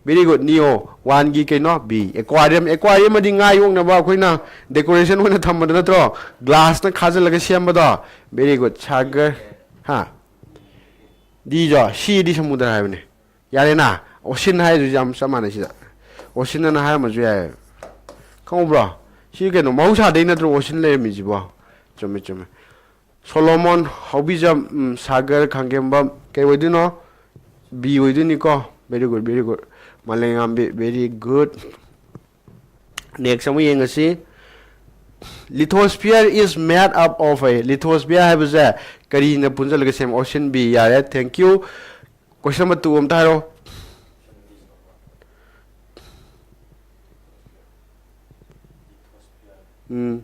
Very good, Neo oneꯒꯤ ꯀꯩꯅꯣ? B, aquarium꯫ Aquarium ꯑꯗꯤ ꯉꯥ ꯌꯣꯛꯅꯕ ꯑꯩꯈꯣꯏꯅ decoration ꯑꯣꯏꯅ ꯊꯝꯕꯗꯣ ꯅꯠꯇ꯭ꯔꯣ? Glassꯅ ꯈꯥꯖꯤꯜꯂꯒ ꯁꯦꯝꯕꯗꯣ꯫ Very good, Sagar꯫ ꯍꯥ? Dꯁꯨ, Cꯗꯤ ꯁꯃꯨꯗ꯭ꯔ ꯍꯥꯏꯕꯅꯦ꯫ ꯌꯥꯔꯦꯅ? Ocean ꯍꯥꯏꯗꯨꯁꯨ ꯌꯥꯝ ꯆꯞ ꯃꯥꯟꯅꯩ ꯁꯤꯗ꯫ Ocean ꯑꯅ ꯍꯥꯏꯔꯝꯃꯁꯨ ꯌꯥꯏ꯫ ꯈꯪꯍꯧꯕ꯭ꯔꯣ? ꯁꯤ ꯀꯩꯅꯣ, ꯃꯍꯧꯁꯥꯗꯩ ꯅꯠꯇ꯭ꯔꯣ ocean ꯂꯩꯔꯝꯃꯤꯁꯤꯕꯣ? ꯆꯨꯝꯃꯦ, ꯆꯨꯝꯃꯦ꯫ ꯁꯣꯂꯣꯃꯣꯟ, ꯍꯥꯎꯕꯤꯖꯝ, ꯎꯝ, ꯁꯥꯒꯔ, ꯈꯥꯡꯒꯦꯝꯕꯝ, ꯀꯩ ꯑꯣꯏꯗꯣꯏꯅꯣ? B ꯑꯣꯏꯗꯣꯏꯅꯤꯀꯣ꯫ Very good, very good꯫ ꯃꯥꯂꯦꯝꯉꯥꯝꯕꯤ, very good꯫ Next ꯑꯃꯨꯛ ꯌꯦꯡꯉꯁꯤ꯫ Lithosphere is made up of a, lithosphere ꯍꯥꯏꯕꯁꯦ ꯀꯔꯤꯅ ꯄꯨꯟꯁꯤꯜꯂꯒ ꯁꯦꯝ? Ocean꯫ B, ꯌꯥꯔꯦ, thank you꯫ Question number two ꯑꯝꯇ ꯍꯥꯏꯔꯣ. ꯎꯝ.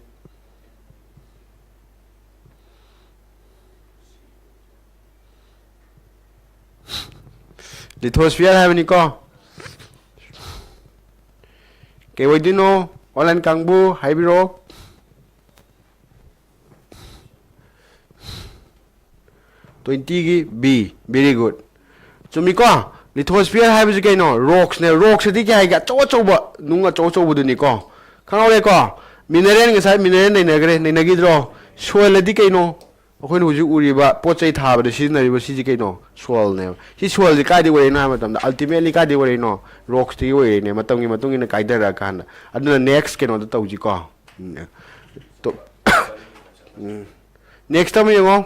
Lithosphere ꯍꯥꯏꯕꯅꯤꯀꯣ. ꯀꯩ ꯑꯣꯏꯗꯣꯏꯅꯣ? Online ꯀꯥꯡꯕꯨ ꯍꯥꯏꯕꯤꯔꯛꯑꯣ. Twenty ꯒꯤ B, very good. ꯆꯨꯝꯃꯤꯀꯣ? Lithosphere ꯍꯥꯏꯕꯁꯤ ꯀꯩꯅꯣ? Rocks ꯅꯦ. Rocks ꯁꯤꯗꯤ ꯀꯩ ꯍꯥꯏꯒꯦ? ꯑꯆꯧ ꯑꯆꯧꯕ, ꯅꯨꯡ ꯑꯆꯧ ꯑꯆꯧꯕꯗꯨꯅꯤꯀꯣ. ꯈꯪꯍꯧꯔꯦꯀꯣ? Mineral, ꯉꯁꯥꯏ mineral ꯅꯩꯅꯈ꯭ꯔꯦ, ꯅꯩꯅꯈꯤꯗ꯭ꯔꯣ? Soil ꯑꯗꯤ ꯀꯩꯅꯣ? ꯑꯩꯈꯣꯏꯅ ꯍꯧꯖꯤꯛ ꯎꯔꯤꯕ ꯄꯣꯠ ꯆꯩ ꯊꯥꯕꯗ ꯁꯤꯖꯤꯟꯅꯔꯤꯕ ꯁꯤꯁꯤ ꯀꯩꯅꯣ? Soil ꯅꯦꯕ꯫ ꯁꯤ soil ꯁꯤ ꯀꯥꯏꯗꯒꯤ ꯑꯣꯏꯔꯛꯏꯅꯣ ꯍꯥꯏꯕ ꯃꯇꯝꯗ, ultimately ꯀꯥꯏꯗꯒꯤ ꯑꯣꯏꯔꯛꯏꯅꯣ? Rocks ꯇꯒꯤ ꯑꯣꯏꯔꯛꯏꯅꯦ, ꯃꯇꯝꯒꯤ ꯃꯇꯨꯡ ꯏꯟꯅ ꯀꯥꯏꯊꯔꯛꯑꯀꯥꯟꯗ꯫ ꯑꯗꯨꯅ next ꯀꯩꯅꯣꯗ ꯇꯧꯁꯤꯀꯣ. ꯎꯝ. ꯇꯣ-, ꯎꯝ. Next ꯑꯃ ꯌꯦꯡꯉꯣ.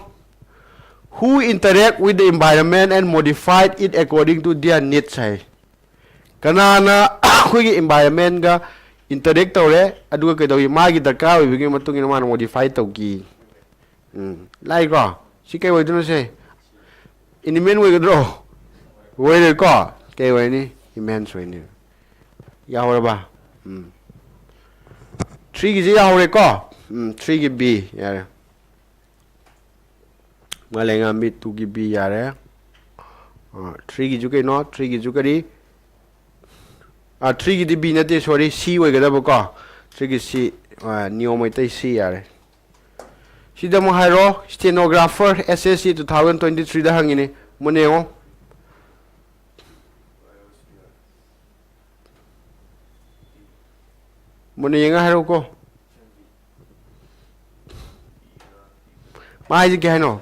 Who interact with the environment and modified it according to their needs ꯍꯥꯏ꯫ ꯀꯅꯥꯅ ꯑꯩꯈꯣꯏꯒꯤ environment ꯀ interact ꯇꯧꯔꯦ, ꯑꯗꯨꯒ ꯀꯩꯗꯧꯏ, ꯃꯥꯒꯤ ꯗꯔꯀꯥꯔ ꯑꯣꯏꯕꯒꯤ ꯃꯇꯨꯡ ꯏꯟꯅ ꯃꯥꯅ modify ꯇꯧꯈꯤ? ꯎꯝ, ꯂꯥꯏꯀꯣ? ꯁꯤ ꯀꯩ ꯑꯣꯏꯗꯣꯏꯅꯣ ꯁꯦ? Animal ꯑꯣꯏꯒꯗ꯭ꯔꯣ? ꯑꯣꯏꯔꯣꯏꯀꯣ? ꯀꯩ ꯑꯣꯏꯅꯤ? Humans ꯑꯣꯏꯅꯤ꯫ ꯌꯥꯍꯧꯔꯕ? ꯎꯝ꯫ Three ꯒꯤꯁꯦ ꯌꯥꯍꯧꯔꯦꯀꯣ? ꯎꯝ, three ꯒꯤ B ꯌꯥꯔꯦ꯫ ꯃꯥꯂꯦꯝꯉꯥꯝꯕꯤ two ꯒꯤ B ꯌꯥꯔꯦ꯫ ꯑ, three ꯒꯤꯁꯨ ꯀꯩꯅꯣ? Three ꯒꯤꯁꯨ ꯀꯔꯤ? ꯑ, three ꯒꯤꯗꯤ B ꯅꯠꯇꯦ, sorry, C ꯑꯣꯏꯒꯗꯕꯀꯣ꯫ Three ꯒꯤ C, ꯑ, ꯅꯤꯌꯣꯝ ꯃꯩꯇꯩ C ꯌꯥꯔꯦ꯫ ꯁꯤꯗ ꯑꯃꯨꯛ ꯍꯥꯏꯔꯣ, stenographer, S S C two thousand twenty three ꯗ ꯍꯪꯉꯤꯅꯦ꯫ ꯃꯨꯟꯅ ꯌꯦꯡꯉꯣ꯫ ꯃꯨꯟꯅ ꯌꯦꯡꯉ ꯍꯥꯏꯔꯛꯎꯀꯣ꯫ ꯃꯥ ꯍꯥꯏꯁꯦ ꯀꯩ ꯍꯥꯏꯅꯣ?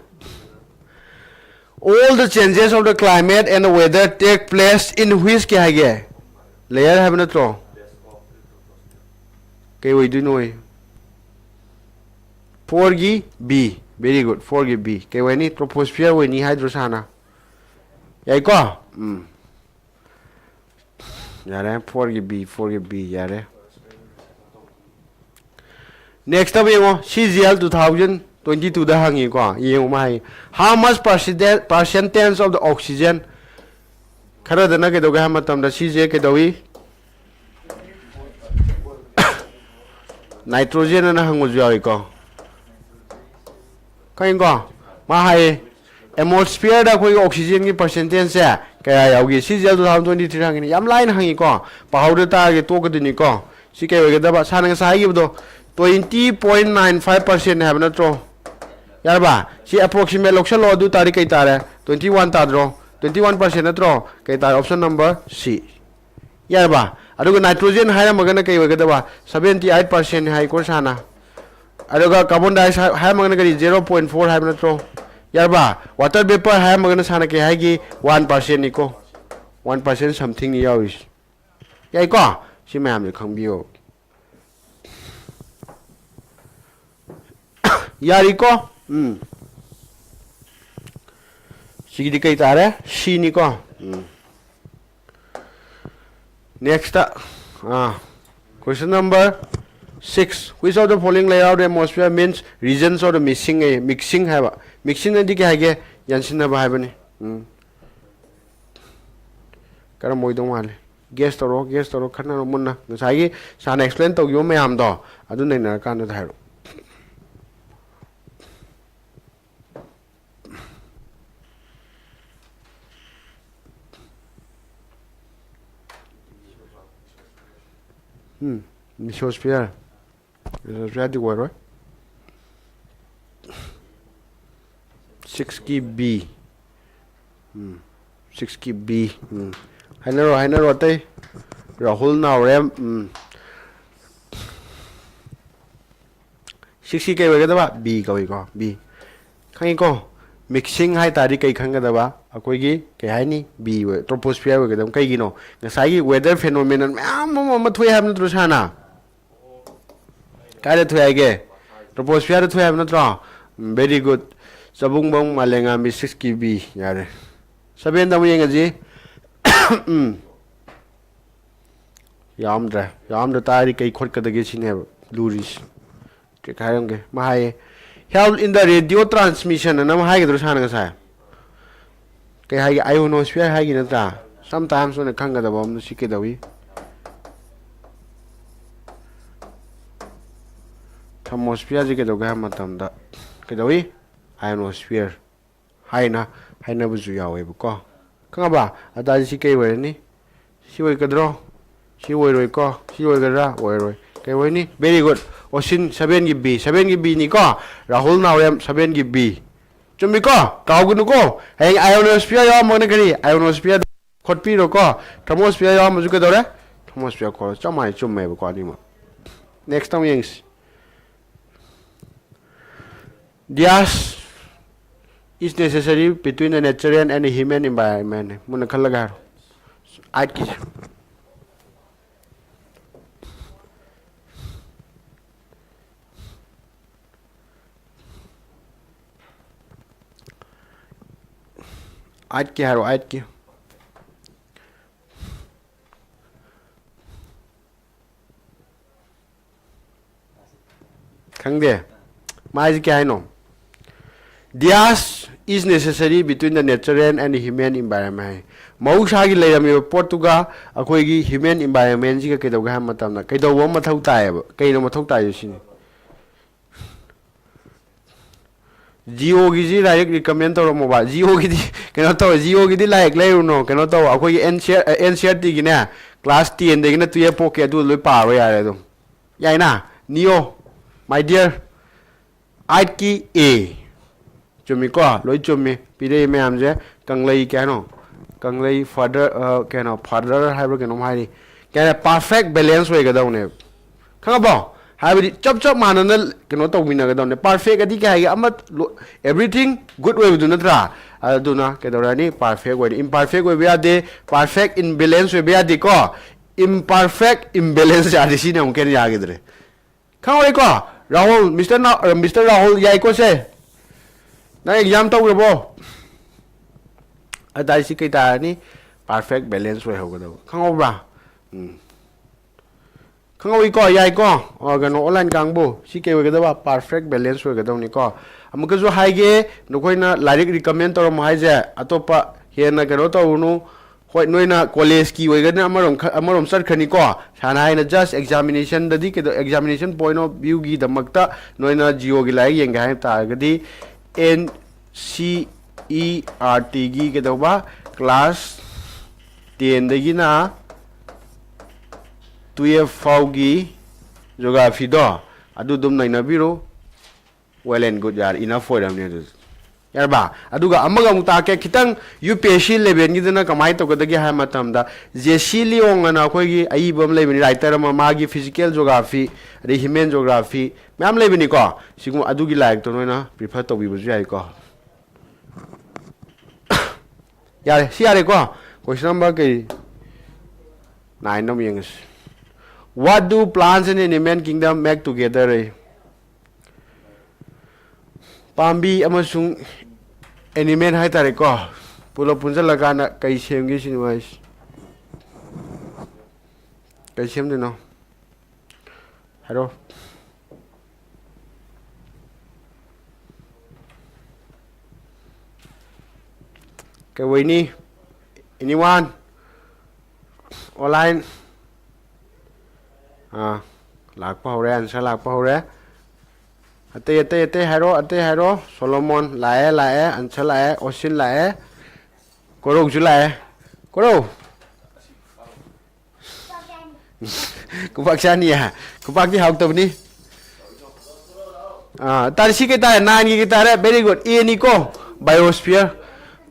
All the changes of the climate and the weather take place in which, ꯀꯩ ꯍꯥꯏꯒꯦ? Layer ꯍꯥꯏꯕ ꯅꯠꯇ꯭ꯔꯣ? ꯀꯩ ꯑꯣꯏꯗꯣꯏꯅꯣ? Four ꯒꯤ B, very good, four ꯒꯤ B꯫ ꯀꯩ ꯑꯣꯏꯅꯤ? Troposphere ꯑꯣꯏꯅꯤ ꯍꯥꯏꯗ꯭ꯔꯣ ꯁꯥꯔꯅ? ꯌꯥꯏꯀꯣ? ꯎꯝ꯫ ꯌꯥꯔꯦ, four ꯒꯤ B, four ꯒꯤ B ꯌꯥꯔꯦ꯫ Next ꯑꯃ ꯌꯦꯡꯉꯣ, C G L two thousand twenty two ꯗ ꯍꯪꯉꯤꯀꯣ, ꯌꯦꯡꯉꯨ ꯃꯥ ꯍꯥꯏ, how much percentage, percentage of the oxygen ꯈꯔꯗꯅ ꯀꯩꯗꯧꯒꯦ ꯍꯥꯏꯕ ꯃꯇꯝꯗ ꯁꯤꯁꯦ ꯀꯩꯗꯧꯏ? Nitrogen ꯑꯅ ꯍꯪꯕꯁꯨ ꯌꯥꯎꯏꯀꯣ꯫ ꯈꯪꯉꯤꯀꯣ? ꯃꯥ ꯍꯥꯏꯌꯦ, atmosphere ꯗ ꯑꯩꯈꯣꯏꯒꯤ oxygen ꯒꯤ percentage ꯁꯦ ꯀꯌꯥ ꯌꯥꯎꯒꯦ? ꯁꯤꯁꯦ two thousand twenty three ꯍꯪꯉꯤꯅꯤ꯫ ꯌꯥꯝ ꯂꯥꯏꯅ ꯍꯪꯉꯤꯀꯣ꯫ ꯄꯥꯍꯧꯗ ꯇꯥꯔꯒꯗꯤ ꯇꯣꯛꯀꯗꯣꯏꯅꯤꯀꯣ꯫ ꯁꯤ ꯀꯩ ꯑꯣꯏꯒꯗꯕ? ꯁꯥꯔꯅ ꯉꯁꯥꯏ ꯍꯥꯏꯈꯤꯕꯗꯣ, twenty point nine five percent ꯅꯦ ꯍꯥꯏꯕ ꯅꯠꯇ꯭ꯔꯣ? ꯌꯥꯔꯕ? ꯁꯤ approximate ꯂꯧꯁꯜꯂꯣ, ꯑꯗꯨ ꯇꯥꯔꯗꯤ ꯀꯩ ꯇꯥꯔꯦ? Twenty one ꯇꯥꯗ꯭ꯔꯣ? Twenty one percent ꯅꯠꯇ꯭ꯔꯣ? ꯀꯩ ꯇꯥꯔꯦ? Option number C꯫ ꯌꯥꯔꯕ? ꯑꯗꯨꯒ nitrogen ꯍꯥꯏꯔꯝꯃꯒꯅ ꯀꯩ ꯑꯣꯏꯒꯗꯕ? Seventy eight percent ꯍꯥꯏꯀꯣ ꯁꯥꯔꯅ꯫ ꯑꯗꯨꯒ carbon dioxide ꯍꯥꯏꯔꯝꯃꯒꯅ ꯀꯔꯤ? Zero point four ꯍꯥꯏꯕ ꯅꯠꯇ꯭ꯔꯣ? ꯌꯥꯔꯕ? Water vapor ꯍꯥꯏꯔꯝꯃꯒꯅ ꯁꯥꯔꯅ ꯀꯩ ꯍꯥꯏꯒꯤ? One percent ꯅꯤꯀꯣ꯫ One percent something ꯅꯤ ꯌꯥꯎꯔꯤꯁꯦ꯫ ꯌꯥꯏꯀꯣ? ꯁꯤ ꯃꯌꯥꯝꯁꯦ ꯈꯪꯕꯤꯌꯣ꯫ ꯌꯥꯔꯤꯀꯣ? ꯎꯝ꯫ ꯁꯤꯒꯤꯗꯤ ꯀꯩ ꯇꯥꯔꯦ? C ꯅꯤꯀꯣ꯫ Um. Next, ah, question number six. Which of the following layer of the atmosphere means regions of the mixing? A, mixing ꯍꯥꯏꯕ꯫ Mixing ꯑꯗꯤ ꯀꯩ ꯍꯥꯏꯒꯦ? ꯌꯥꯟꯁꯤꯟꯅꯕ ꯍꯥꯏꯕꯅꯤ꯫ ꯎꯝ꯫ ꯀꯔꯝꯕ ꯑꯣꯏꯗꯧ ꯃꯥꯜꯂꯤ? Guess ꯇꯧꯔꯣ, guess ꯇꯧꯔꯣ, ꯈꯟꯅꯔꯣ ꯃꯨꯟꯅ꯫ ꯉꯁꯥꯏꯒꯤ ꯁꯥꯔꯅ explain ꯇꯧꯈꯤꯕ ꯃꯌꯥꯝꯗꯣ, ꯑꯗꯨ ꯅꯩꯅꯔꯀꯥꯟꯗ ꯍꯥꯏꯔꯛꯑꯣ꯫ ꯎꯝ, mesosphere꯫ Mesosphere ꯗꯤ ꯑꯣꯏꯔꯣꯏ꯫ Six ꯀꯤ B꯫ ꯎꯝ, six ꯀꯤ B꯫ ꯎꯝ꯫ ꯍꯥꯏꯅꯔꯣ, ꯍꯥꯏꯅꯔꯣ ꯑꯇꯩ꯫ ꯔꯥꯍꯨꯜ ꯅꯥꯎꯔꯦꯝ꯫ ꯎꯝ꯫ Six ꯀꯤ ꯀꯩ ꯑꯣꯏꯒꯗꯕ? B ꯀꯧꯏꯀꯣ, B꯫ ꯈꯪꯉꯤꯀꯣ? Mixing ꯍꯥꯏ ꯇꯥꯔꯗꯤ ꯀꯩ ꯈꯪꯒꯗꯕ? ꯑꯩꯈꯣꯏꯒꯤ ꯀꯩ ꯍꯥꯏꯅꯤ? B ꯑꯣꯏ, troposphere ꯑꯣꯏꯒꯗꯕ꯫ ꯀꯩꯒꯤꯅꯣ? ꯉꯁꯥꯏꯒꯤ weather phenomenon ꯃꯌꯥꯝ ꯑꯃ, ꯑꯃ ꯊꯣꯛꯑꯦ ꯍꯥꯏꯕ ꯅꯠꯇ꯭ꯔꯣ ꯁꯥꯔꯅ? ꯀꯥꯏꯗ ꯊꯣꯛꯑꯦ ꯍꯥꯏꯒꯦ? Troposphere ꯗ ꯊꯣꯛꯑꯦ ꯍꯥꯏꯕ ꯅꯠꯇ꯭ꯔꯣ? ꯎꯝ, very good꯫ ꯆꯕꯨꯡꯕꯝ ꯃꯥꯂꯦꯉꯥꯝꯕꯤ, six ꯀꯤ B꯫ ꯌꯥꯔꯦ꯫ Seven ꯗ ꯑꯃꯨꯛ ꯌꯦꯡꯉꯁꯤ꯫ ꯎꯝ꯫ ꯌꯥꯎꯔꯝꯗ꯭ꯔꯦ꯫ ꯌꯥꯎꯔꯝꯗ ꯇꯥꯔꯗꯤ ꯀꯩ ꯈꯣꯠꯀꯗꯒꯦ ꯁꯤꯅꯦꯕ ꯂꯨꯔꯤꯁꯦ꯫ ꯀꯩ ꯍꯥꯏꯔꯝꯒꯦ? ꯃꯥ ꯍꯥꯏꯌꯦ, "Help in the radio transmission" ꯑꯅ ꯑꯃ ꯍꯥꯏꯒꯗ꯭ꯔꯣ ꯁꯥꯔꯅ ꯉꯁꯥꯏ? ꯀꯩ ꯍꯥꯏꯒꯦ? Ionosphere ꯍꯥꯏꯒꯤ ꯅꯠꯇ꯭ꯔꯥ? Sometimes ꯑꯣꯏꯅ ꯈꯪꯒꯗꯕ ꯑꯃꯅ ꯁꯤ ꯀꯩꯗꯧꯏ? Thermosphere ꯁꯤ ꯀꯩꯗꯧꯒꯦ ꯍꯥꯏꯕ ꯃꯇꯝꯗ ꯀꯩꯗꯧꯏ? Ionosphere ꯍꯥꯏꯅ ꯍꯥꯏꯅꯕꯁꯨ ꯌꯥꯎꯋꯦꯕꯀꯣ꯫ ꯈꯪꯉꯕ? ꯑꯗꯨ ꯇꯥꯔꯗꯤ ꯁꯤ ꯀꯩ ꯑꯣꯏꯔꯅꯤ? ꯁꯤ ꯑꯣꯏꯒꯗ꯭ꯔꯣ? ꯁꯤ ꯑꯣꯏꯔꯣꯏꯀꯣ? ꯁꯤ ꯑꯣꯏꯒꯗ꯭ꯔꯥ? ꯑꯣꯏꯔꯣꯏ꯫ ꯀꯩ ꯑꯣꯏꯅꯤ? Very good. Ocean seven ꯒꯤ B, seven ꯒꯤ B ꯅꯤꯀꯣ꯫ ꯔꯥꯍꯨꯜ ꯅꯥꯎꯔꯦꯝ, seven ꯒꯤ B꯫ ꯆꯨꯝꯃꯤꯀꯣ? ꯀꯥꯎꯒꯅꯨꯀꯣ꯫ ꯍꯌꯦꯡ ionosphere ꯌꯥꯎꯔꯝꯃꯒꯅ ꯀꯔꯤ? Ionosphere ꯈꯣꯠꯄꯤꯔꯣꯀꯣ꯫ Thermosphere ꯌꯥꯎꯔꯝꯃꯁꯨ ꯀꯩꯗꯧꯔꯦ? Thermosphere ꯈꯣꯠꯂꯣ꯫ ꯆꯞ ꯃꯥꯟꯅꯩ, ꯆꯨꯝꯃꯦꯕꯀꯣ ꯑꯅꯤꯃꯛ꯫ Next ꯑꯃꯨꯛ ꯌꯦꯡꯁꯤ꯫ Dias is necessary between the natural and human environment. ꯃꯨꯟꯅ ꯈꯜꯂꯒ ꯍꯥꯏꯔꯣ꯫ ꯑꯥꯏꯠꯀꯤꯁꯦ꯫ ꯑꯥꯏꯠꯀꯤ ꯍꯥꯏꯔꯣ, ꯑꯥꯏꯠꯀꯤ꯫ ꯈꯪꯗꯦ꯫ ꯃꯥꯏꯁꯦ ꯀꯩ ꯍꯥꯏꯅꯣ? Dias is necessary between the natural and human environment ꯍꯥꯏ꯫ ꯃꯍꯧꯁꯥꯒꯤ ꯂꯩꯔꯝꯃꯤꯕ ꯄꯣꯠꯇꯨꯒ ꯑꯩꯈꯣꯏꯒꯤ human environment ꯁꯤꯒ ꯀꯩꯗꯧꯒꯦ ꯍꯥꯏꯕ ꯃꯇꯝꯗ ꯀꯩꯗꯧꯕ ꯑꯃ ꯃꯊꯧ ꯇꯥꯏꯌꯦꯕ꯫ ꯀꯩꯅꯣ ꯃꯊꯧ ꯇꯥꯏꯁꯦ ꯁꯤꯅꯤ꯫ Geoꯒꯤꯁꯤ ꯂꯥꯏꯔꯤꯛ recommend ꯇꯧꯔꯝꯃꯣꯕ꯫ Geoꯒꯤꯗꯤ ꯀꯩꯅꯣ ꯇꯧꯋꯦ, Geoꯒꯤꯗꯤ ꯂꯥꯏꯔꯤꯛ ꯂꯩꯔꯨꯅꯣ, ꯀꯩꯅꯣ ꯇꯧ, ꯑꯩꯈꯣꯏꯒꯤ NCERT, NCERTꯒꯤꯅꯦ, class tenꯗꯒꯤꯅ twelve ꯐꯥꯎꯀꯤ ꯑꯗꯨ ꯂꯣꯏ ꯄꯥꯔꯣ ꯌꯥꯔꯦ ꯑꯗꯨꯝ꯫ ꯌꯥꯏꯅ? Neo, my dear, ꯑꯥꯏꯠꯀꯤ A꯫ ꯆꯨꯝꯃꯤꯀꯣ? ꯂꯣꯏ ꯆꯨꯝꯃꯤ꯫ ꯄꯤꯔꯛꯏ ꯃꯌꯥꯝꯁꯦ ꯀꯪꯂꯩ ꯀꯩ ꯍꯥꯏꯅꯣ? ꯀꯪꯂꯩ father, ꯑ, ꯀꯩꯅꯣ, father ꯍꯥꯏꯕ꯭ꯔꯥ ꯀꯩꯅꯣꯝ ꯍꯥꯏꯔꯤ꯫ ꯀꯩ ꯍꯥꯏꯔꯦ? Perfect balance ꯑꯣꯏꯒꯗꯧꯅꯦꯕ꯫ ꯈꯪꯉꯕꯣ? ꯍꯥꯏꯕꯗꯤ ꯆꯞ ꯆꯞ ꯃꯥꯟꯅꯅ ꯀꯩꯅꯣ ꯇꯧꯃꯤꯟꯅꯒꯗꯧꯅꯦ꯫ Perfect ꯑꯗꯤ ꯀꯩ ꯍꯥꯏꯒꯦ? ꯑꯃ ꯂꯣ-, everything good ꯑꯣꯏꯕꯗꯨ ꯅꯠꯇ꯭ꯔꯥ? ꯑꯗꯨꯅ ꯀꯩꯗꯧꯔꯅꯤ? Perfect ꯑꯣꯏꯅꯤ꯫ Imperfect ꯑꯣꯏꯕ ꯌꯥꯗꯦ꯫ Perfect imbalance ꯑꯣꯏꯕ ꯌꯥꯗꯦꯀꯣ꯫ Imperfect imbalance ꯌꯥꯗꯦ꯫ ꯁꯤꯅ ꯑꯃꯨꯛꯀ ꯍꯦꯟꯅ ꯌꯥꯈꯤꯗ꯭ꯔꯦ꯫ ꯈꯪꯍꯧꯔꯦꯀꯣ? ꯔꯥꯍꯨꯜ, Mister ꯅꯥ-, ꯑ, Mister ꯔꯥꯍꯨꯜ ꯌꯥꯏꯀꯣ ꯁꯦ? ꯅꯪ exam ꯇꯧꯈ꯭ꯔꯕꯣ? ꯑꯗꯥꯏ ꯁꯤ ꯀꯩ ꯇꯥꯔꯅꯤ? Perfect balance ꯑꯣꯏꯍꯧꯒꯗꯕ꯫ ꯈꯪꯍꯧꯕ꯭ꯔꯥ? ꯎꯝ꯫ ꯈꯪꯍꯧꯏꯀꯣ? ꯌꯥꯏꯀꯣ? ꯑ, ꯀꯩꯅꯣ, online ꯀꯥꯡꯕꯨ꯫ ꯁꯤ ꯀꯩ ꯑꯣꯏꯒꯗꯕ? Perfect balance ꯑꯣꯏꯒꯗꯧꯅꯤꯀꯣ꯫ ꯑꯃꯨꯛꯀꯁꯨ ꯍꯥꯏꯒꯦ, ꯅꯈꯣꯏꯅ ꯂꯥꯏꯔꯤꯛ recommend ꯇꯧꯔꯝꯃꯣ ꯍꯥꯏꯁꯦ, ꯑꯇꯣꯞꯄ ꯍꯦꯟꯅ ꯀꯩꯅꯣ ꯇꯧꯔꯨꯅꯨ꯫ ꯍꯣꯏ, ꯅꯣꯏꯅ ꯀꯣꯂꯦꯖꯀꯤ ꯑꯣꯏꯒꯅ ꯑꯃꯔꯣꯝ ꯈ-, ꯑꯃꯔꯣꯝ ꯆꯠꯈ꯭ꯔꯅꯤꯀꯣ꯫ ꯁꯥꯅ ꯍꯥꯏꯅ just examination ꯗꯗꯤ ꯀꯩꯗꯧ-, examination point of view ꯒꯤꯗꯃꯛꯇ ꯅꯣꯏꯅ geo ꯒꯤ ꯂꯥꯏꯔꯤꯛ ꯌꯦꯡꯒꯦ ꯍꯥꯏꯕ ꯇꯥꯔꯒꯗꯤ, N C E R T ꯒꯤ ꯀꯩꯗꯧꯕ, class ten ꯗꯒꯤꯅ twelve ꯐꯥꯎꯒꯤ geography ꯗꯣ ꯑꯗꯨ ꯑꯗꯨꯝ ꯅꯩꯅꯕꯤꯔꯣ꯫ Well and good, ꯌꯥꯔꯦ, enough ꯑꯣꯏꯔꯕꯅꯦ ꯑꯗꯨ꯫ ꯌꯥꯔꯕ? ꯑꯗꯨꯒ ꯑꯃꯒ ꯑꯃꯨꯛ ꯇꯥꯛꯀꯦ, ꯈꯤꯇꯪ U P S C level ꯒꯤꯗꯨꯅ ꯀꯃꯥꯏꯅ ꯇꯧꯒꯗꯒꯦ ꯍꯥꯏꯕ ꯃꯇꯝꯗ, J C Leong ꯑꯅ ꯑꯩꯈꯣꯏꯒꯤ ꯑꯏꯕ ꯑꯃ ꯂꯩꯕꯅꯤ, writer ꯑꯃ, ꯃꯥꯒꯤ physical geography, ꯑꯗꯩ human geography ꯃꯌꯥꯝ ꯂꯩꯕꯅꯤꯀꯣ꯫ ꯁꯤꯒꯨꯝꯕ ꯑꯗꯨꯒꯤ ꯂꯥꯏꯔꯤꯛꯇꯣ ꯅꯣꯏꯅ prefer ꯇꯧꯕꯤꯕꯁꯨ ꯌꯥꯏꯀꯣ꯫ ꯌꯥꯔꯦ, ꯁꯤ ꯌꯥꯔꯦꯀꯣ꯫ Question number ꯀꯩ? Nine ꯗ ꯑꯃꯨꯛ ꯌꯦꯡꯉꯁꯤ꯫ What do plants and animal kingdom make together? ꯄꯥꯝꯕꯤ ꯑꯃꯁꯨꯡ animal ꯍꯥꯏꯇꯥꯔꯦꯀꯣ, ꯄꯨꯂꯞ ꯄꯨꯟꯁꯤꯜꯂꯀꯥꯟꯗ ꯀꯩ ꯁꯦꯝꯒꯦ ꯁꯤꯅꯤ ꯃꯥꯏꯁꯦ꯫ ꯀꯩ ꯁꯦꯝꯗꯣꯏꯅꯣ? ꯍꯥꯏꯔꯣ꯫ ꯀꯩ ꯑꯣꯏꯅꯤ? Anyone? Online? ꯑꯥ, ꯂꯥꯛꯄ ꯍꯧꯔꯦ, answer ꯂꯥꯛꯄ ꯍꯧꯔꯦ꯫ ꯑꯇꯩ, ꯑꯇꯩ, ꯑꯇꯩ ꯍꯥꯏꯔꯣ, ꯑꯇꯩ ꯍꯥꯏꯔꯣ꯫ ꯁꯣꯂꯣꯃꯣꯟ ꯂꯥꯛꯑꯦ, ꯂꯥꯛꯑꯦ, answer ꯂꯥꯛꯑꯦ꯫ ꯑꯣꯁꯤꯟ ꯂꯥꯛꯑꯦ꯫ ꯀꯣꯔꯧꯁꯨ ꯂꯥꯛꯑꯦ꯫ ꯀꯣꯔꯧ! ꯈꯨꯄꯥꯛ ꯆꯥꯅꯤꯌꯦ? ꯈꯨꯄꯥꯛꯇꯤ ꯍꯥꯎꯇꯕꯅꯤ꯫ ꯑꯥ, ꯇꯥꯔꯦ, ꯁꯤ ꯀꯩ ꯇꯥꯔꯦ? Nine ꯒꯤ ꯀꯩ ꯇꯥꯔꯦ? Very good. A ꯅꯤꯀꯣ, biosphere꯫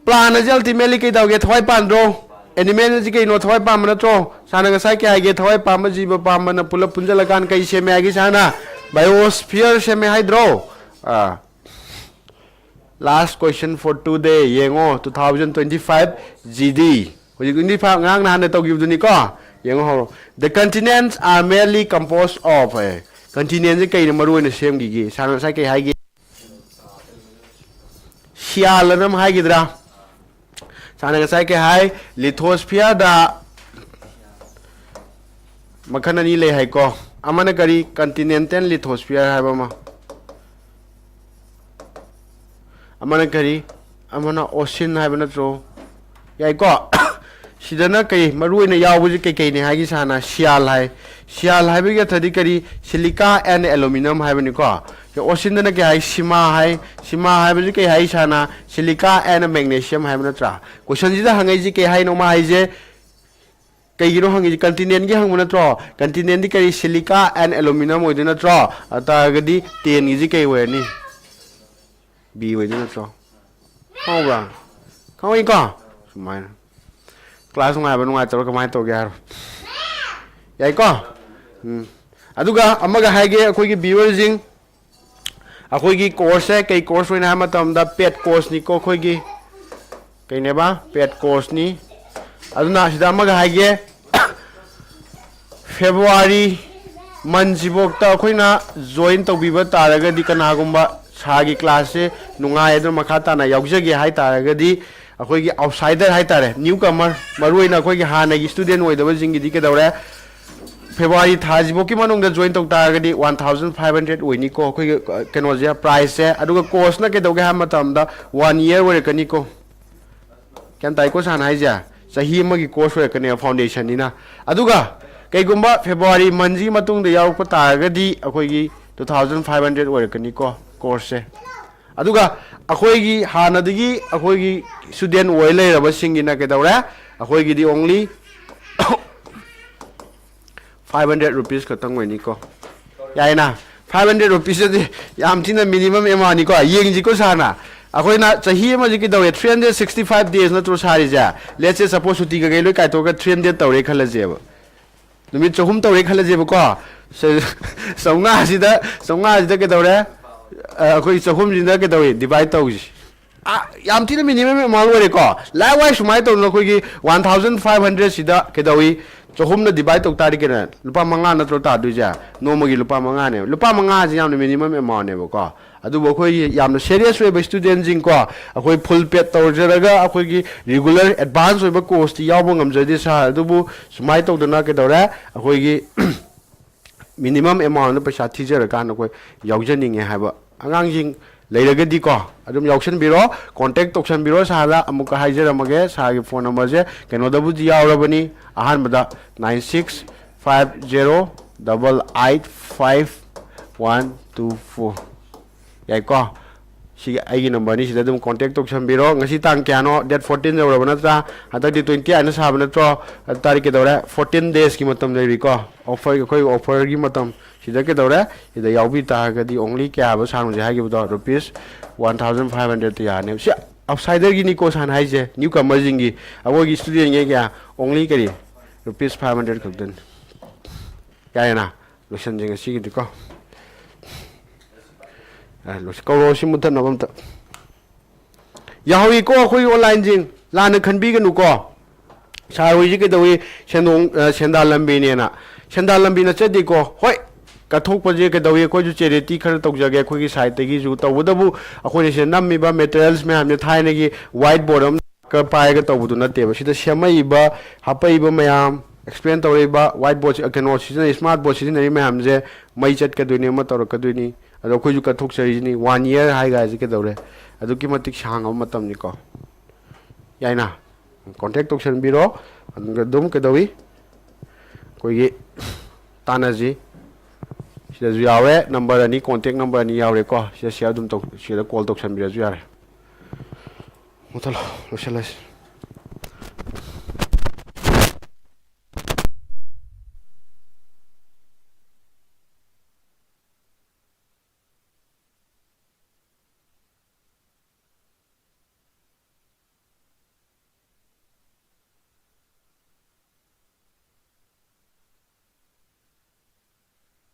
Plant ꯑꯁꯤ ultimately ꯀꯩ ꯇꯧꯒꯦ? ꯊꯋꯥꯏ ꯄꯥꯟꯗ꯭ꯔꯣ? Animal ꯑꯁꯤ ꯀꯩꯅꯣ? ꯊꯋꯥꯏ ꯄꯥꯟꯕ ꯅꯠꯇ꯭ꯔꯣ? ꯁꯥꯔꯅ ꯉꯁꯥꯏ ꯀꯩ ꯍꯥꯏꯒꯦ? ꯊꯋꯥꯏ ꯄꯥꯟꯕ ꯖꯤꯕ ꯄꯥꯟꯕꯅ ꯄꯨꯂꯞ ꯄꯨꯟꯁꯤꯜꯂꯀꯥꯟꯗ ꯀꯩ ꯁꯦꯝꯃꯦ ꯍꯥꯏꯒꯦ ꯁꯥꯔꯅ? Biosphere ꯁꯦꯝꯃꯦ ꯍꯥꯏꯗ꯭ꯔꯣ? ꯑꯥ꯫ Last question for today꯫ ꯌꯦꯡꯉꯣ, two thousand twenty five G D꯫ ꯍꯧꯖꯤꯛ twenty five ꯉꯔꯥꯡ ꯅꯍꯥꯟꯗ ꯇꯧꯈꯤꯕꯗꯨꯅꯤꯀꯣ꯫ ꯌꯦꯡꯉꯣ ꯍꯧꯔꯣ꯫ The continents are mainly composed of, A, continent ꯁꯦ ꯀꯩꯅ ꯃꯔꯨ ꯑꯣꯏꯅ ꯁꯦꯝꯈꯤꯒꯦ? ꯁꯥꯔꯅ ꯉꯁꯥꯏ ꯀꯩ ꯍꯥꯏꯒꯦ? ꯁꯤꯌꯥꯜ ꯑꯅ ꯑꯃ ꯍꯥꯏꯈꯤꯗ꯭ꯔꯥ? ꯁꯥꯔꯅ ꯉꯁꯥꯏ ꯀꯩ ꯍꯥꯏ? Lithosphere ꯗ ꯃꯈꯜ ꯑꯅꯤ ꯂꯩ ꯍꯥꯏꯀꯣ꯫ ꯑꯃꯅ ꯀꯔꯤ? Continental lithosphere ꯍꯥꯏꯕ ꯑꯃ꯫ ꯑꯃꯅ ꯀꯔꯤ? ꯑꯃꯅ ocean ꯍꯥꯏꯕ ꯅꯠꯇ꯭ꯔꯣ? ꯌꯥꯏꯀꯣ? ꯁꯤꯗꯅ ꯀꯩ ꯃꯔꯨ ꯑꯣꯏꯅ ꯌꯥꯎꯕꯁꯤ ꯀꯩꯀꯩꯅꯤ ꯍꯥꯏꯒꯤ ꯁꯥꯅ? ꯁꯤꯌꯥꯜ ꯍꯥꯏ꯫ ꯁꯤꯌꯥꯜ ꯍꯥꯏꯕꯒꯤ ꯑꯔꯊꯗꯤ ꯀꯔꯤ? Silica and aluminium ꯍꯥꯏꯕꯅꯤꯀꯣ꯫ ꯑꯣꯁꯤꯟꯗꯅ ꯀꯩ ꯍꯥꯏ? ꯁꯤꯃꯥ ꯍꯥꯏ꯫ ꯁꯤꯃꯥ ꯍꯥꯏꯕꯁꯤ ꯀꯩ ꯍꯥꯏ ꯁꯥꯅ? Silica and magnesium ꯍꯥꯏꯕ ꯅꯠꯇ꯭ꯔꯥ? Question ꯁꯤꯗ ꯍꯪꯉꯛꯏꯁꯤ ꯀꯩ ꯍꯥꯏꯅꯣ ꯃꯥ ꯍꯥꯏꯁꯦ? ꯀꯩꯒꯤꯅꯣ ꯍꯪꯉꯤꯁꯤ? Continent ꯀꯤ ꯍꯪꯕ ꯅꯠꯇ꯭ꯔꯣ? Continent ꯗꯤ ꯀꯔꯤ? Silica and aluminium ꯑꯣꯏꯗꯣꯏ ꯅꯠꯇ꯭ꯔꯣ? ꯑꯗꯨ ꯇꯥꯔꯒꯗꯤ ten ꯒꯤꯁꯤ ꯀꯩ ꯑꯣꯏꯔꯅꯤ? B ꯑꯣꯏꯗꯣꯏ ꯅꯠꯇ꯭ꯔꯣ? ꯈꯪꯍꯧꯕ꯭ꯔꯥ? ꯈꯪꯍꯧꯏꯀꯣ? ꯁꯨꯃꯥꯏꯅ꯫ Class ꯅꯨꯡꯉꯥꯏꯕ ꯅꯨꯡꯉꯥꯏꯇꯕ ꯀꯃꯥꯏꯅ ꯇꯧꯒꯦ ꯍꯥꯏꯔꯣ? ꯌꯥꯏꯀꯣ? ꯎꯝ꯫ ꯑꯗꯨꯒ ꯑꯃꯒ ꯍꯥꯏꯒꯦ, ꯑꯩꯈꯣꯏꯒꯤ viewer ꯁꯤꯡ, ꯑꯩꯈꯣꯏꯒꯤ course ꯁꯦ ꯀꯩ course ꯑꯣꯏꯅ ꯍꯥꯏꯕ ꯃꯇꯝꯗ paid course ꯅꯤꯀꯣ ꯑꯩꯈꯣꯏꯒꯤ꯫ ꯀꯩꯅꯦꯕ? Paid course ꯅꯤ꯫ ꯑꯗꯨꯅ ꯁꯤꯗ ꯑꯃꯒ ꯍꯥꯏꯒꯦ, February month ꯁꯤꯐꯥꯎꯗ ꯑꯩꯈꯣꯏꯅ join ꯇꯧꯕꯤꯕ ꯇꯥꯔꯒꯗꯤ, ꯀꯅꯥꯒꯨꯝꯕ ꯁꯥꯔꯒꯤ class ꯁꯦ ꯅꯨꯡꯉꯥꯏ ꯑꯗꯨꯅ ꯃꯈꯥ ꯇꯥꯅ ꯌꯥꯎꯖꯒꯦ ꯍꯥꯏ ꯇꯥꯔꯒꯗꯤ, ꯑꯩꯈꯣꯏꯒꯤ outsider ꯍꯥꯏ ꯇꯥꯔꯦ, newcomer, ꯃꯔꯨꯑꯣꯏꯅ ꯑꯩꯈꯣꯏꯒꯤ ꯍꯥꯟꯅꯒꯤ student ꯑꯣꯏꯗꯕꯁꯤꯡꯒꯤꯗꯤ ꯀꯩꯗꯧꯔꯦ, February ꯊꯥꯁꯤꯐꯥꯎꯒꯤ ꯃꯅꯨꯡꯗ join ꯇꯧ ꯇꯥꯔꯒꯗꯤ one thousand five hundred ꯑꯣꯏꯅꯤꯀꯣ ꯑꯩꯈꯣꯏꯒꯤ, ꯑ, ꯀꯩꯅꯣꯁꯦ, price ꯁꯦ꯫ ꯑꯗꯨꯒ course ꯅ ꯀꯩꯗꯧꯒꯦ ꯍꯥꯏꯕ ꯃꯇꯝꯗ one year ꯑꯣꯏꯔꯛꯀꯅꯤꯀꯣ꯫ ꯒ꯭ꯌꯥꯟ ꯇꯥꯏꯀꯣ ꯁꯥꯔꯅ ꯍꯥꯏꯁꯦ? ꯆꯍꯤ ꯑꯃꯒꯤ course ꯑꯣꯏꯔꯛꯀꯅꯦꯕ foundation ꯅꯤꯅ꯫ ꯑꯗꯨꯒ ꯀꯩꯒꯨꯝꯕ February month ꯁꯤꯒꯤ ꯃꯇꯨꯡꯗ ꯌꯥꯎꯔꯛꯄ ꯇꯥꯔꯒꯗꯤ ꯑꯩꯈꯣꯏꯒꯤ two thousand five hundred ꯑꯣꯏꯔꯛꯀꯅꯤꯀꯣ course ꯁꯦ꯫ ꯑꯗꯨꯒ ꯑꯩꯈꯣꯏꯒꯤ ꯍꯥꯟꯅꯗꯒꯤ ꯑꯩꯈꯣꯏꯒꯤ student ꯑꯣꯏ ꯂꯩꯔꯕꯁꯤꯡꯒꯤꯅ ꯀꯩꯗꯧꯔꯦ? ꯑꯩꯈꯣꯏꯒꯤꯗꯤ only five hundred rupees ꯈꯛꯇꯪ ꯑꯣꯏꯅꯤꯀꯣ꯫ ꯌꯥꯏꯅ? Five hundred rupees ꯑꯗꯤ ꯌꯥꯝ ꯊꯤꯅ minimum amount ꯅꯤꯀꯣ꯫ ꯌꯦꯡꯁꯤꯀꯣ ꯁꯥꯔꯅ꯫ ꯑꯩꯈꯣꯏꯅ ꯆꯍꯤ ꯑꯃꯁꯤ ꯀꯩꯗꯧꯋꯦ? Three hundred sixty five days ꯅꯠꯇ꯭ꯔꯣ ꯁꯥꯔꯤꯁꯦ? Let's say suppose ꯁꯨꯇꯤ ꯀꯩꯀꯩ ꯂꯣꯏ ꯀꯥꯏꯊꯣꯛꯑꯒ three hundred ꯇꯧꯔꯦ ꯈꯜꯂꯁꯦꯕ꯫ ꯅꯨꯃꯤꯠ ꯆꯍꯨꯝ ꯇꯧꯔꯦ ꯈꯜꯂꯁꯦꯕꯀꯣ꯫ ꯆ-, ꯆꯥꯝꯃꯉꯥꯁꯤꯗ, ꯆꯥꯝꯃꯉꯥꯁꯤꯗ ꯀꯩꯗꯧꯔꯦ? ꯑ, ꯑꯩꯈꯣꯏ ꯆꯍꯨꯝꯁꯤꯅ ꯀꯩꯗꯧꯋꯤ? Divide ꯇꯧꯁꯤ꯫ ꯑ, ꯌꯥꯝ ꯊꯤꯅ minimum amount ꯑꯣꯏꯔꯦꯀꯣ꯫ Likewise ꯁꯨꯃꯥꯏꯅ ꯇꯧꯗꯅ ꯑꯩꯈꯣꯏꯒꯤ one thousand five hundred ꯁꯤꯗ ꯀꯩꯗꯧꯋꯤ? ꯆꯍꯨꯝꯅ divide ꯇꯧ ꯇꯥꯔꯗꯤ ꯀꯩꯅꯣ? ꯂꯨꯄꯥ ꯃꯉꯥ ꯅꯠꯇ꯭ꯔꯣ ꯇꯥꯗꯣꯏꯁꯦ? ꯅꯣꯡꯃꯒꯤ ꯂꯨꯄꯥ ꯃꯉꯥꯅꯦꯕ꯫ ꯂꯨꯄꯥ ꯃꯉꯥ ꯍꯥꯏꯁꯦ ꯌꯥꯝꯅ minimum amount ꯅꯦꯕꯀꯣ꯫ ꯑꯗꯨꯕꯨ ꯑꯩꯈꯣꯏꯒꯤ ꯌꯥꯝꯅ serious ꯑꯣꯏꯕ student ꯁꯤꯡꯀꯣ, ꯑꯩꯈꯣꯏ full paid ꯇꯧꯖꯔꯒ ꯑꯩꯈꯣꯏꯒꯤ regular advance ꯑꯣꯏꯕ course ꯇꯤ ꯌꯥꯎꯕ ꯉꯝꯖꯗꯦ ꯁꯥꯔ꯫ ꯑꯗꯨꯕꯨ ꯁꯨꯃꯥꯏꯅ ꯇꯧꯗꯅ ꯀꯩꯗꯧꯔꯦ? ꯑꯩꯈꯣꯏꯒꯤ minimum amount ꯗ ꯄꯩꯁꯥ ꯊꯤꯖꯔꯀꯥꯟꯗ ꯑꯩꯈꯣꯏ ꯌꯥꯎꯖꯅꯤꯡꯉꯦ ꯍꯥꯏꯕ ꯑꯉꯥꯡꯁꯤꯡ, ꯂꯩꯔꯒꯗꯤꯀꯣ, ꯑꯗꯨꯝ ꯌꯥꯎꯁꯟꯕꯤꯔꯣ, ꯀꯣꯟꯇꯦꯛ ꯇꯧꯁꯟꯕꯤꯔꯣ꯫ ꯁꯥꯔꯗ ꯑꯃꯨꯛꯀ ꯍꯥꯏꯖꯔꯝꯃꯒꯦ, ꯁꯥꯔꯒꯤ ꯐꯣꯟ ꯅꯝꯕꯔꯁꯦ ꯀꯩꯅꯣꯗꯕꯨꯗꯤ ꯌꯥꯎꯔꯕꯅꯤ, ꯑꯍꯥꯟꯕꯗ nine six five zero double eight five one two four. ꯌꯥꯏꯀꯣ? ꯁꯤꯒꯤ ꯑꯩꯒꯤ ꯅꯝꯕꯔꯅꯤ, ꯁꯤꯗ ꯑꯗꯨꯝ ꯀꯣꯟꯇꯦꯛ ꯇꯧꯁꯟꯕꯤꯔꯣ꯫ ꯉꯁꯤ ꯇꯥꯡ ꯀꯌꯥꯅꯣ? ꯗꯦꯠ ꯐꯣꯔꯇꯤꯟ ꯌꯧꯔꯕ ꯅꯠꯇ꯭ꯔꯥ? ꯍꯟꯗꯛꯇꯤ ꯇ꯭ꯋꯦꯟꯇꯤ ꯑꯥꯏꯠꯅ ꯁꯥꯕ ꯅꯠꯇ꯭ꯔꯣ? ꯑꯗꯨ ꯇꯥꯔꯤꯛ ꯀꯩꯗꯧꯔꯦ? ꯐꯣꯔꯇꯤꯟ ꯗꯦꯖꯀꯤ ꯃꯇꯝ ꯂꯩꯔꯤꯀꯣ, ꯑꯣꯐꯔ, ꯑꯩꯈꯣꯏꯒꯤ ꯑꯣꯐꯔꯒꯤ ꯃꯇꯝ꯫ ꯁꯤꯗ ꯀꯩꯗꯧꯔꯦ? ꯁꯤꯗ ꯌꯥꯎꯕꯤ ꯇꯥꯔꯒꯗꯤ only ꯀꯌꯥ ꯍꯥꯏꯕ ꯁꯥꯔ ꯍꯧꯖꯤꯛ ꯍꯥꯏꯈꯤꯕꯗꯣ, ꯔꯨꯄꯤꯁ ꯋꯥꯟ ꯊꯥꯎꯖꯟ ꯐꯥꯏꯚ ꯍꯟꯗ꯭ꯔꯦꯗꯇ ꯌꯥꯔꯅꯦꯕ꯫ ꯁꯤ ꯑꯥꯎꯠꯁꯥꯏꯗꯔꯒꯤꯅꯤꯀꯣ ꯁꯥꯔꯅ ꯍꯥꯏꯁꯦ, ꯅ꯭ꯌꯨ ꯀꯃꯔꯁꯤꯡꯒꯤ꯫ ꯑꯩꯈꯣꯏꯒꯤ ꯏꯁꯇꯨꯗꯦꯟꯒꯤ ꯀꯌꯥ? Only ꯀꯔꯤ? ꯔꯨꯄꯤꯁ ꯐꯥꯏꯚ ꯍꯟꯗ꯭ꯔꯦꯗ ꯈꯛꯇꯅꯤ꯫ ꯌꯥꯔꯦꯅ? ꯂꯣꯏꯁꯟꯁꯦ ꯉꯁꯤꯒꯤꯗꯤꯀꯣ꯫ ꯑ, ꯂꯣꯏꯁ-, ꯀꯧꯔꯣ ꯁꯤ ꯃꯨꯠꯊꯠꯅꯕ ꯑꯝꯇ꯫ ꯌꯥꯍꯧꯏꯀꯣ ꯑꯩꯈꯣꯏꯒꯤ ꯑꯣꯟꯂꯥꯏꯟꯁꯤꯡ, ꯂꯥꯟꯅ ꯈꯟꯕꯤꯒꯅꯨꯀꯣ꯫ ꯁꯥꯔ ꯍꯣꯏꯁꯤ ꯀꯩꯗꯧꯏ? ꯁꯦꯟꯗꯣꯡ, ꯑ, ꯁꯦꯟꯗꯥꯟ ꯂꯝꯕꯤꯅꯦꯅ꯫ ꯁꯦꯟꯗꯥꯟ ꯂꯝꯕꯤ ꯅꯠꯆꯗꯦꯀꯣ꯫ ꯍꯣꯏ, ꯀꯠꯊꯣꯛꯄꯁꯦ ꯀꯩꯗꯧꯏ? ꯑꯩꯈꯣꯏꯁꯨ ꯆꯦꯔꯤꯇꯤ ꯈꯔ ꯇꯧꯖꯒꯦ ꯑꯩꯈꯣꯏꯒꯤ ꯁꯥꯏꯠꯇꯒꯤꯁꯨ꯫ ꯇꯧꯕꯇꯕꯨ ꯑꯩꯈꯣꯏꯅ ꯁꯤꯗ ꯅꯝꯃꯤꯕ ꯃꯦꯇꯔꯤꯌꯦꯜꯁ ꯃꯌꯥꯝꯁꯦ ꯊꯥꯏꯅꯒꯤ ꯋꯥꯏꯠ ꯕꯣꯔꯗ ꯑꯃ ꯄꯥꯏꯔꯒ ꯇꯧꯕꯗꯨ ꯅꯠꯇꯦꯕ꯫ ꯁꯤꯗ ꯁꯦꯝꯃꯛꯏꯕ, ꯍꯥꯞꯄꯛꯏꯕ ꯃꯌꯥꯝ, ꯑꯦꯛꯁꯄ꯭ꯂꯦꯟ ꯇꯧꯔꯛꯏꯕ ꯋꯥꯏꯠ ꯕꯣꯔꯗ, ꯀꯩꯅꯣ ꯁꯤꯖꯤꯟꯅꯩ, ꯁ꯭ꯃꯥꯔꯠ ꯕꯣꯔꯗ ꯁꯤꯖꯤꯟꯅꯔꯤ ꯃꯌꯥꯝꯁꯦ ꯃꯩ ꯆꯠꯀꯗꯣꯏꯅꯤ, ꯑꯃ ꯇꯧꯔꯛꯀꯗꯣꯏꯅꯤ꯫ ꯑꯗꯣ ꯑꯩꯈꯣꯏꯁꯨ ꯀꯠꯊꯣꯛꯆꯔꯤꯁꯤꯅꯤ꯫ ꯋꯥꯟ ꯏꯌꯔ ꯍꯥꯏꯒꯥꯏꯁꯦ ꯀꯩꯗꯧꯔꯦ? ꯑꯗꯨꯛꯀꯤ ꯃꯇꯤꯛ ꯁꯥꯡꯉꯕ ꯃꯇꯝꯅꯤꯀꯣ꯫ ꯌꯥꯏꯅ? ꯀꯣꯟꯇꯦꯛ ꯇꯧꯁꯟꯕꯤꯔꯣ꯫ ꯑꯗꯨꯒ ꯑꯗꯨꯝ ꯀꯩꯗꯧꯏ? ꯑꯩꯈꯣꯏꯒꯤ ꯇꯥꯟꯅꯁꯤ꯫ ꯁꯤꯗꯁꯨ ꯌꯥꯎꯔꯦ, ꯅꯝꯕꯔ ꯑꯅꯤ, ꯀꯣꯟꯇꯦꯛ ꯅꯝꯕꯔ ꯑꯅꯤ ꯌꯥꯎꯔꯦꯀꯣ꯫ ꯁꯤꯗ ꯁꯤꯌꯔ ꯑꯗꯨꯝ ꯇꯧ-, ꯁꯤꯗ ꯀꯣꯜ ꯇꯧꯁꯟꯕꯤꯔꯁꯨ ꯌꯥꯔꯦ꯫ ꯃꯨꯊꯠꯂꯣ, ꯂꯣꯏꯁꯤꯜꯂꯁꯤ꯫